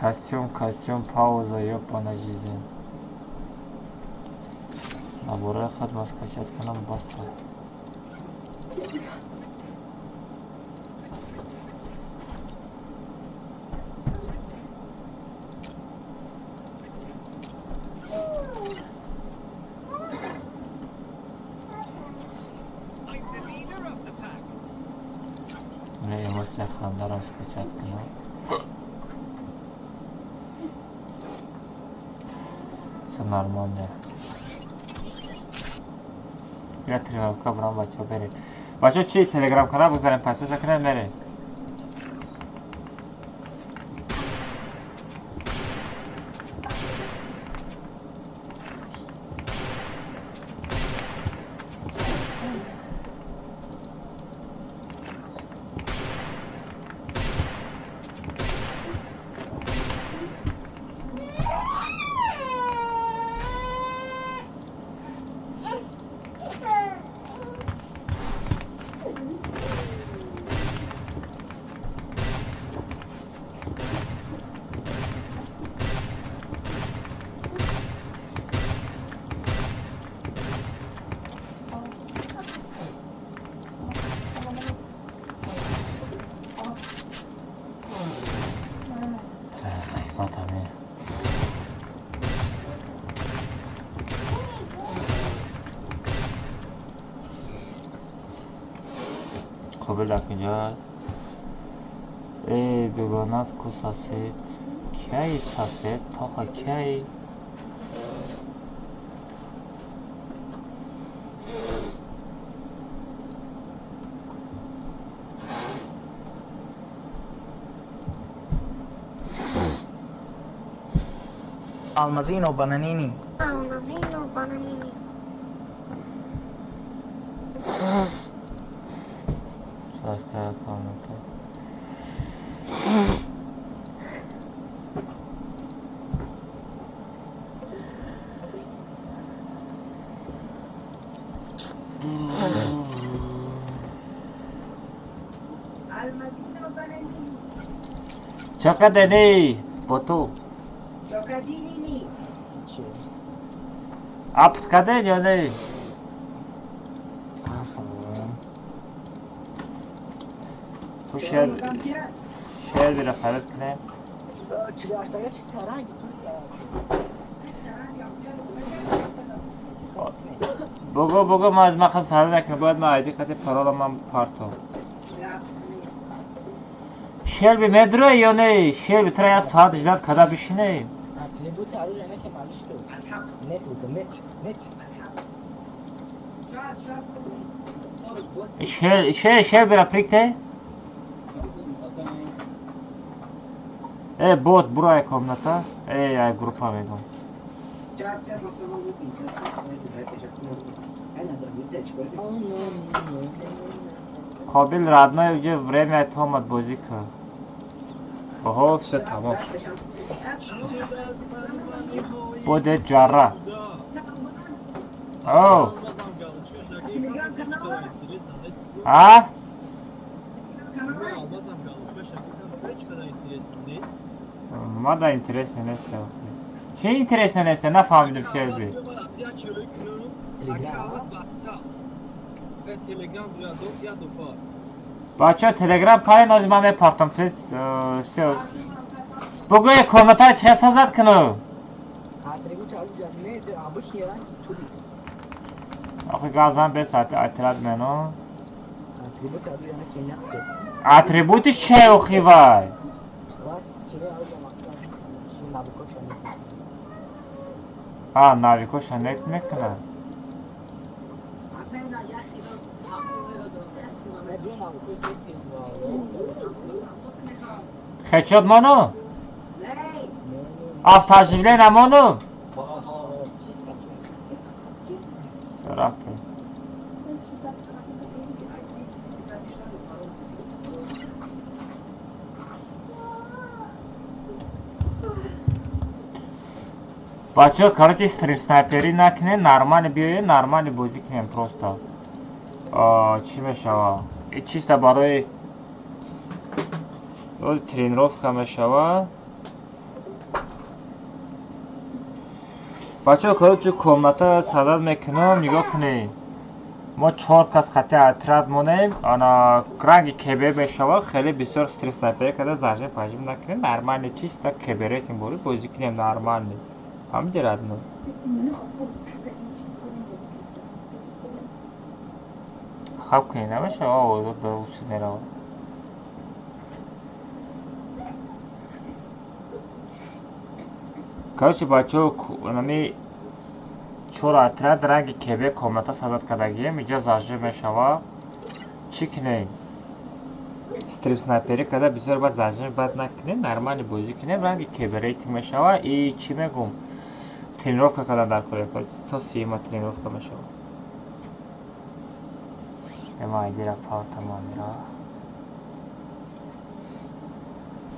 Костюм, костюм, пауза, ёбана жизнь. Набора хад скачать кунам баса. I'm the leader of the pack. Не, эмоция хандарам скачать кунам. Всё нормально. Я тренировка брам бачо берем. Бачо чи телеграм канал бигзарем пасиса кунем мерем. Қобил дар куҷост? Эй, дугонат ку сосед? Кияи сосед? Тоха кияи? Almazino Bananini. Almazino Bananini. Состав комната. Almazino Bananini. Чокадени, боту. Чокадини. Апткадени, не. Шер бира харид кунем. Бугу, бугу, ман аз ман сар накунам, бояд ман айди хати парола ман партов. Шелби медрои ё не? Шелби тра як соат ждать када бишинем. Атрибут оружия не ки малиш ку. Нет, нет, нет. Шел, шел, шелбира прикте? Э, бот, бурай комната. Э, ай группа мегум. Қобил родной уже время томад бозӣ кар. Оҳо, всё тамом. Буде ҷарра. О! А? Мада интересно нест. Чӣ интересно нест? Нафаҳмидам, Шерби. Бача, Телеграм пай нози ман мепартам фес всё. Бугӯ комната чӣ сазад куну? Атрибут оружия нет, обычный ранг тулик. Охи газан бес отряд мену. Атрибут оружия не ки нет. Атрибути чӣ охи вай? Вас кире оружия мақсад чи навыкоша нет. А, навикоша нет мекунад. Хечот мону? Автооживление мону? Рафте. Бачаҳо, короче, стрим снайперӣ накунем, нормально биёем, нормально бозӣ кунем просто. Чӣ мешава? Чисто барои тренировка мешава. Бачаҳо, короче, комната садад мекунам, нигоҳ кунед. Мо чор кас хати отряд монем, ана ранги КБ мешава, хеле бисёр стрим снайперӣ карда зажим пажим накунем, нормально чисто КБ рейтинг бори бозӣ кунем нормально. Фаҳмиди, родной? Хаб кунед, намешава, овозо доуси меравад. Короче, бачаҳо, нами чор отряд ранги КБ комната садад кардагием, иҷо зажим мешава. Чӣ кунем? Стрим снайперӣ карда бисёр бад зажим бад накунем, нормально бозӣ кунем, ранги КБ рейтинг мешава. И чӣ мегум? Тренировка кардан дар кор, то сима тренировка мешава. Ема айдира партам амира.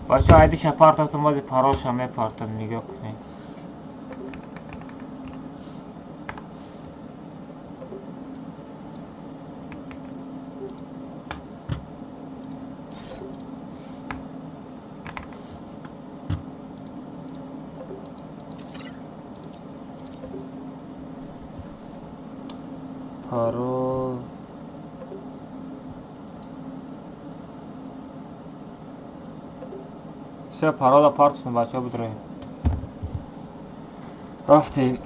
Бачаҳо, айдиша партофтам, бози паролша мепартам, нигоҳ кунед. Парол всё, парола партуфтам, бачаҳо, бидроем. Рафтем.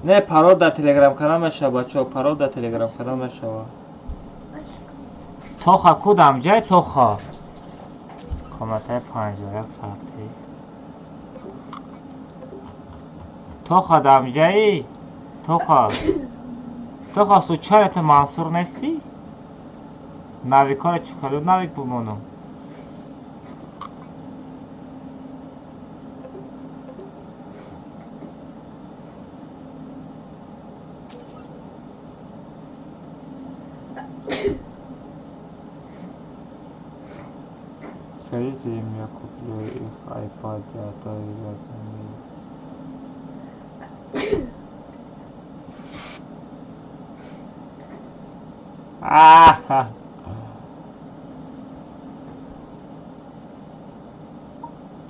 Не, парол дар телеграм-канал мешава, бачаҳо, парол дар телеграм-канал мешава. Тоха кудам ҷай Тоха? Комнатаи 51 сарти. Тоха дамҷаи? Тоха. Тоха, случайно ту Мансур нестӣ? Навикора чӣ калу навик бумонам? Скажите им, я куплю их iPad, а то я Аха.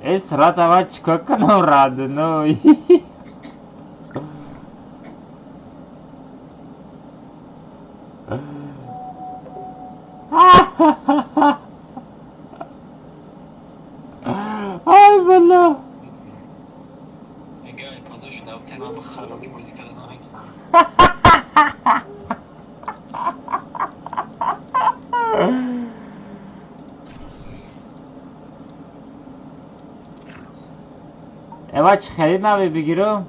Э, срат ава чикор кунам, родной? Ай, бля. мошина битем, ман хароки бозӣ карда наметавонам. Эва, чӣ харид нави бигирам?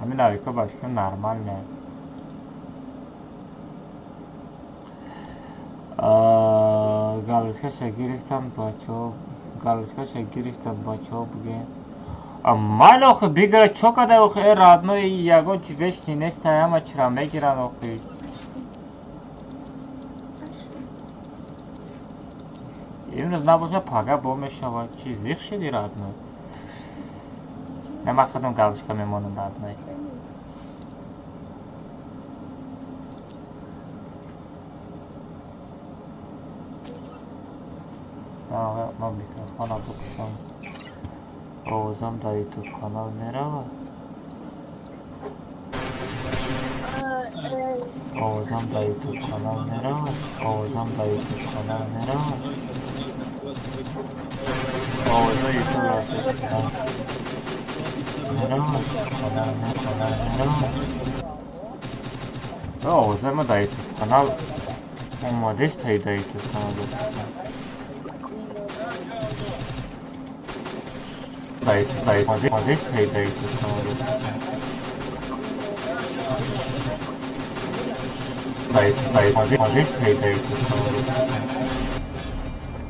Ҳамин навика ба шумо нормал не. Галочкаша гирифтам, бачаҳо, галочкаша гирифтам, бачаҳо, буген. Ман охи бигира чо када охи, э родной, ягон чи вешни неста, ҳама чира мегиранд охи. Имрӯз набоша, пага бо мешавад. Чи зиқ шиди, родной? Не, ман худам галочка мемонам, родной. Ман микрофона бикушам, овозам дар ютуб канал меравад? Овозам дар ютуб канал меравад? Овозам дар ютуб канал меравад? Овоза ютуб рафта меравад? Канал канал меравад? Овоза ма дар ютуб канал омадест, дар ютуб канал омадест, дар ютуб канал омадест, дар ютуб канал.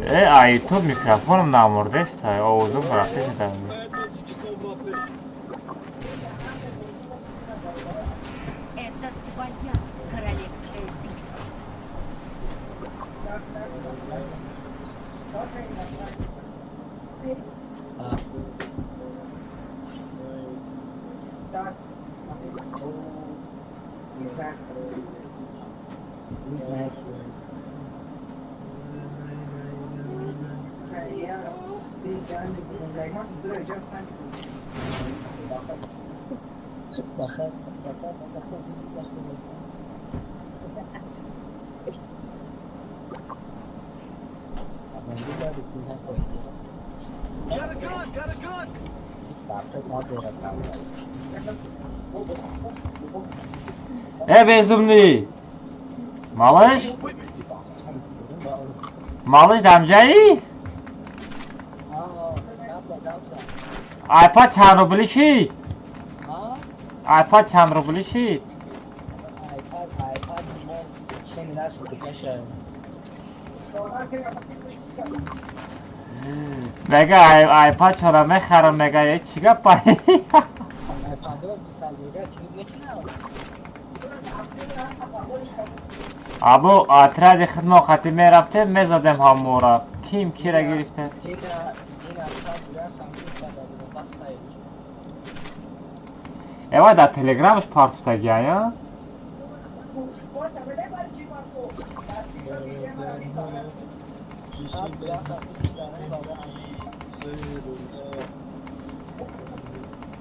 Э, а ютуб микрофоном намурдест, овозум рафтест. Это твоя королевская битва. Не знаю, не знаю. Got a gun! Got a gun! Э, безумный! Малыш? Малыш, дамҷаӣ? Айпад чанд рубли шид? Айпад чанд рубли шид? Айпад Мега айпад чора мехарам, мега, е чӣ гапа? Абу отряди хидмо хати мерафтем, мезадем ҳамора. Ким кира гирифте? Эва, дар телеграмаш партуфтагия?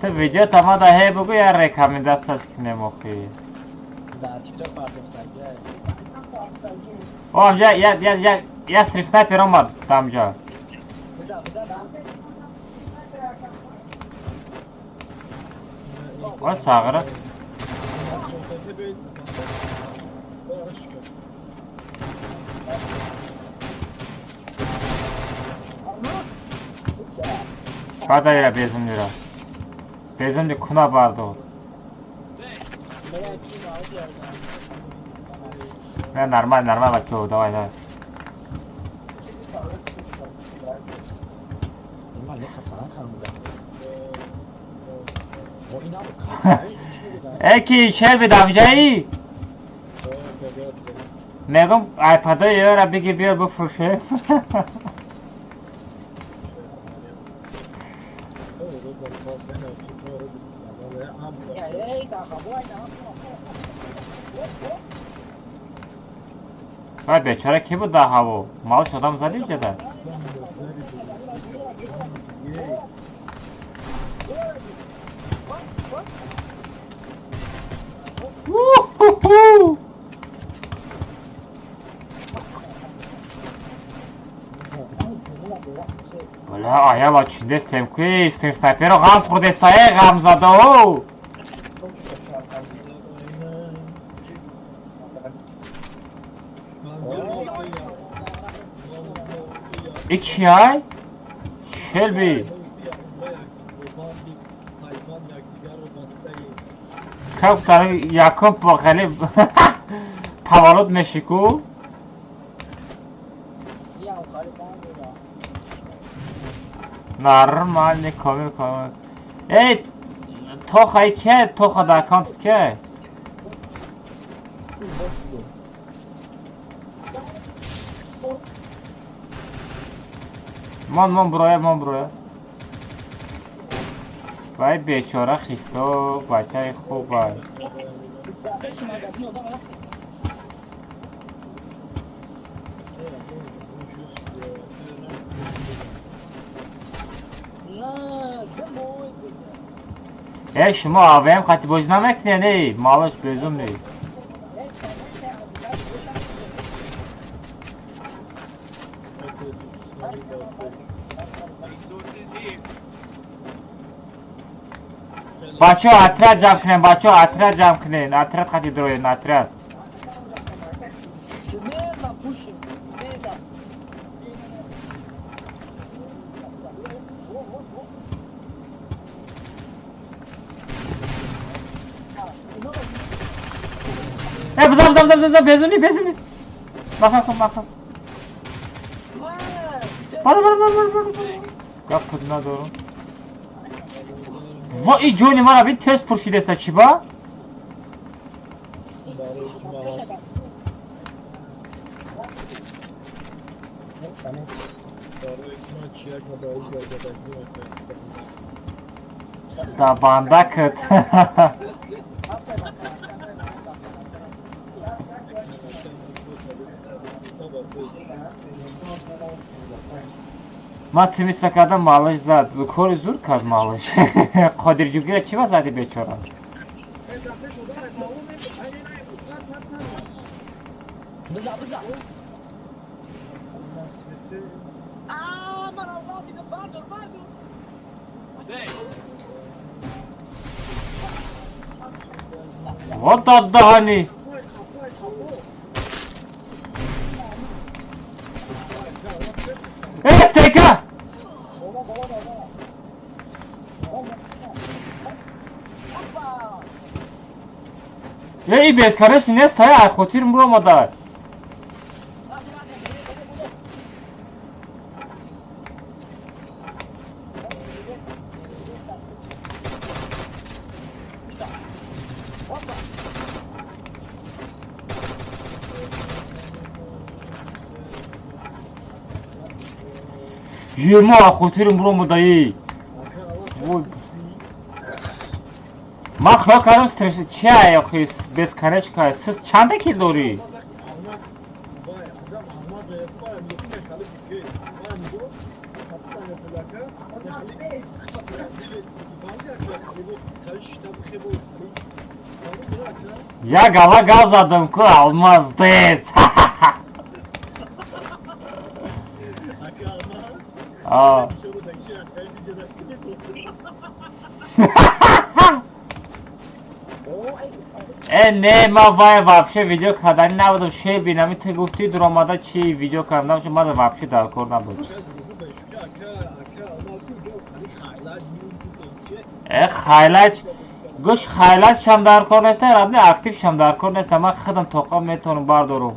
Ту видео тамада ҳе бугӯ, я рекомендацияш кинем охи. О, амҷа я стрим снайпер омад тамҷа. О, сағира. Бадарира безумнира. Безумни куна бардор. Не, нормально, нормально, бачо, давай, давай. Эки, шер бидам, ҷаи? Мегум, айпадои ёра биги биёр бифурӯшем. Вай, бечора ки буд дар ҳаво? Малш одам зади ҷада? Аяла чиндестем ки стрим снайперо ғам хӯрдестае ғамзадао. И кияй? Шелби. Как якум хеле таваллуд меши ку? Нормально, комил, комил. Эй, Тоха и ке? Тоха да аккаунт ке? Мон, мон броя, мон броя. Вай бечора Христо, бачаи хубай. Э, шумо АВМ хати бозӣ намекунед, эй, малыш безумный. Бачаҳо отряд ҷамъ кунед, бачаҳо отряд ҷамъ кунед, отряд хати дроен, отряд. Э, бизан, бизан, бизан, бизан, безумный, безумный. Маха кун, маха. Бара, бара, бара, бара, бара. Гап худ надорам. Ва и ҷони мара бин тез пуршидеста чӣ ба? Да бандакат. Ман тимиса кардам, малыш зад. Кори зур кард малыш. Қодирҷугира чӣ ба зади бечора? Вот отдани! Э, стейка! Э, и бескорыстный нест, ай, хотир муромада. Ема, хотир муромада, эй. Ман хиёл кардам стресс чи ай охи бесконечка. Сиз чанда кил дорӣ? Я гала гав задам ку алмаз дес. А. Э, не, ма вай вообще видео кардани набудам. Шер бинами ту гуфтӣ дуромада чи видео кардам, шо мада вообще дар кор набуд. Э, хайлайт, гӯш хайлайт шам дар кор нест, радни актив шам дар кор нест, ман худам тоқа метавонам бардорам.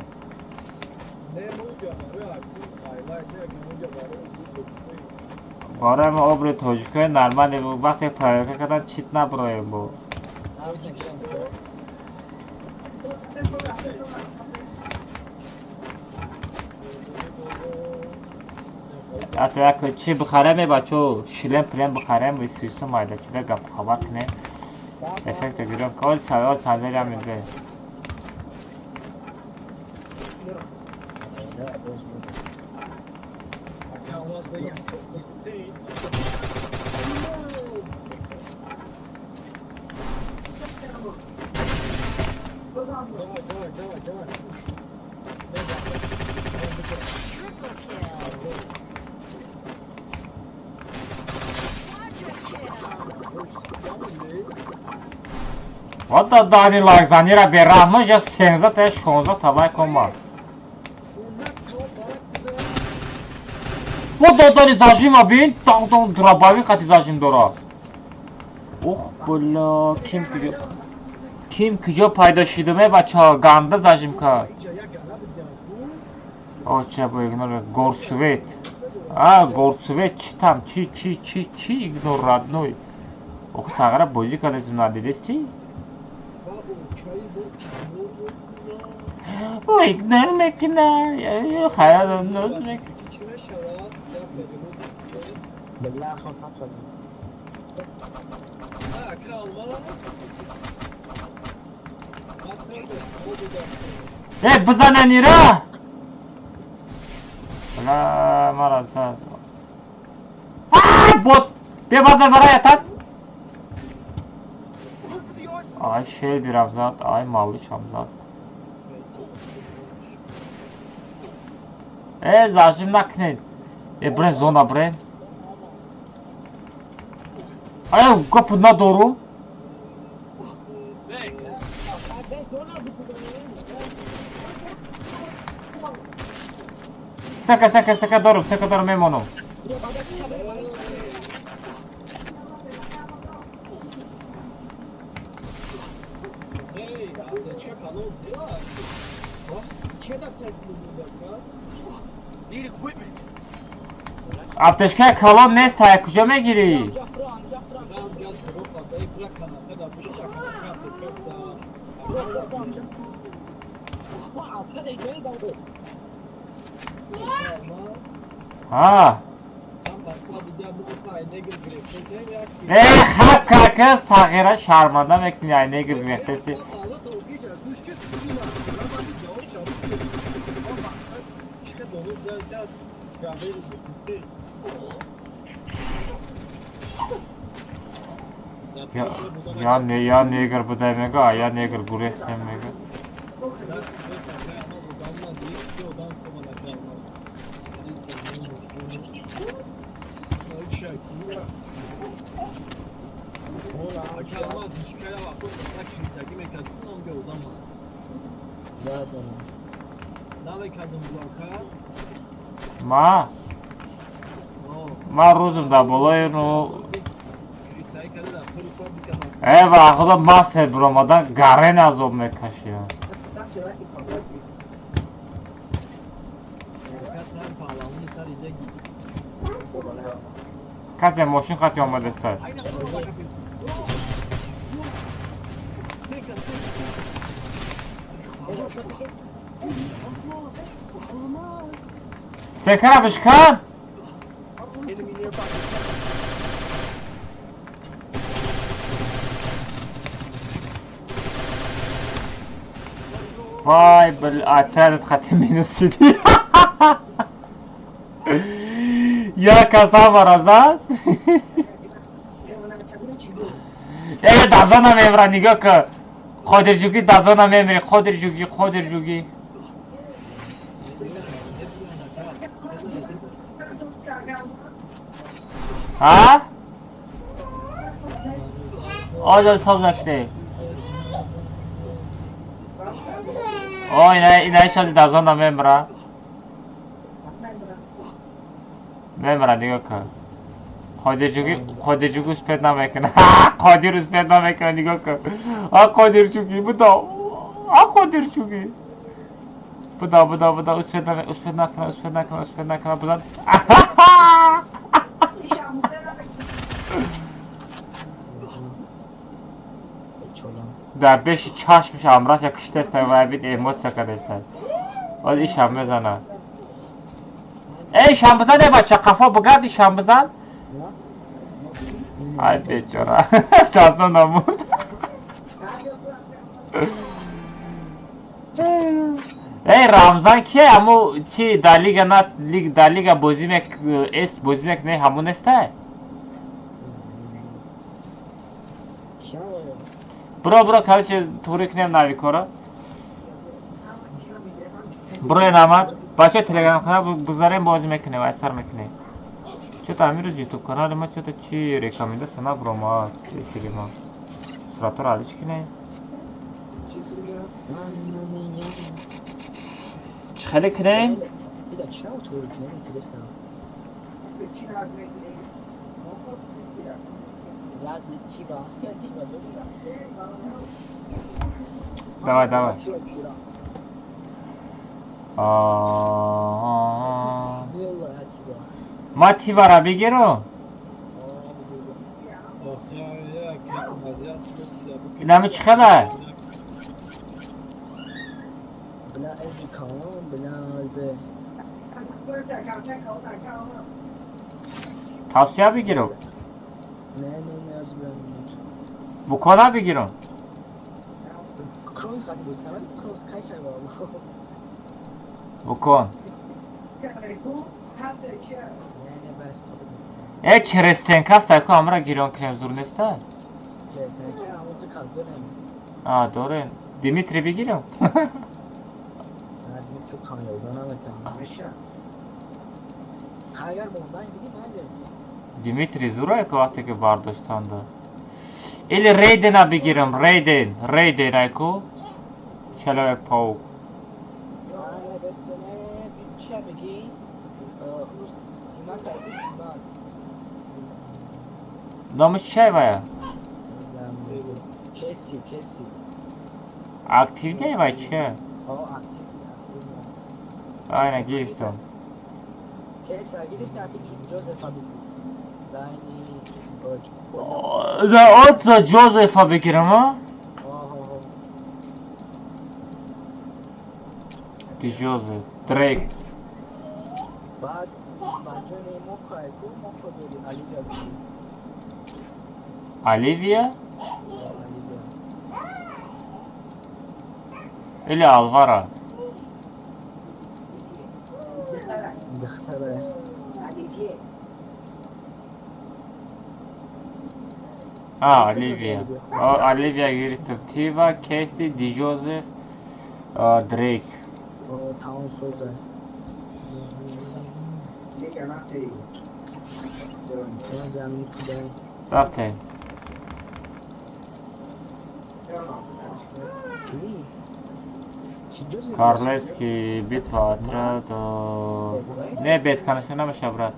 Барои ма обри тоҷикои нормале вақте проверка кардан чит наброем бо. Ата як чи бихарем е бачо, шлем плем бихарем, висуису майда чуда гап хабар кунем. Эффекто гирем, кол савол сандарям мебе. Вот дадани лайкзанира бераҳма жа 13 та 16 та лайк омад. Вот дадани зажима бин, дан дробовик қати зажим дора. Ух, бля, ким куҷо ким куҷо пайдо шидуме, бачаҳо, ганда зажим кард. О, ча бо игнор горсвет. А, горсвет чи там, чи чи чи чи игнор родной. Ох, сағара бозӣ кардасим, надидести? О, игнор мекуна, хаёл ноз мекуна. Э, бизананира! Бля, мара зад. А, бот! Бе базар барай атат. Ай, шер биравзад, ай, малыш амзад. Э, зажим накунед. Э, брен зона брен. Ай, гапу надорум. Стака, стака, стака дорум, стака дорум мемонум. Аптечкаи калон нест, ҳая куҷо мегирӣ? Ҳа. Э, хаб кака сағира шарманда мекунӣ, ай негр гирифтеси. Я не, я негр будай мега, а я негр гурехтем мега. Ма? Ма рӯзм дар болои ну э ва худо мастер биромадан гарен азоб мекашидам. Касе мошин қати омадастад. Текара бишкан? Вай, бля, ثالث хати минус шидӣ. Я касама разад. Э, дазона мемра, нигоҳ кун. Қодирҷугӣ дазона мемри, Қодирҷугӣ, Қодирҷугӣ. Ҳа? Оҷо соз нашудем. О, инаи шоди дазона мемра. Мемра, нигоҳ кун. Қодирҷугӣ, Қодирҷугӣ успеть намекунад. Қодир успеть намекунад, нигоҳ кун. А Қодирҷугӣ, будо. А Қодирҷугӣ. Будо, будо, будо, успеть наме, успеть накунад, успеть накунад, успеть накунад, бузан. Дар пеши чашмаш амраша киштаста ва бит эмоция кардастад. Оз ишам мезанад. Эй, ишам бизан, эй бача, қафо бугард, ишам бизан. Ай бечора. Таза намурд. Эй, Рамзан кие? Аму чи дар лига на лиг дар лига бозӣ мек эс бозӣ мекунӣ, ҳамон нестай? Бро, бро, короче, тури кунем навикора. Бро, намад. Бача телеграм канал бизарем бозӣ мекунем, ай сар мекунем. Чё-то ҳамин рӯз ютуб канали ма чё-то чи рекомендация набромад эфири ма. Суратҳоро алиш кунем. Чӣ хеле кунем? Давай, давай. Ма Тивара бигирам? Инами чӣ хеле? Тавсия бигирам? Букона бигирам? Букон. Э, Черестенка аст, ку амра гирон кунем, зур неста? А, дорем. Димитри бигирам? Димитри зурае ку вақте ки бардоштанда. Или Рейдена бигирам, Рейден, Рейден айку. Человек паук. Номаш чай вая? Актив не вай че? Айна гирифтам. Да, отца Джозефа бигирам, а? Ти Джозеф, Дрейк. Оливия? Или Алвара? А, Оливия. Оливия гирифтам. Тива, Кейси, Ди Джозеф, Дрейк. Рафтем. Карлески битва отряд. Не, без канашка намеша, брат.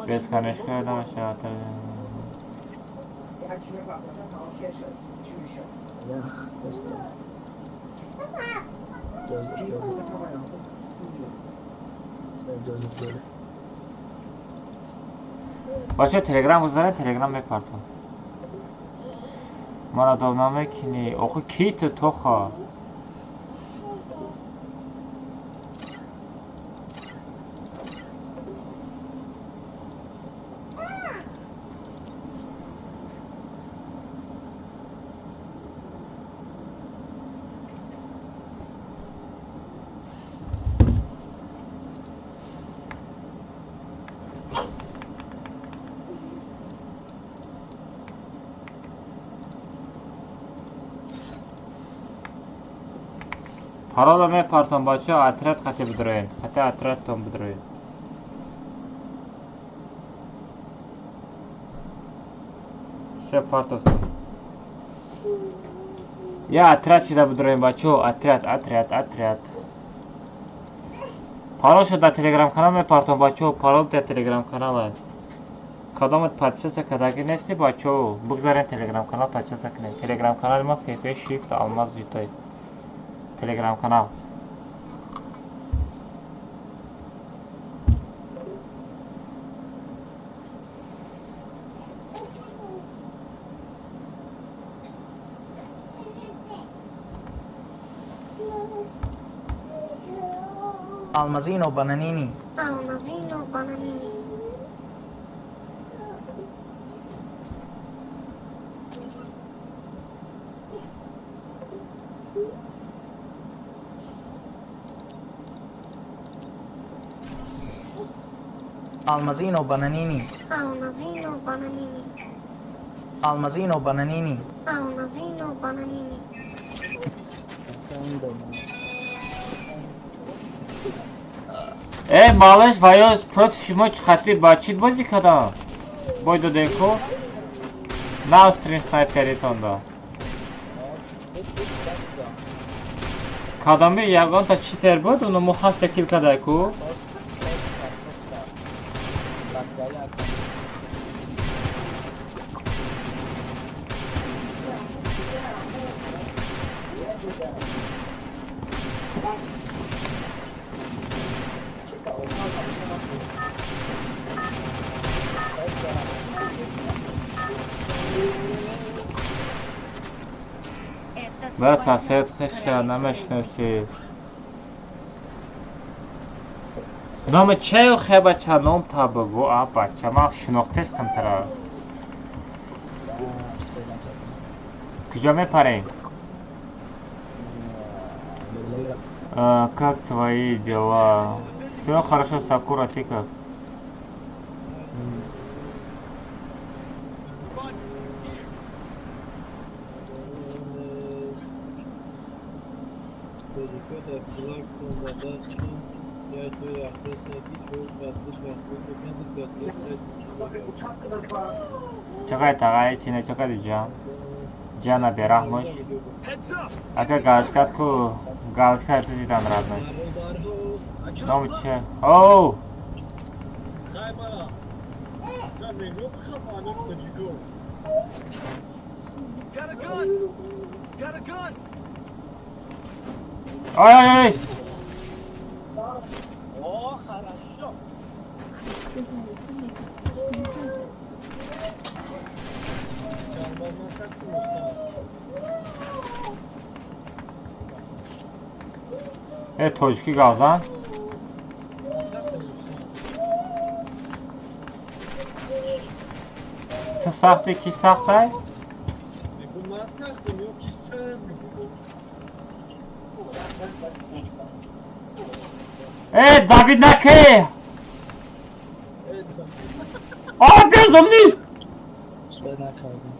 Без канашка намеша. Бача, телеграм гузарем, телеграм мепартам. Мара доб намекунӣ. Охи ки ту тоха? Парола мепартам, бача, отряд хати бидроен. Хати отрядтон бидроен. Все партовтон. Я отряд шида бидроен, бачо, отряд, отряд, отряд. Парол шуда телеграм канал мепартам, бачо, парол дар телеграм канал аст. Кадомат подписаться кадаги нести, бачо, бигзарен телеграм канал подписаться кунед. Телеграм канали ма ФФ Shift Алмаз Ютой. Телеграм-канал. Almazino Bananini. Almazino Bananini. Almazino Bananini. Almazino Bananini. Almazino Bananini. Almazino Bananini. Э, малыш, ваёс против шумо чӣ хатри ба чит бозӣ кардам? Бой додем ку? На стрим снайперитонда. Кадами ягонта читер буд, уно мо ҳашта кил кадай ку? Это Бас твоя асед хиша королевская намешноси. Номи чею хе бача, ном та бугу, а бача, ман шинохтестам тара. Куҷо мепарем? А, как твои дела? Все хорошо, Сакура, ты как? Тоҷикҳо дар кулактон задастанд, як ҷой рафтаистанд, ки чор кас, ду кас буд мекунанд, ду кас се Чакай, тағай, чине, чакай, ҷан. Ҷана бераҳмош. Ака галочкат ку, галочка ты зидан, родной. Номи че? Оу! Хаймара, тоҷико. Got a gun! Got a gun! Ой, ой, ой! О, хорошо. Ҷанбаз, ман сахти мустам. Э, тоҷикӣ гавзан? Ман сахти мустам. Ту сахти, ки сахтай? Мегӯ, ман сахтам ё кистам? Э, Давид наке! А, безумный! Накардам.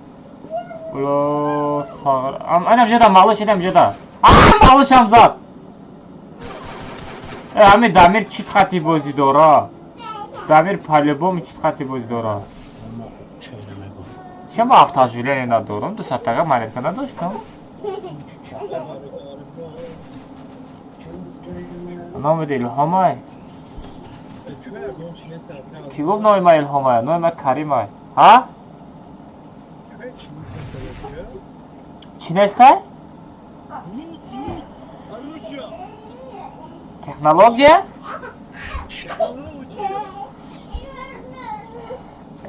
Уло, сағыр. Анам ҷада, малыш, анам ҷада. А, малышам зад! Э, ами Дамир чит хати бозӣ дора. Дамир по-любому чит хати бозӣ дора. Чой намегӯ. Чема автооживление надорам, ду сатага монетка надоштам. Номи Илҳомай. Кӣ гуфт номи ман Илҳомай? Номи ман Каримай. Ҳа? Чӣ нестай? Технология?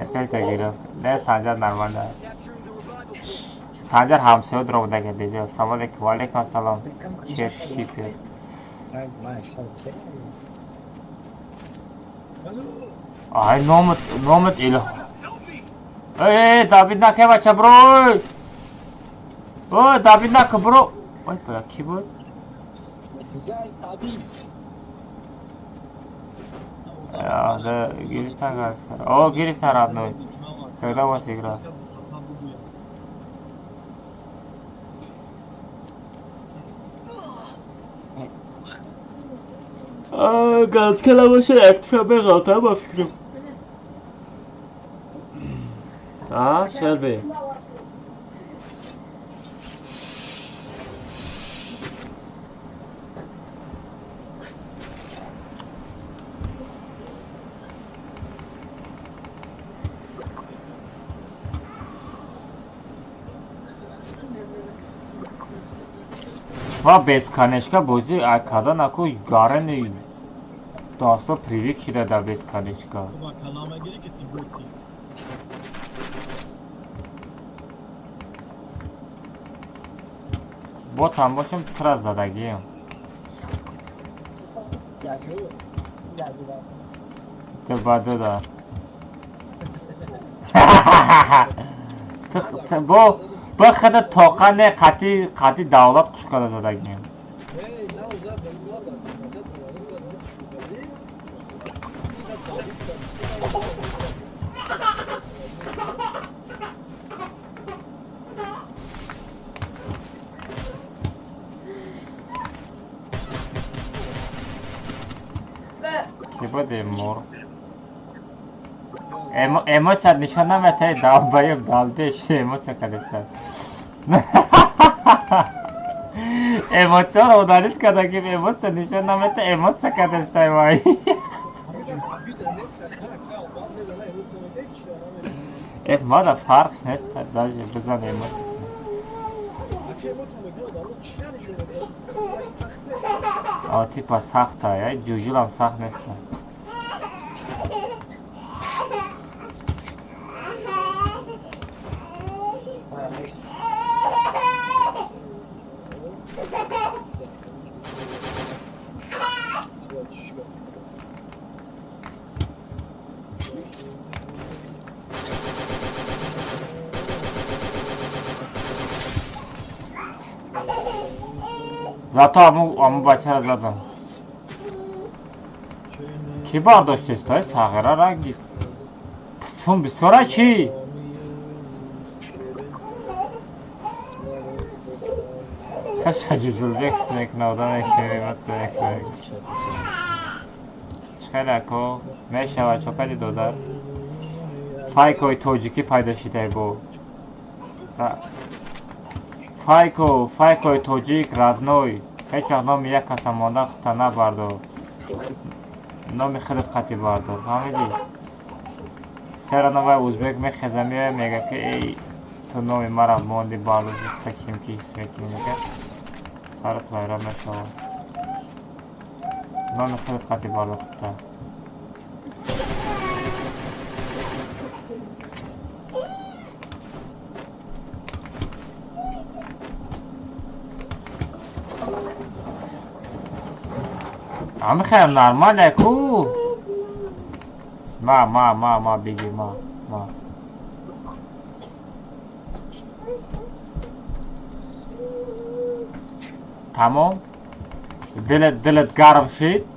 Эффекта гирифт. Не, Санҷар нормально. Санҷар ҳамсоя дуромадаги безе. Салом алейкум, ва алейкум ассалом. Чер шипер. Окей. Ай, номат, номат Илҳ. Эй, Давид наке, бача, бро. Ой, Давид наке, бро. Ой, бля, кӣ буд? Да, гирифтан галочка. О, гирифтан, родной. Когда у вас игра? Галочка набоша, актив меғалтам ба фикрам. А, Шелби. Ва бесконечка бозӣ карда наку, гарани дасто привык шида да бесконечка. Калама гирӣ, ки ти боти. Ботам бошем, тра задагием. Ту ба ду да. Бо бо хада тоқа не қати қати давлат қушкада задагием. Эй, нав зад, зад, зад, зад. Ки буд мур? Эмоция нишон наметаҳи, долбоёб, долбеш, эмоция кадеста. Эмоцияро удалить карда, ки эмоция нишон намета, эмоция кадестай вай. Э, мада фарқш нест, даже бизан эмоция. А, типа сахта, я ҷуҷулам сахт нест. Зато аму бачара задам. Кӣ бардоштестай сағира ранги? Пусум бисёра чӣ? Хаша ҷуҷулбек мекуна, одам мекунад. Чӣ хеле ако мешавад чокади додар. Файкои тоҷикӣ пайдо шидай бо. Файко, файкои тоҷик родной. Ҳеҷ вақт номи як каса монда худта набардор. Номи худат қатӣ бардор. Фаҳмидӣ? Сера новай узбек мехеза меоя мега ки эй ту номи мара монди бардошти худта ким ки ҳис мекунӣ мега. Сарат вайрон мешавад. Номи худат қатӣ бардор худта. Ами хеле нормале ку. Ма, ма, ма, ма, биги, ма, ма. Тамом. Дилат, дилат гарм шид.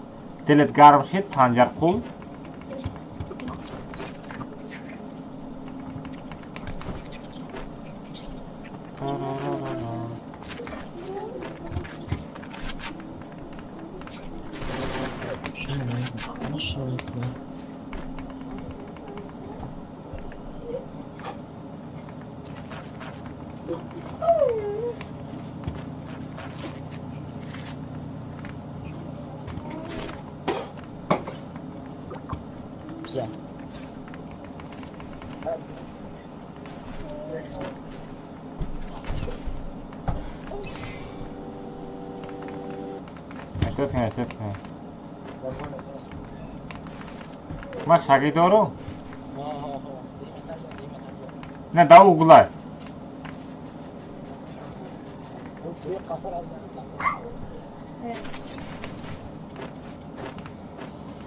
Дилат гарм шид, Санҷарқул. Ма шаги дорум? Не, да углай.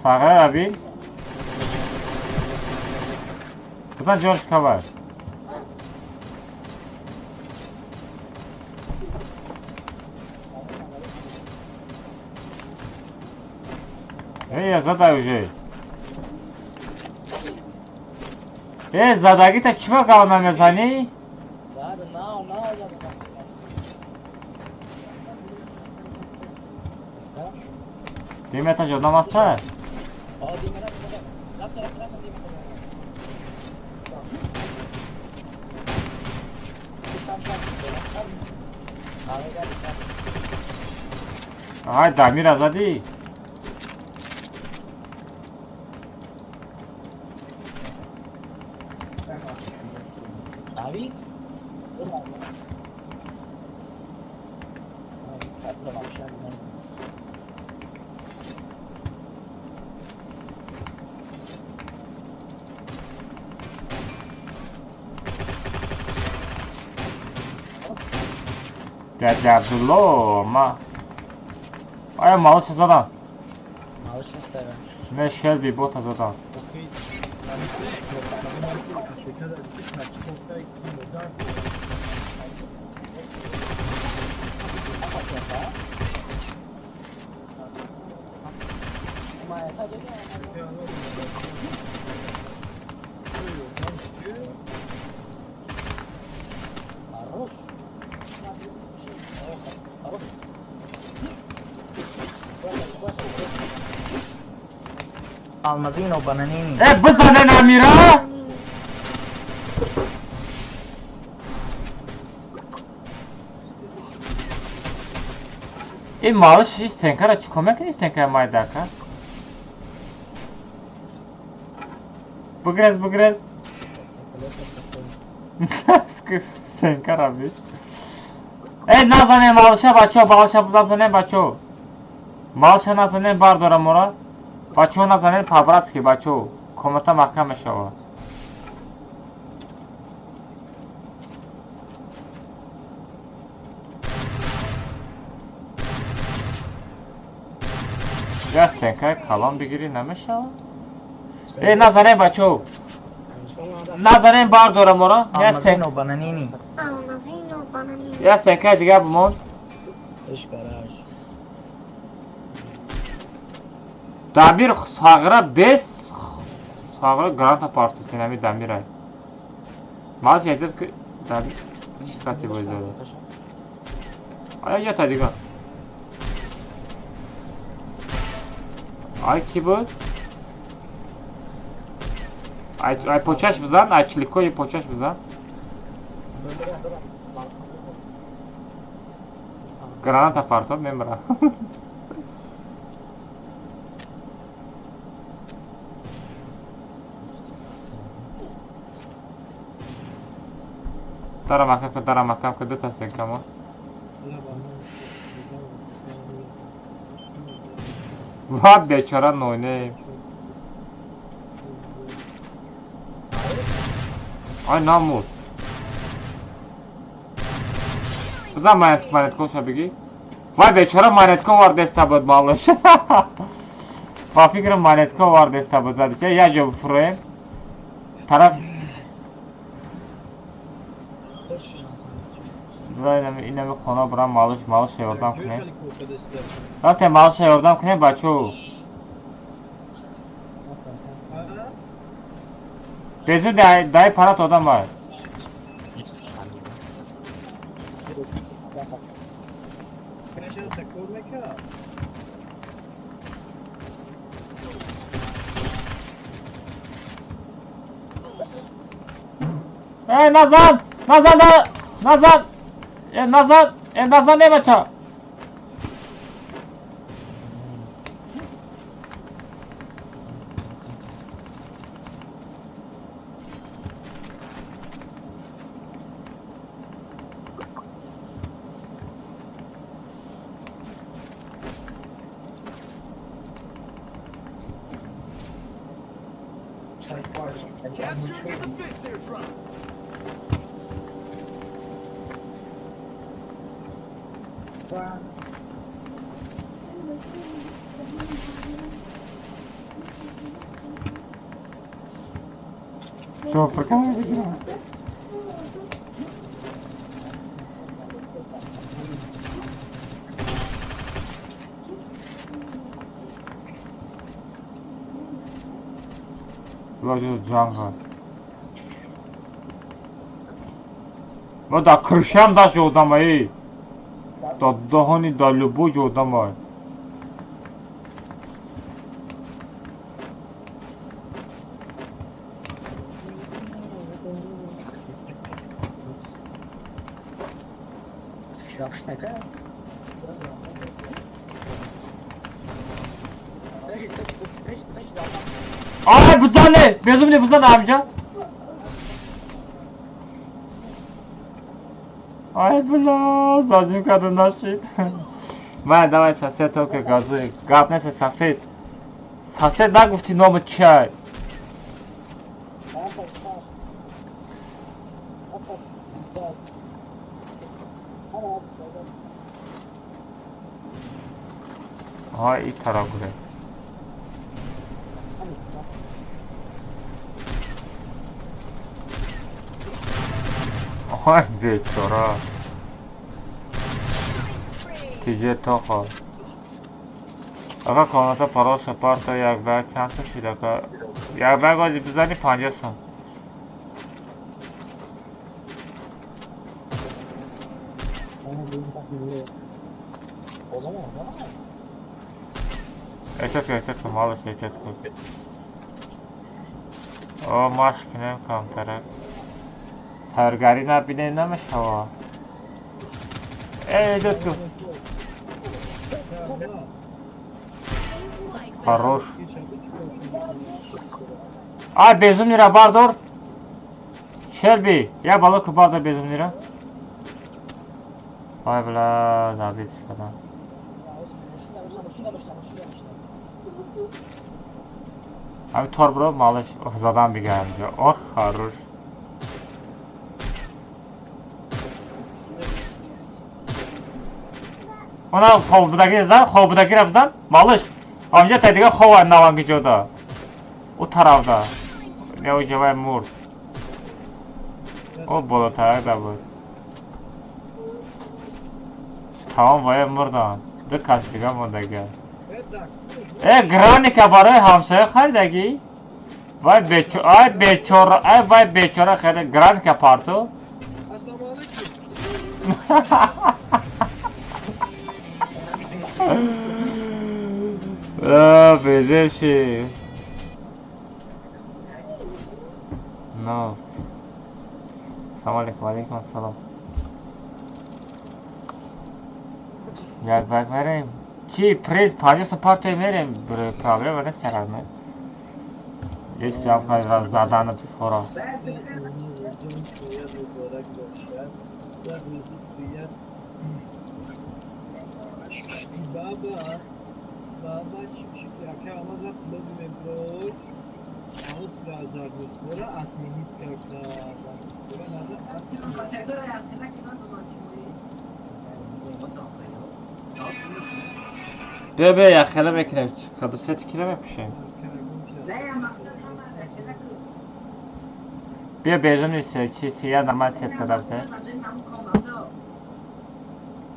Сағира аби? Бизан ҷонш кавар. Эй, я задай уже. Э, задагита чӣ ба гав намезанӣ? Димета ҷодам аста? Ай, дамира задӣ? Дядя Абдулло, ма. Ая малыш задан. Малыш ставим. Не Шелби бота задан. Almazino Bananini. Э, бизанен Амира! Ин малыш стенкара чӣ кор мекунӣ, стенкаи майдака? Бугрез, бугрез. Стенкара би. Э, назанем малыша, бачаҳо, малыша назанем, бачаҳо. Малыша назанем, бардорам ора. Бачаҳо, назанем по-братски, бачаҳо. Комната маҳкам мешавад. Я стенкаи калон бигирӣ намешавад? Э, назанем, бачаҳо. Назанем, бардорам ора. Я стен Алмазино бананини. Алмазино бананини. Я стенкаи дигар бимон. Дамир сағира без сағира граната партистен ами Дамирай. Малыш эҳтиёт ки Дамир чӣ қати бозида. Ая ята дигар. Ай ки буд? Ай, ай почаш бизан, ай чиликои почаш бизан. Граната партоб мембра. Дара маҳкам кун, дара маҳкам кун, дута стенкамо. Ва бечора нойне. Ай намурд. Бизан монеткоша бигӣ. Вай бечора монетко вардеста буд малыш. Ба фикрам монетко вардеста буд задиша. Я ҷо бифурӯем. Тараф инами хона бурам малыш, малыша ёрдам кунем. Рафтем малыша ёрдам кунем, бачаҳо. Безу дай парат одам бай. Э, назан! Назан да! Назан! Э, назан! Э, назан не бача! Capture the defense airdrop. Что, прикольно? Ҷанга. Ма да крышам даже одамай. Да даҳони да любой ҷо одамай. Ай, бизане! Безумный бизан амҷа. Ай, бля, зажим каду нашид. Ман давай сосед только газуй. Гап нест сосед. Сосед нагуфти номи чай. Ҳа, и тараф гурем. Ай бечора. Тиже тоха. Ака комната пароша парта як бак чанд сум шид ака? Як бак ози бизани 50 сум. Эҳтиёт кун, эҳтиёт кун, малыш, эҳтиёт кун. О, машқ кунем камтарак. Тайёргарӣ набинем намешава. Э, эҳтиёт кун. Хорош. Ай, безумныйра бардор. Шелби, я балоку бардор безумныйра. Ай, бля, забить когда. Ами тор бро, малыш, ох, задам бигаем. Ох, хорош. Она хобудаги зан, хобудаги рабзан, малыш. Амҷа та дига хова наванги ҷода. У тарафда. Не уҷавай мурд. О болотарак да буд. Тамом вая мурдан. Ду кас дига мондага. Э граника барои ҳамсоя харидагӣ? Вай бечора, ай бечора, ай вай бечора харида граника парту. Безеши. Но. Салом алейкум, алейкум ассалом. Як бак мерем. Чи приз 50 партия мерем, проблема нест ҳарме. Есть ямка заданат фора. Баба шикака омад вақт лоби меброд аутра зарнускора отменить карда зарнускора надо Бе бе я хела мекунем каду сет кило мепушем. Бия бежон нест чи сия нормал сет кадабте.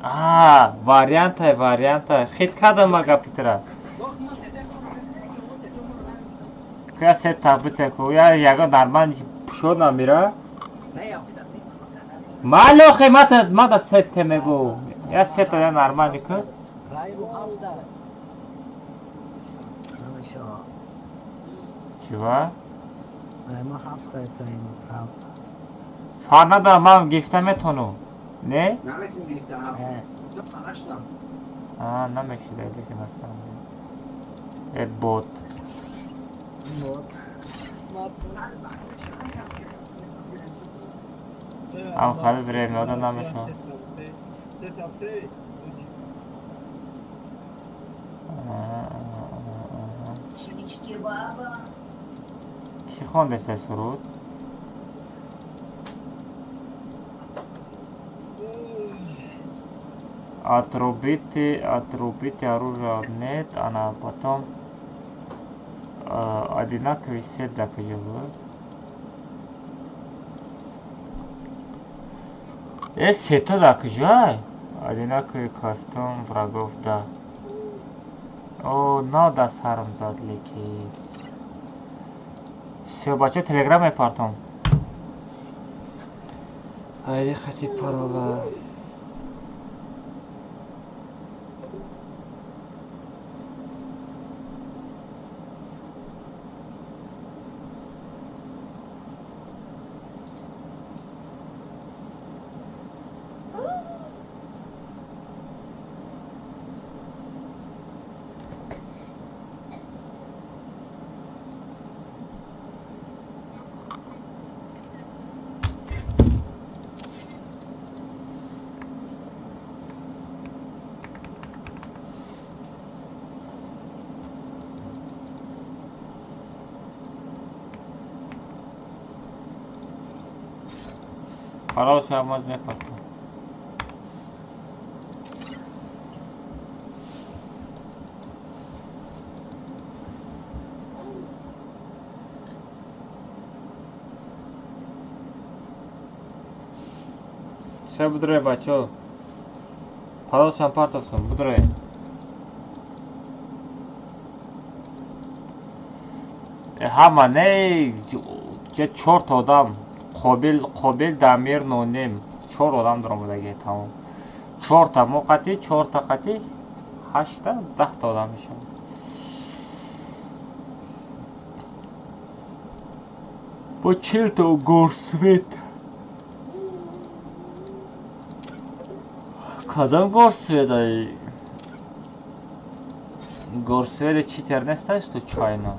А, вариантай, вариантай. Хит кадам ма гапитра. Кая сет табите ку я яго нормал пушод намира. Малохе мата мада сет темегу. Я сет я нормал ку. Чива? Фарнада ман гифта метону. Не? А, намешида лекин аслан. Э бот. Ам хали время ода намешава. Ки хондеста суруд? Отрубите, отрубите оружие нет, она потом одинаковый сет докажу. Сето докажу, одинаковый костюм врагов, да. О, надо сарм задлики. Все, бача телеграм партом. Айди хати парола. Парол шамаз мепартам. Ша будрай бачо. Парол шам партовсам, будрай. Ҳама не, чорта одам. Қобил, Қобил, Дамир, Нонем. Чор одам даромадаги тамом. Чорта мо қати, чорта қати, ҳашта, 10та одам мешавад. Бо 40та горсвет. Кадом горсвет ай? Горсведе читер нестай случайно?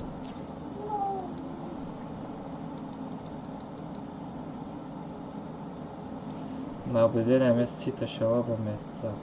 Наблюдение месяца шава месяца.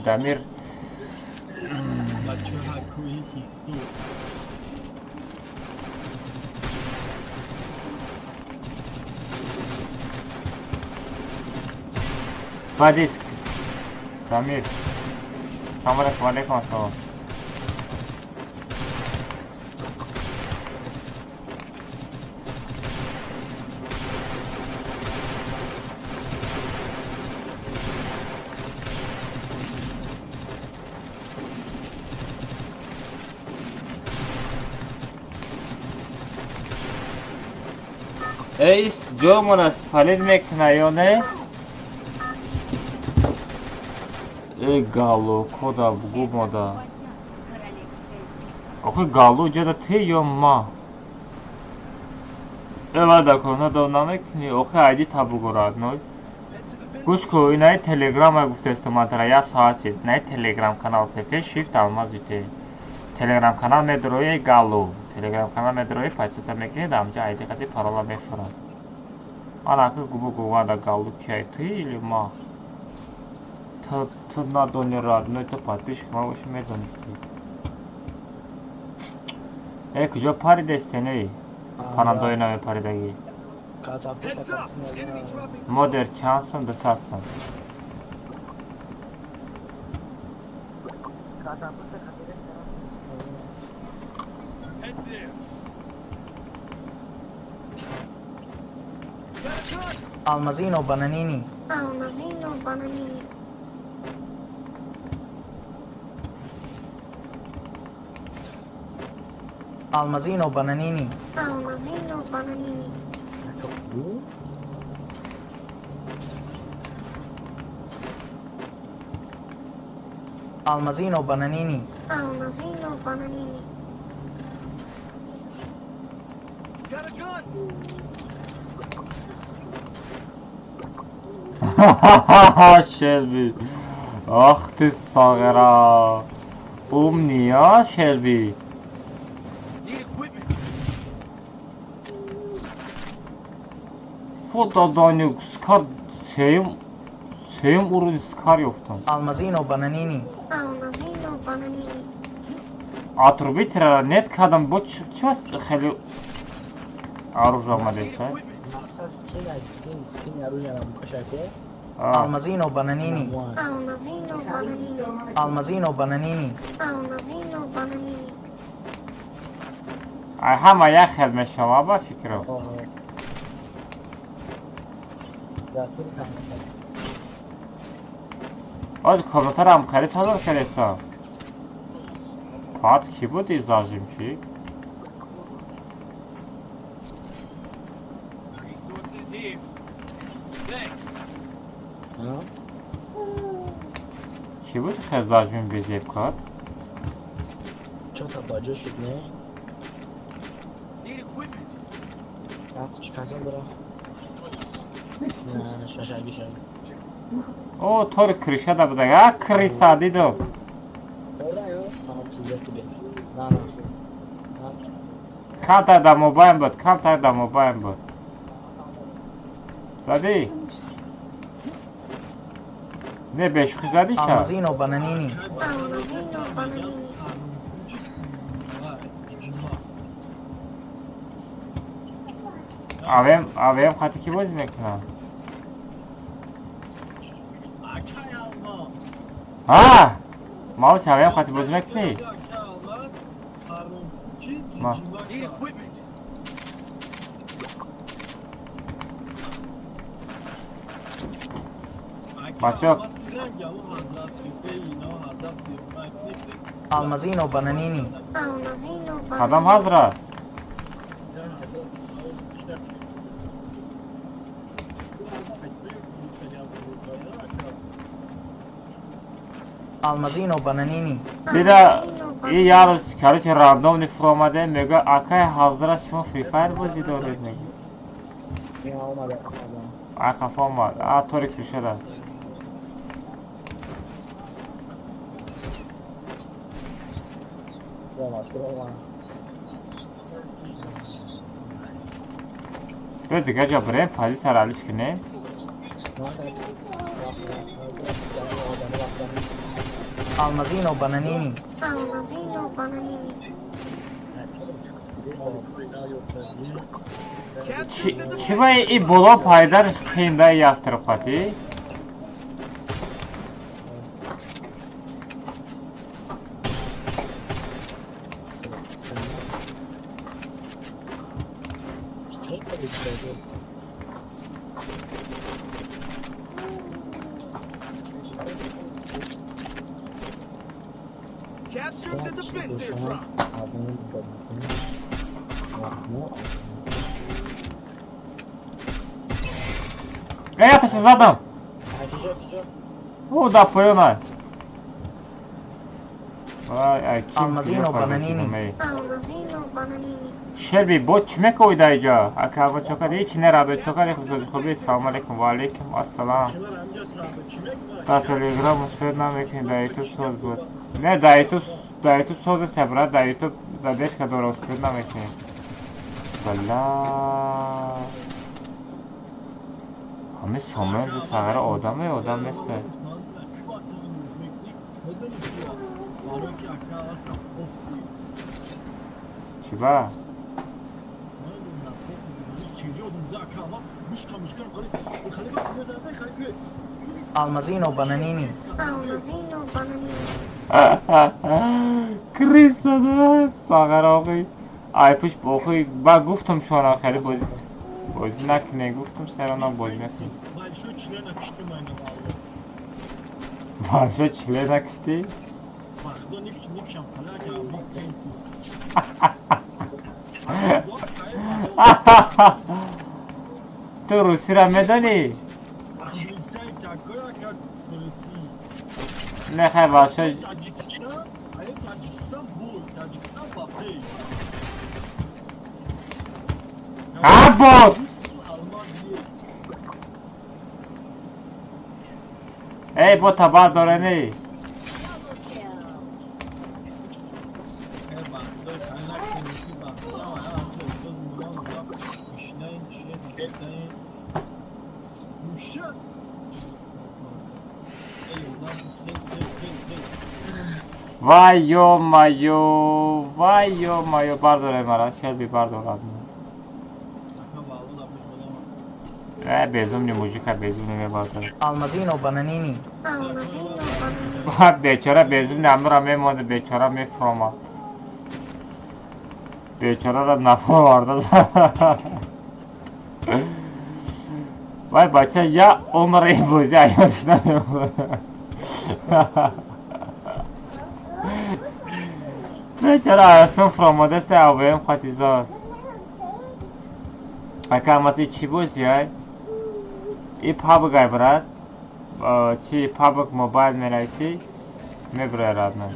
Дамир. Бадис. Дамир. Салом алейкум, алейкум ассалом. Эйс ҷомон аз палид мекуна ё не? Э галу, кода бугу мода. Охи галу ҷода ти ё ма? Э вада кона дов намекунӣ, охи айди та бугу родной. Гӯш ку, инаи телеграма гуфтесту ман тара як соат шид. Инаи телеграм канал ПП Shift Алмаз ЮТ. Телеграм канал медрои галу. Телеграм канал медрои подписка мекунӣ, дар ҳамҷа айди қади парола мефурад. Ана ки губу гувада галу киай ты или ма? Ту надони родной, ту подписчик ма боши медонисти. Э куҷо паридестен эй? Парандаи намепаридагӣ. Модер чанд сум? 200 сум. Алмазино бананини. Алмазино бананини. Алмазино бананини. Алмазино бананини. Алмазино бананини. Алмазино бананини. Got a gun. Шелби. Ах ты сагра. Умный, а, Шелби? Худо доню, скар сеюм уровень скар ёфтам. Алмазино бананини. Алмазино бананини. Отрубить нет кадам, бо чё хеле оружие омадеста? Алмазино бананини. Алмазино бананини. Алмазино бананини. Алмазино бананини. Ай ҳама як хел мешава ба фикрам. Оз комнатаро хеле сазор кардеста. Пат ки буд и зажимчик? Ки буд хел зажим безеб кард? Чё-то баҷо шуд, не? О, тори крыша да буда. А, крыса дидам. Камтар дар мобайн буд, камтар дар мобайн буд. Зади? Не бешухи зади ша? Алмазино Бананини. Алмазино Бананини. Авем, авем хати ки бозӣ мекунам? Ҳа! Малш авем хати бозӣ мекунӣ? Ма. Бачо. Алмазино Бананини. Алмазино Кадам Бананини. ҳазрат? Алмазино Бананини. Дида и ярус, короче, рандомный фуромаде, мега, акай ҳазрат шумо Free Fire бозӣ доред мега. Не, омада, омада. А хафа омад. А торик шуда. Бе дига ҷо бирем, позитсияро алиш кунем. Алмазино Бананини. Алмазино Бананини. Чӣ ва и боло пайдарш қинда яструб қати? Captured the defense airdrop. Э, яташа задам! О, да, поёна. Вай, ай, ки Алмазино Бананини. Алмазино Бананини. Шерби, бо чӣ мекови дар иҷо? Ака, бо чокар ҳеч не радо чокар хусуси хуби. Салом алейкум, ва алейкум ассалам. Дар Телеграм успед намекунӣ, дар Ютуб соз буд. Не, дар Ютуб, дар Ютуб соза себра, дар Ютуб задержка дора, успед намекунӣ. Бала. Ҳами сомон ду сағара одаме, одам несте. Чӣ ба? Алмазино Бананини. Алмазино Бананини. Криса да сағара охи. Ай пуш охи ба гуфтам шуана хеле бозӣ бозӣ накунед, гуфтам серона бозӣ накунед. Большой член накиштӣ? Ту русиро медонӣ? Не, хай большой А бот! Эй, бота бардоре не? Вай ё-моё, вай ё-моё, бардоре мара, Шелби бардорад. Э, безумный мужика, безумный мебардорад. Алмазино Бананини. Алмазино Бананини. Ва бечора безумный амра мемонад, бечора мефрома. Бечораро нафроварда. Вай бача я умр ин бозӣ аёдаш намемонад. Бечора асон фромодаста авм хатизод. Ака маси чӣ бозӣ ай? И PUBG ай брат. Чи PUBG Mobile менависӣ? Мебурай родной.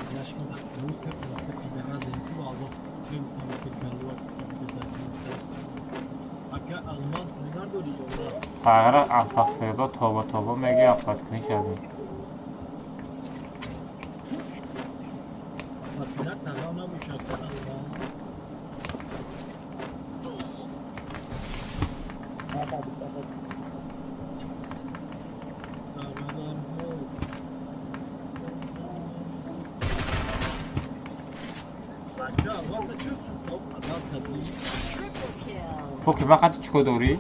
Сағира астағфирулло тоба тоба мегӯяд оплаткунӣ шавӣ. Фуки вақати чӣ кор дорӣ?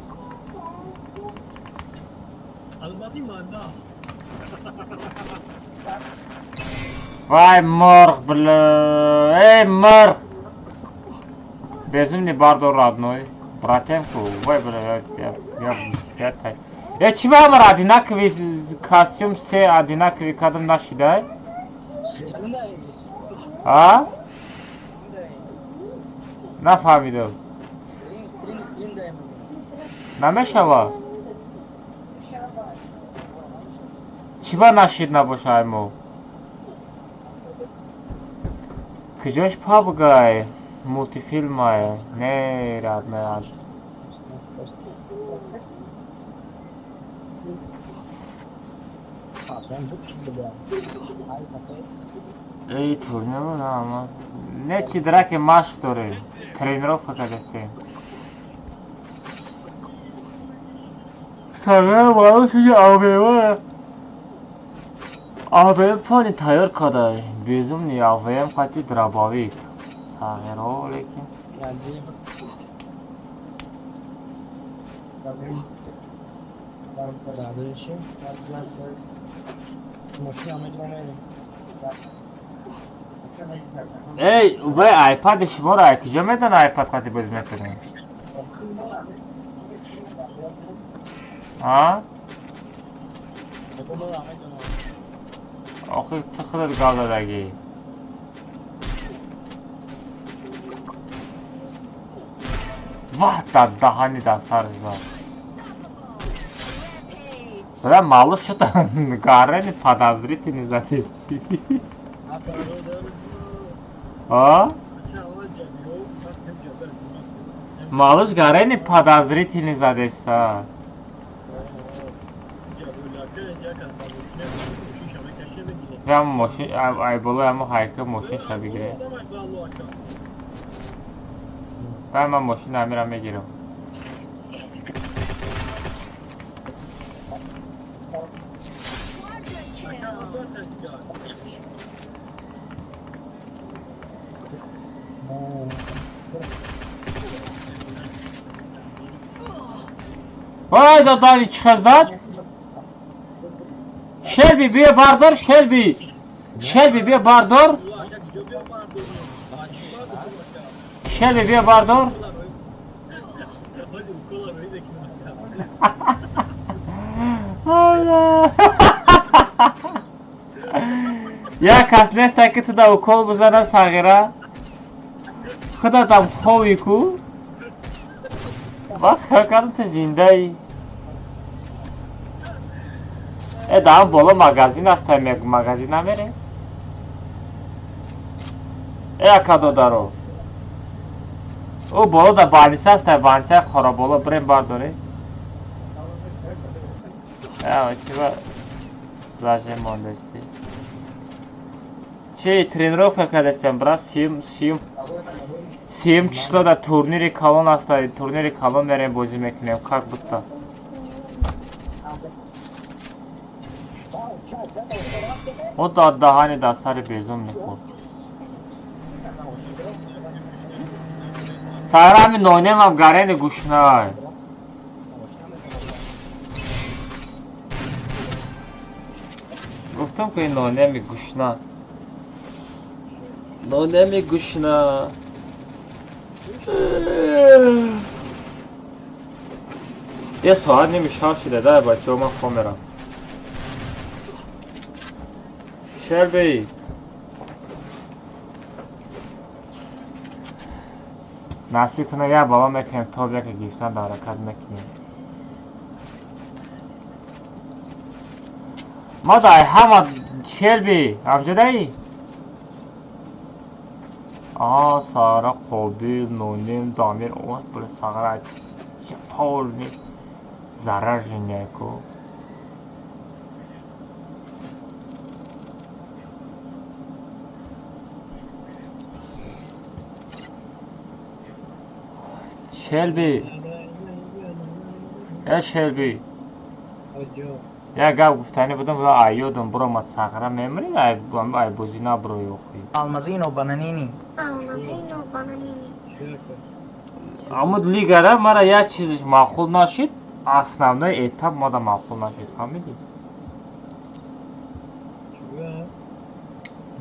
Вай мурғ, бля, эй мурғ! Безумный бардор родной. Братем ку, вай бля, я тай. Э, чӣ ба ҳамара одинаковый костюм се одинаковый кадом нашидай? А? Нафаҳмидам. Намешава? Чӣ ба нашид набоша ай мо? Куҷош пабгай? Мултифилмай. Не, родной. Эй, турнир на не чи драки машқ дорем. Тренировка кардастем. Сагара маълум шуди АВМ. АВМ фони тайёр кадай. Безумный АВМ қати дробовик. Сағиро лекин. Эй, вай айпади шуморо ай куҷо медона айпад қати бозӣ мекунем? А? Охи ту худат гап задагӣ. Ваҳ дар даҳани дар сараш зад. Бля, малыш что-то гарени подозрительный задести. А? Малыш гарени подозрительный задеста. Прям мошин, ай боло ҳамо ҳайка мошин ша бигире. Дай ман мошин амира мегирам. Вай додани чӣ хел зад? Шелби биё бардор, Шелби. Шелби биё бардор. Шелби биё бардор. Як кас неста ки ту да укол бизана сағира. Худатам хови ку. Вақт хел кардам ту зиндаӣ. Э, даам боло магазин аст, магазин намерем? Э, ака додаро. Ӯ боло да баниса аст, банисаи қораболо бирем бардорем. Э, чӣ ба заже мондасти? Чи тренировка кардастем, брат, сиюм число да турнири калон аст, турнири калон мерем бозӣ мекунем, как будто. О да даҳани дар сари безум мехӯрд. Сарами нонемам гарени гушнай. Гуфтам ки нонеми гушна. Нонеми гушна. Е соат ними шаб шида, дай бачаҳо ман хоб мерам. Шелби. Насиб кунад як бало мекунем, тоб яке гирифтан дар ҳаракат мекунем. Ма дай ҳама Шелби, ҳамҷадаӣ? Аҳа, Сара, Қобил, Ноним, Дамир, овоз била Сағара полный зараженная ку. Шелби. Э Шелби. Як гап гуфтанӣ будам, буда айёдам буромад Сағара мемирӣ, ай бозӣ набуро ёхӣ. Алмазино Бананини. Алмазино Бананини. Амуд лигара мара як чизиш маъқул нашид, основной этап мада маъқул нашид, фаҳмидӣ?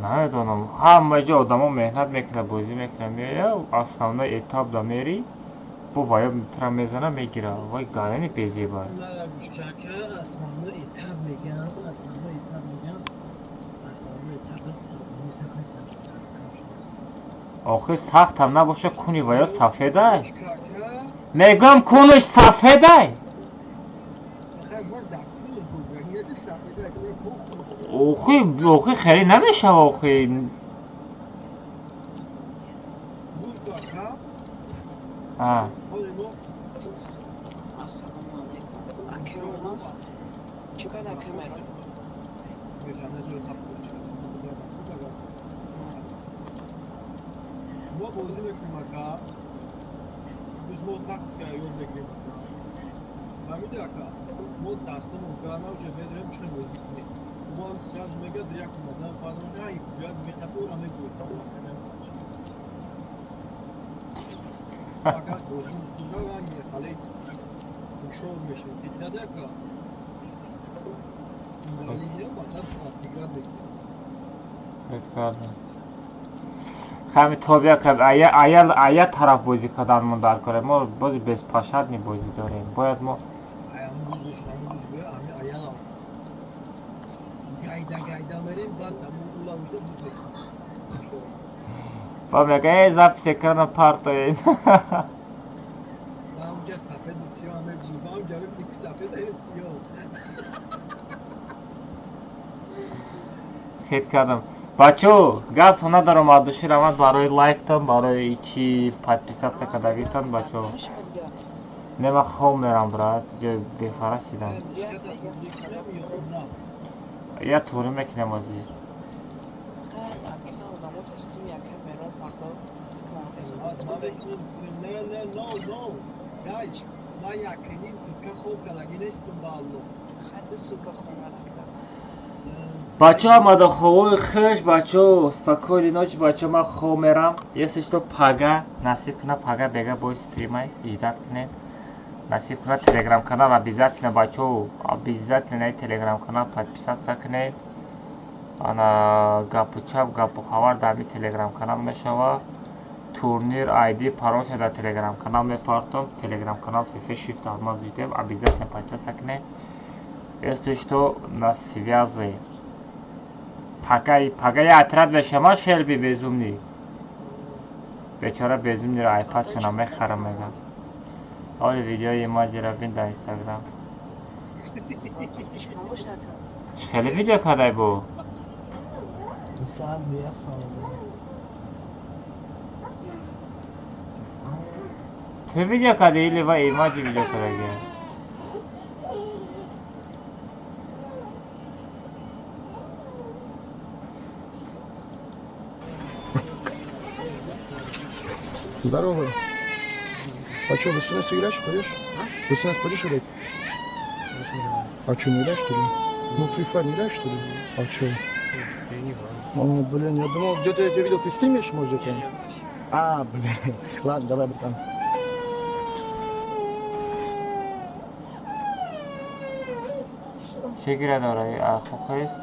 Намедонам, ҳама ҷо одамо меҳнат мекунад, бозӣ мекунад, меоя, основной этап да мери, бо вая тра мезана, мегира. Вай галени безеба. Основной этап меган, основной этап меган, основной этап. Охи сахтам набоша, куни вая сафедай. Мегӯям, кунаш сафедай. Охи, охи хеле намешава охи. А. Ассалому алайкум. Акерона. Чӣ када камера? Мо бозӣ мекунем, ака. Рӯз мо тактика ёд мекунем, ака. Фаҳмиди, ака? Мо дастамон гарма, уҷа медорем, чӣ бозӣ кунем. Мо ҳам сразу мегӯяд, як омадан фармоша, бояд мехапи, ӯра мегӯяд. Ака, бозӣ хале ҳушёр мешавем. Фикрада, ака? Инвалидия баъдан отыграть мекунем. Ҳами тобия ая тараф бозӣ карданмон дар кора. Мо бози беспощадный бозӣ дорем. Бояд мо ба мега, э, запись экрана партоем. Хет кардам. Бачо, гаптон надорам, от души рамад барои лайктон, барои чи подписаться кардагитон, бачо. Не, ман хоб мерам, брат, ҷо бефара шидам. Я тури мекунем ҳозир. Бачо, омада ховои хуш, бачо, спокойной ночи, бачо, ман хоб мерам. Если что, пага, насиб куна, пага бега бой стримай, ждать кунед. Насиб куна, телеграм канал обязательно, бачо, обязательно телеграм канал подписаться кунед. Ана гапу чап, гапу хабар дар ҳамин телеграм канал мешава. Турнир ID паролша дар телеграм канал мепартом. Телеграм канал фиф shift алмаз видем, обязательно подписаться кунед. Если что, на связи. Пага, пага я отряд мешама, Шелби безумный. Бечора безумный айпад шона мехарам, мегам. Оли видеои маҷира бин дар Инстаграм. Чӣ хеле видео кадай бу? Сар бияхам. Ту видео кади или ва имаҷи видео кадаги? Здорово. А что, в СНС играешь, пойдешь? В СНС пойдешь играть? А что, не играешь, что ли? Ну, Free Fire не играешь, что ли? А что? Я не играю. О, блин, я думал, где-то я тебя видел, ты стримишь, может, где-то? А, блин. Ладно, давай, братан. Чӣ гиря дора? Хухест?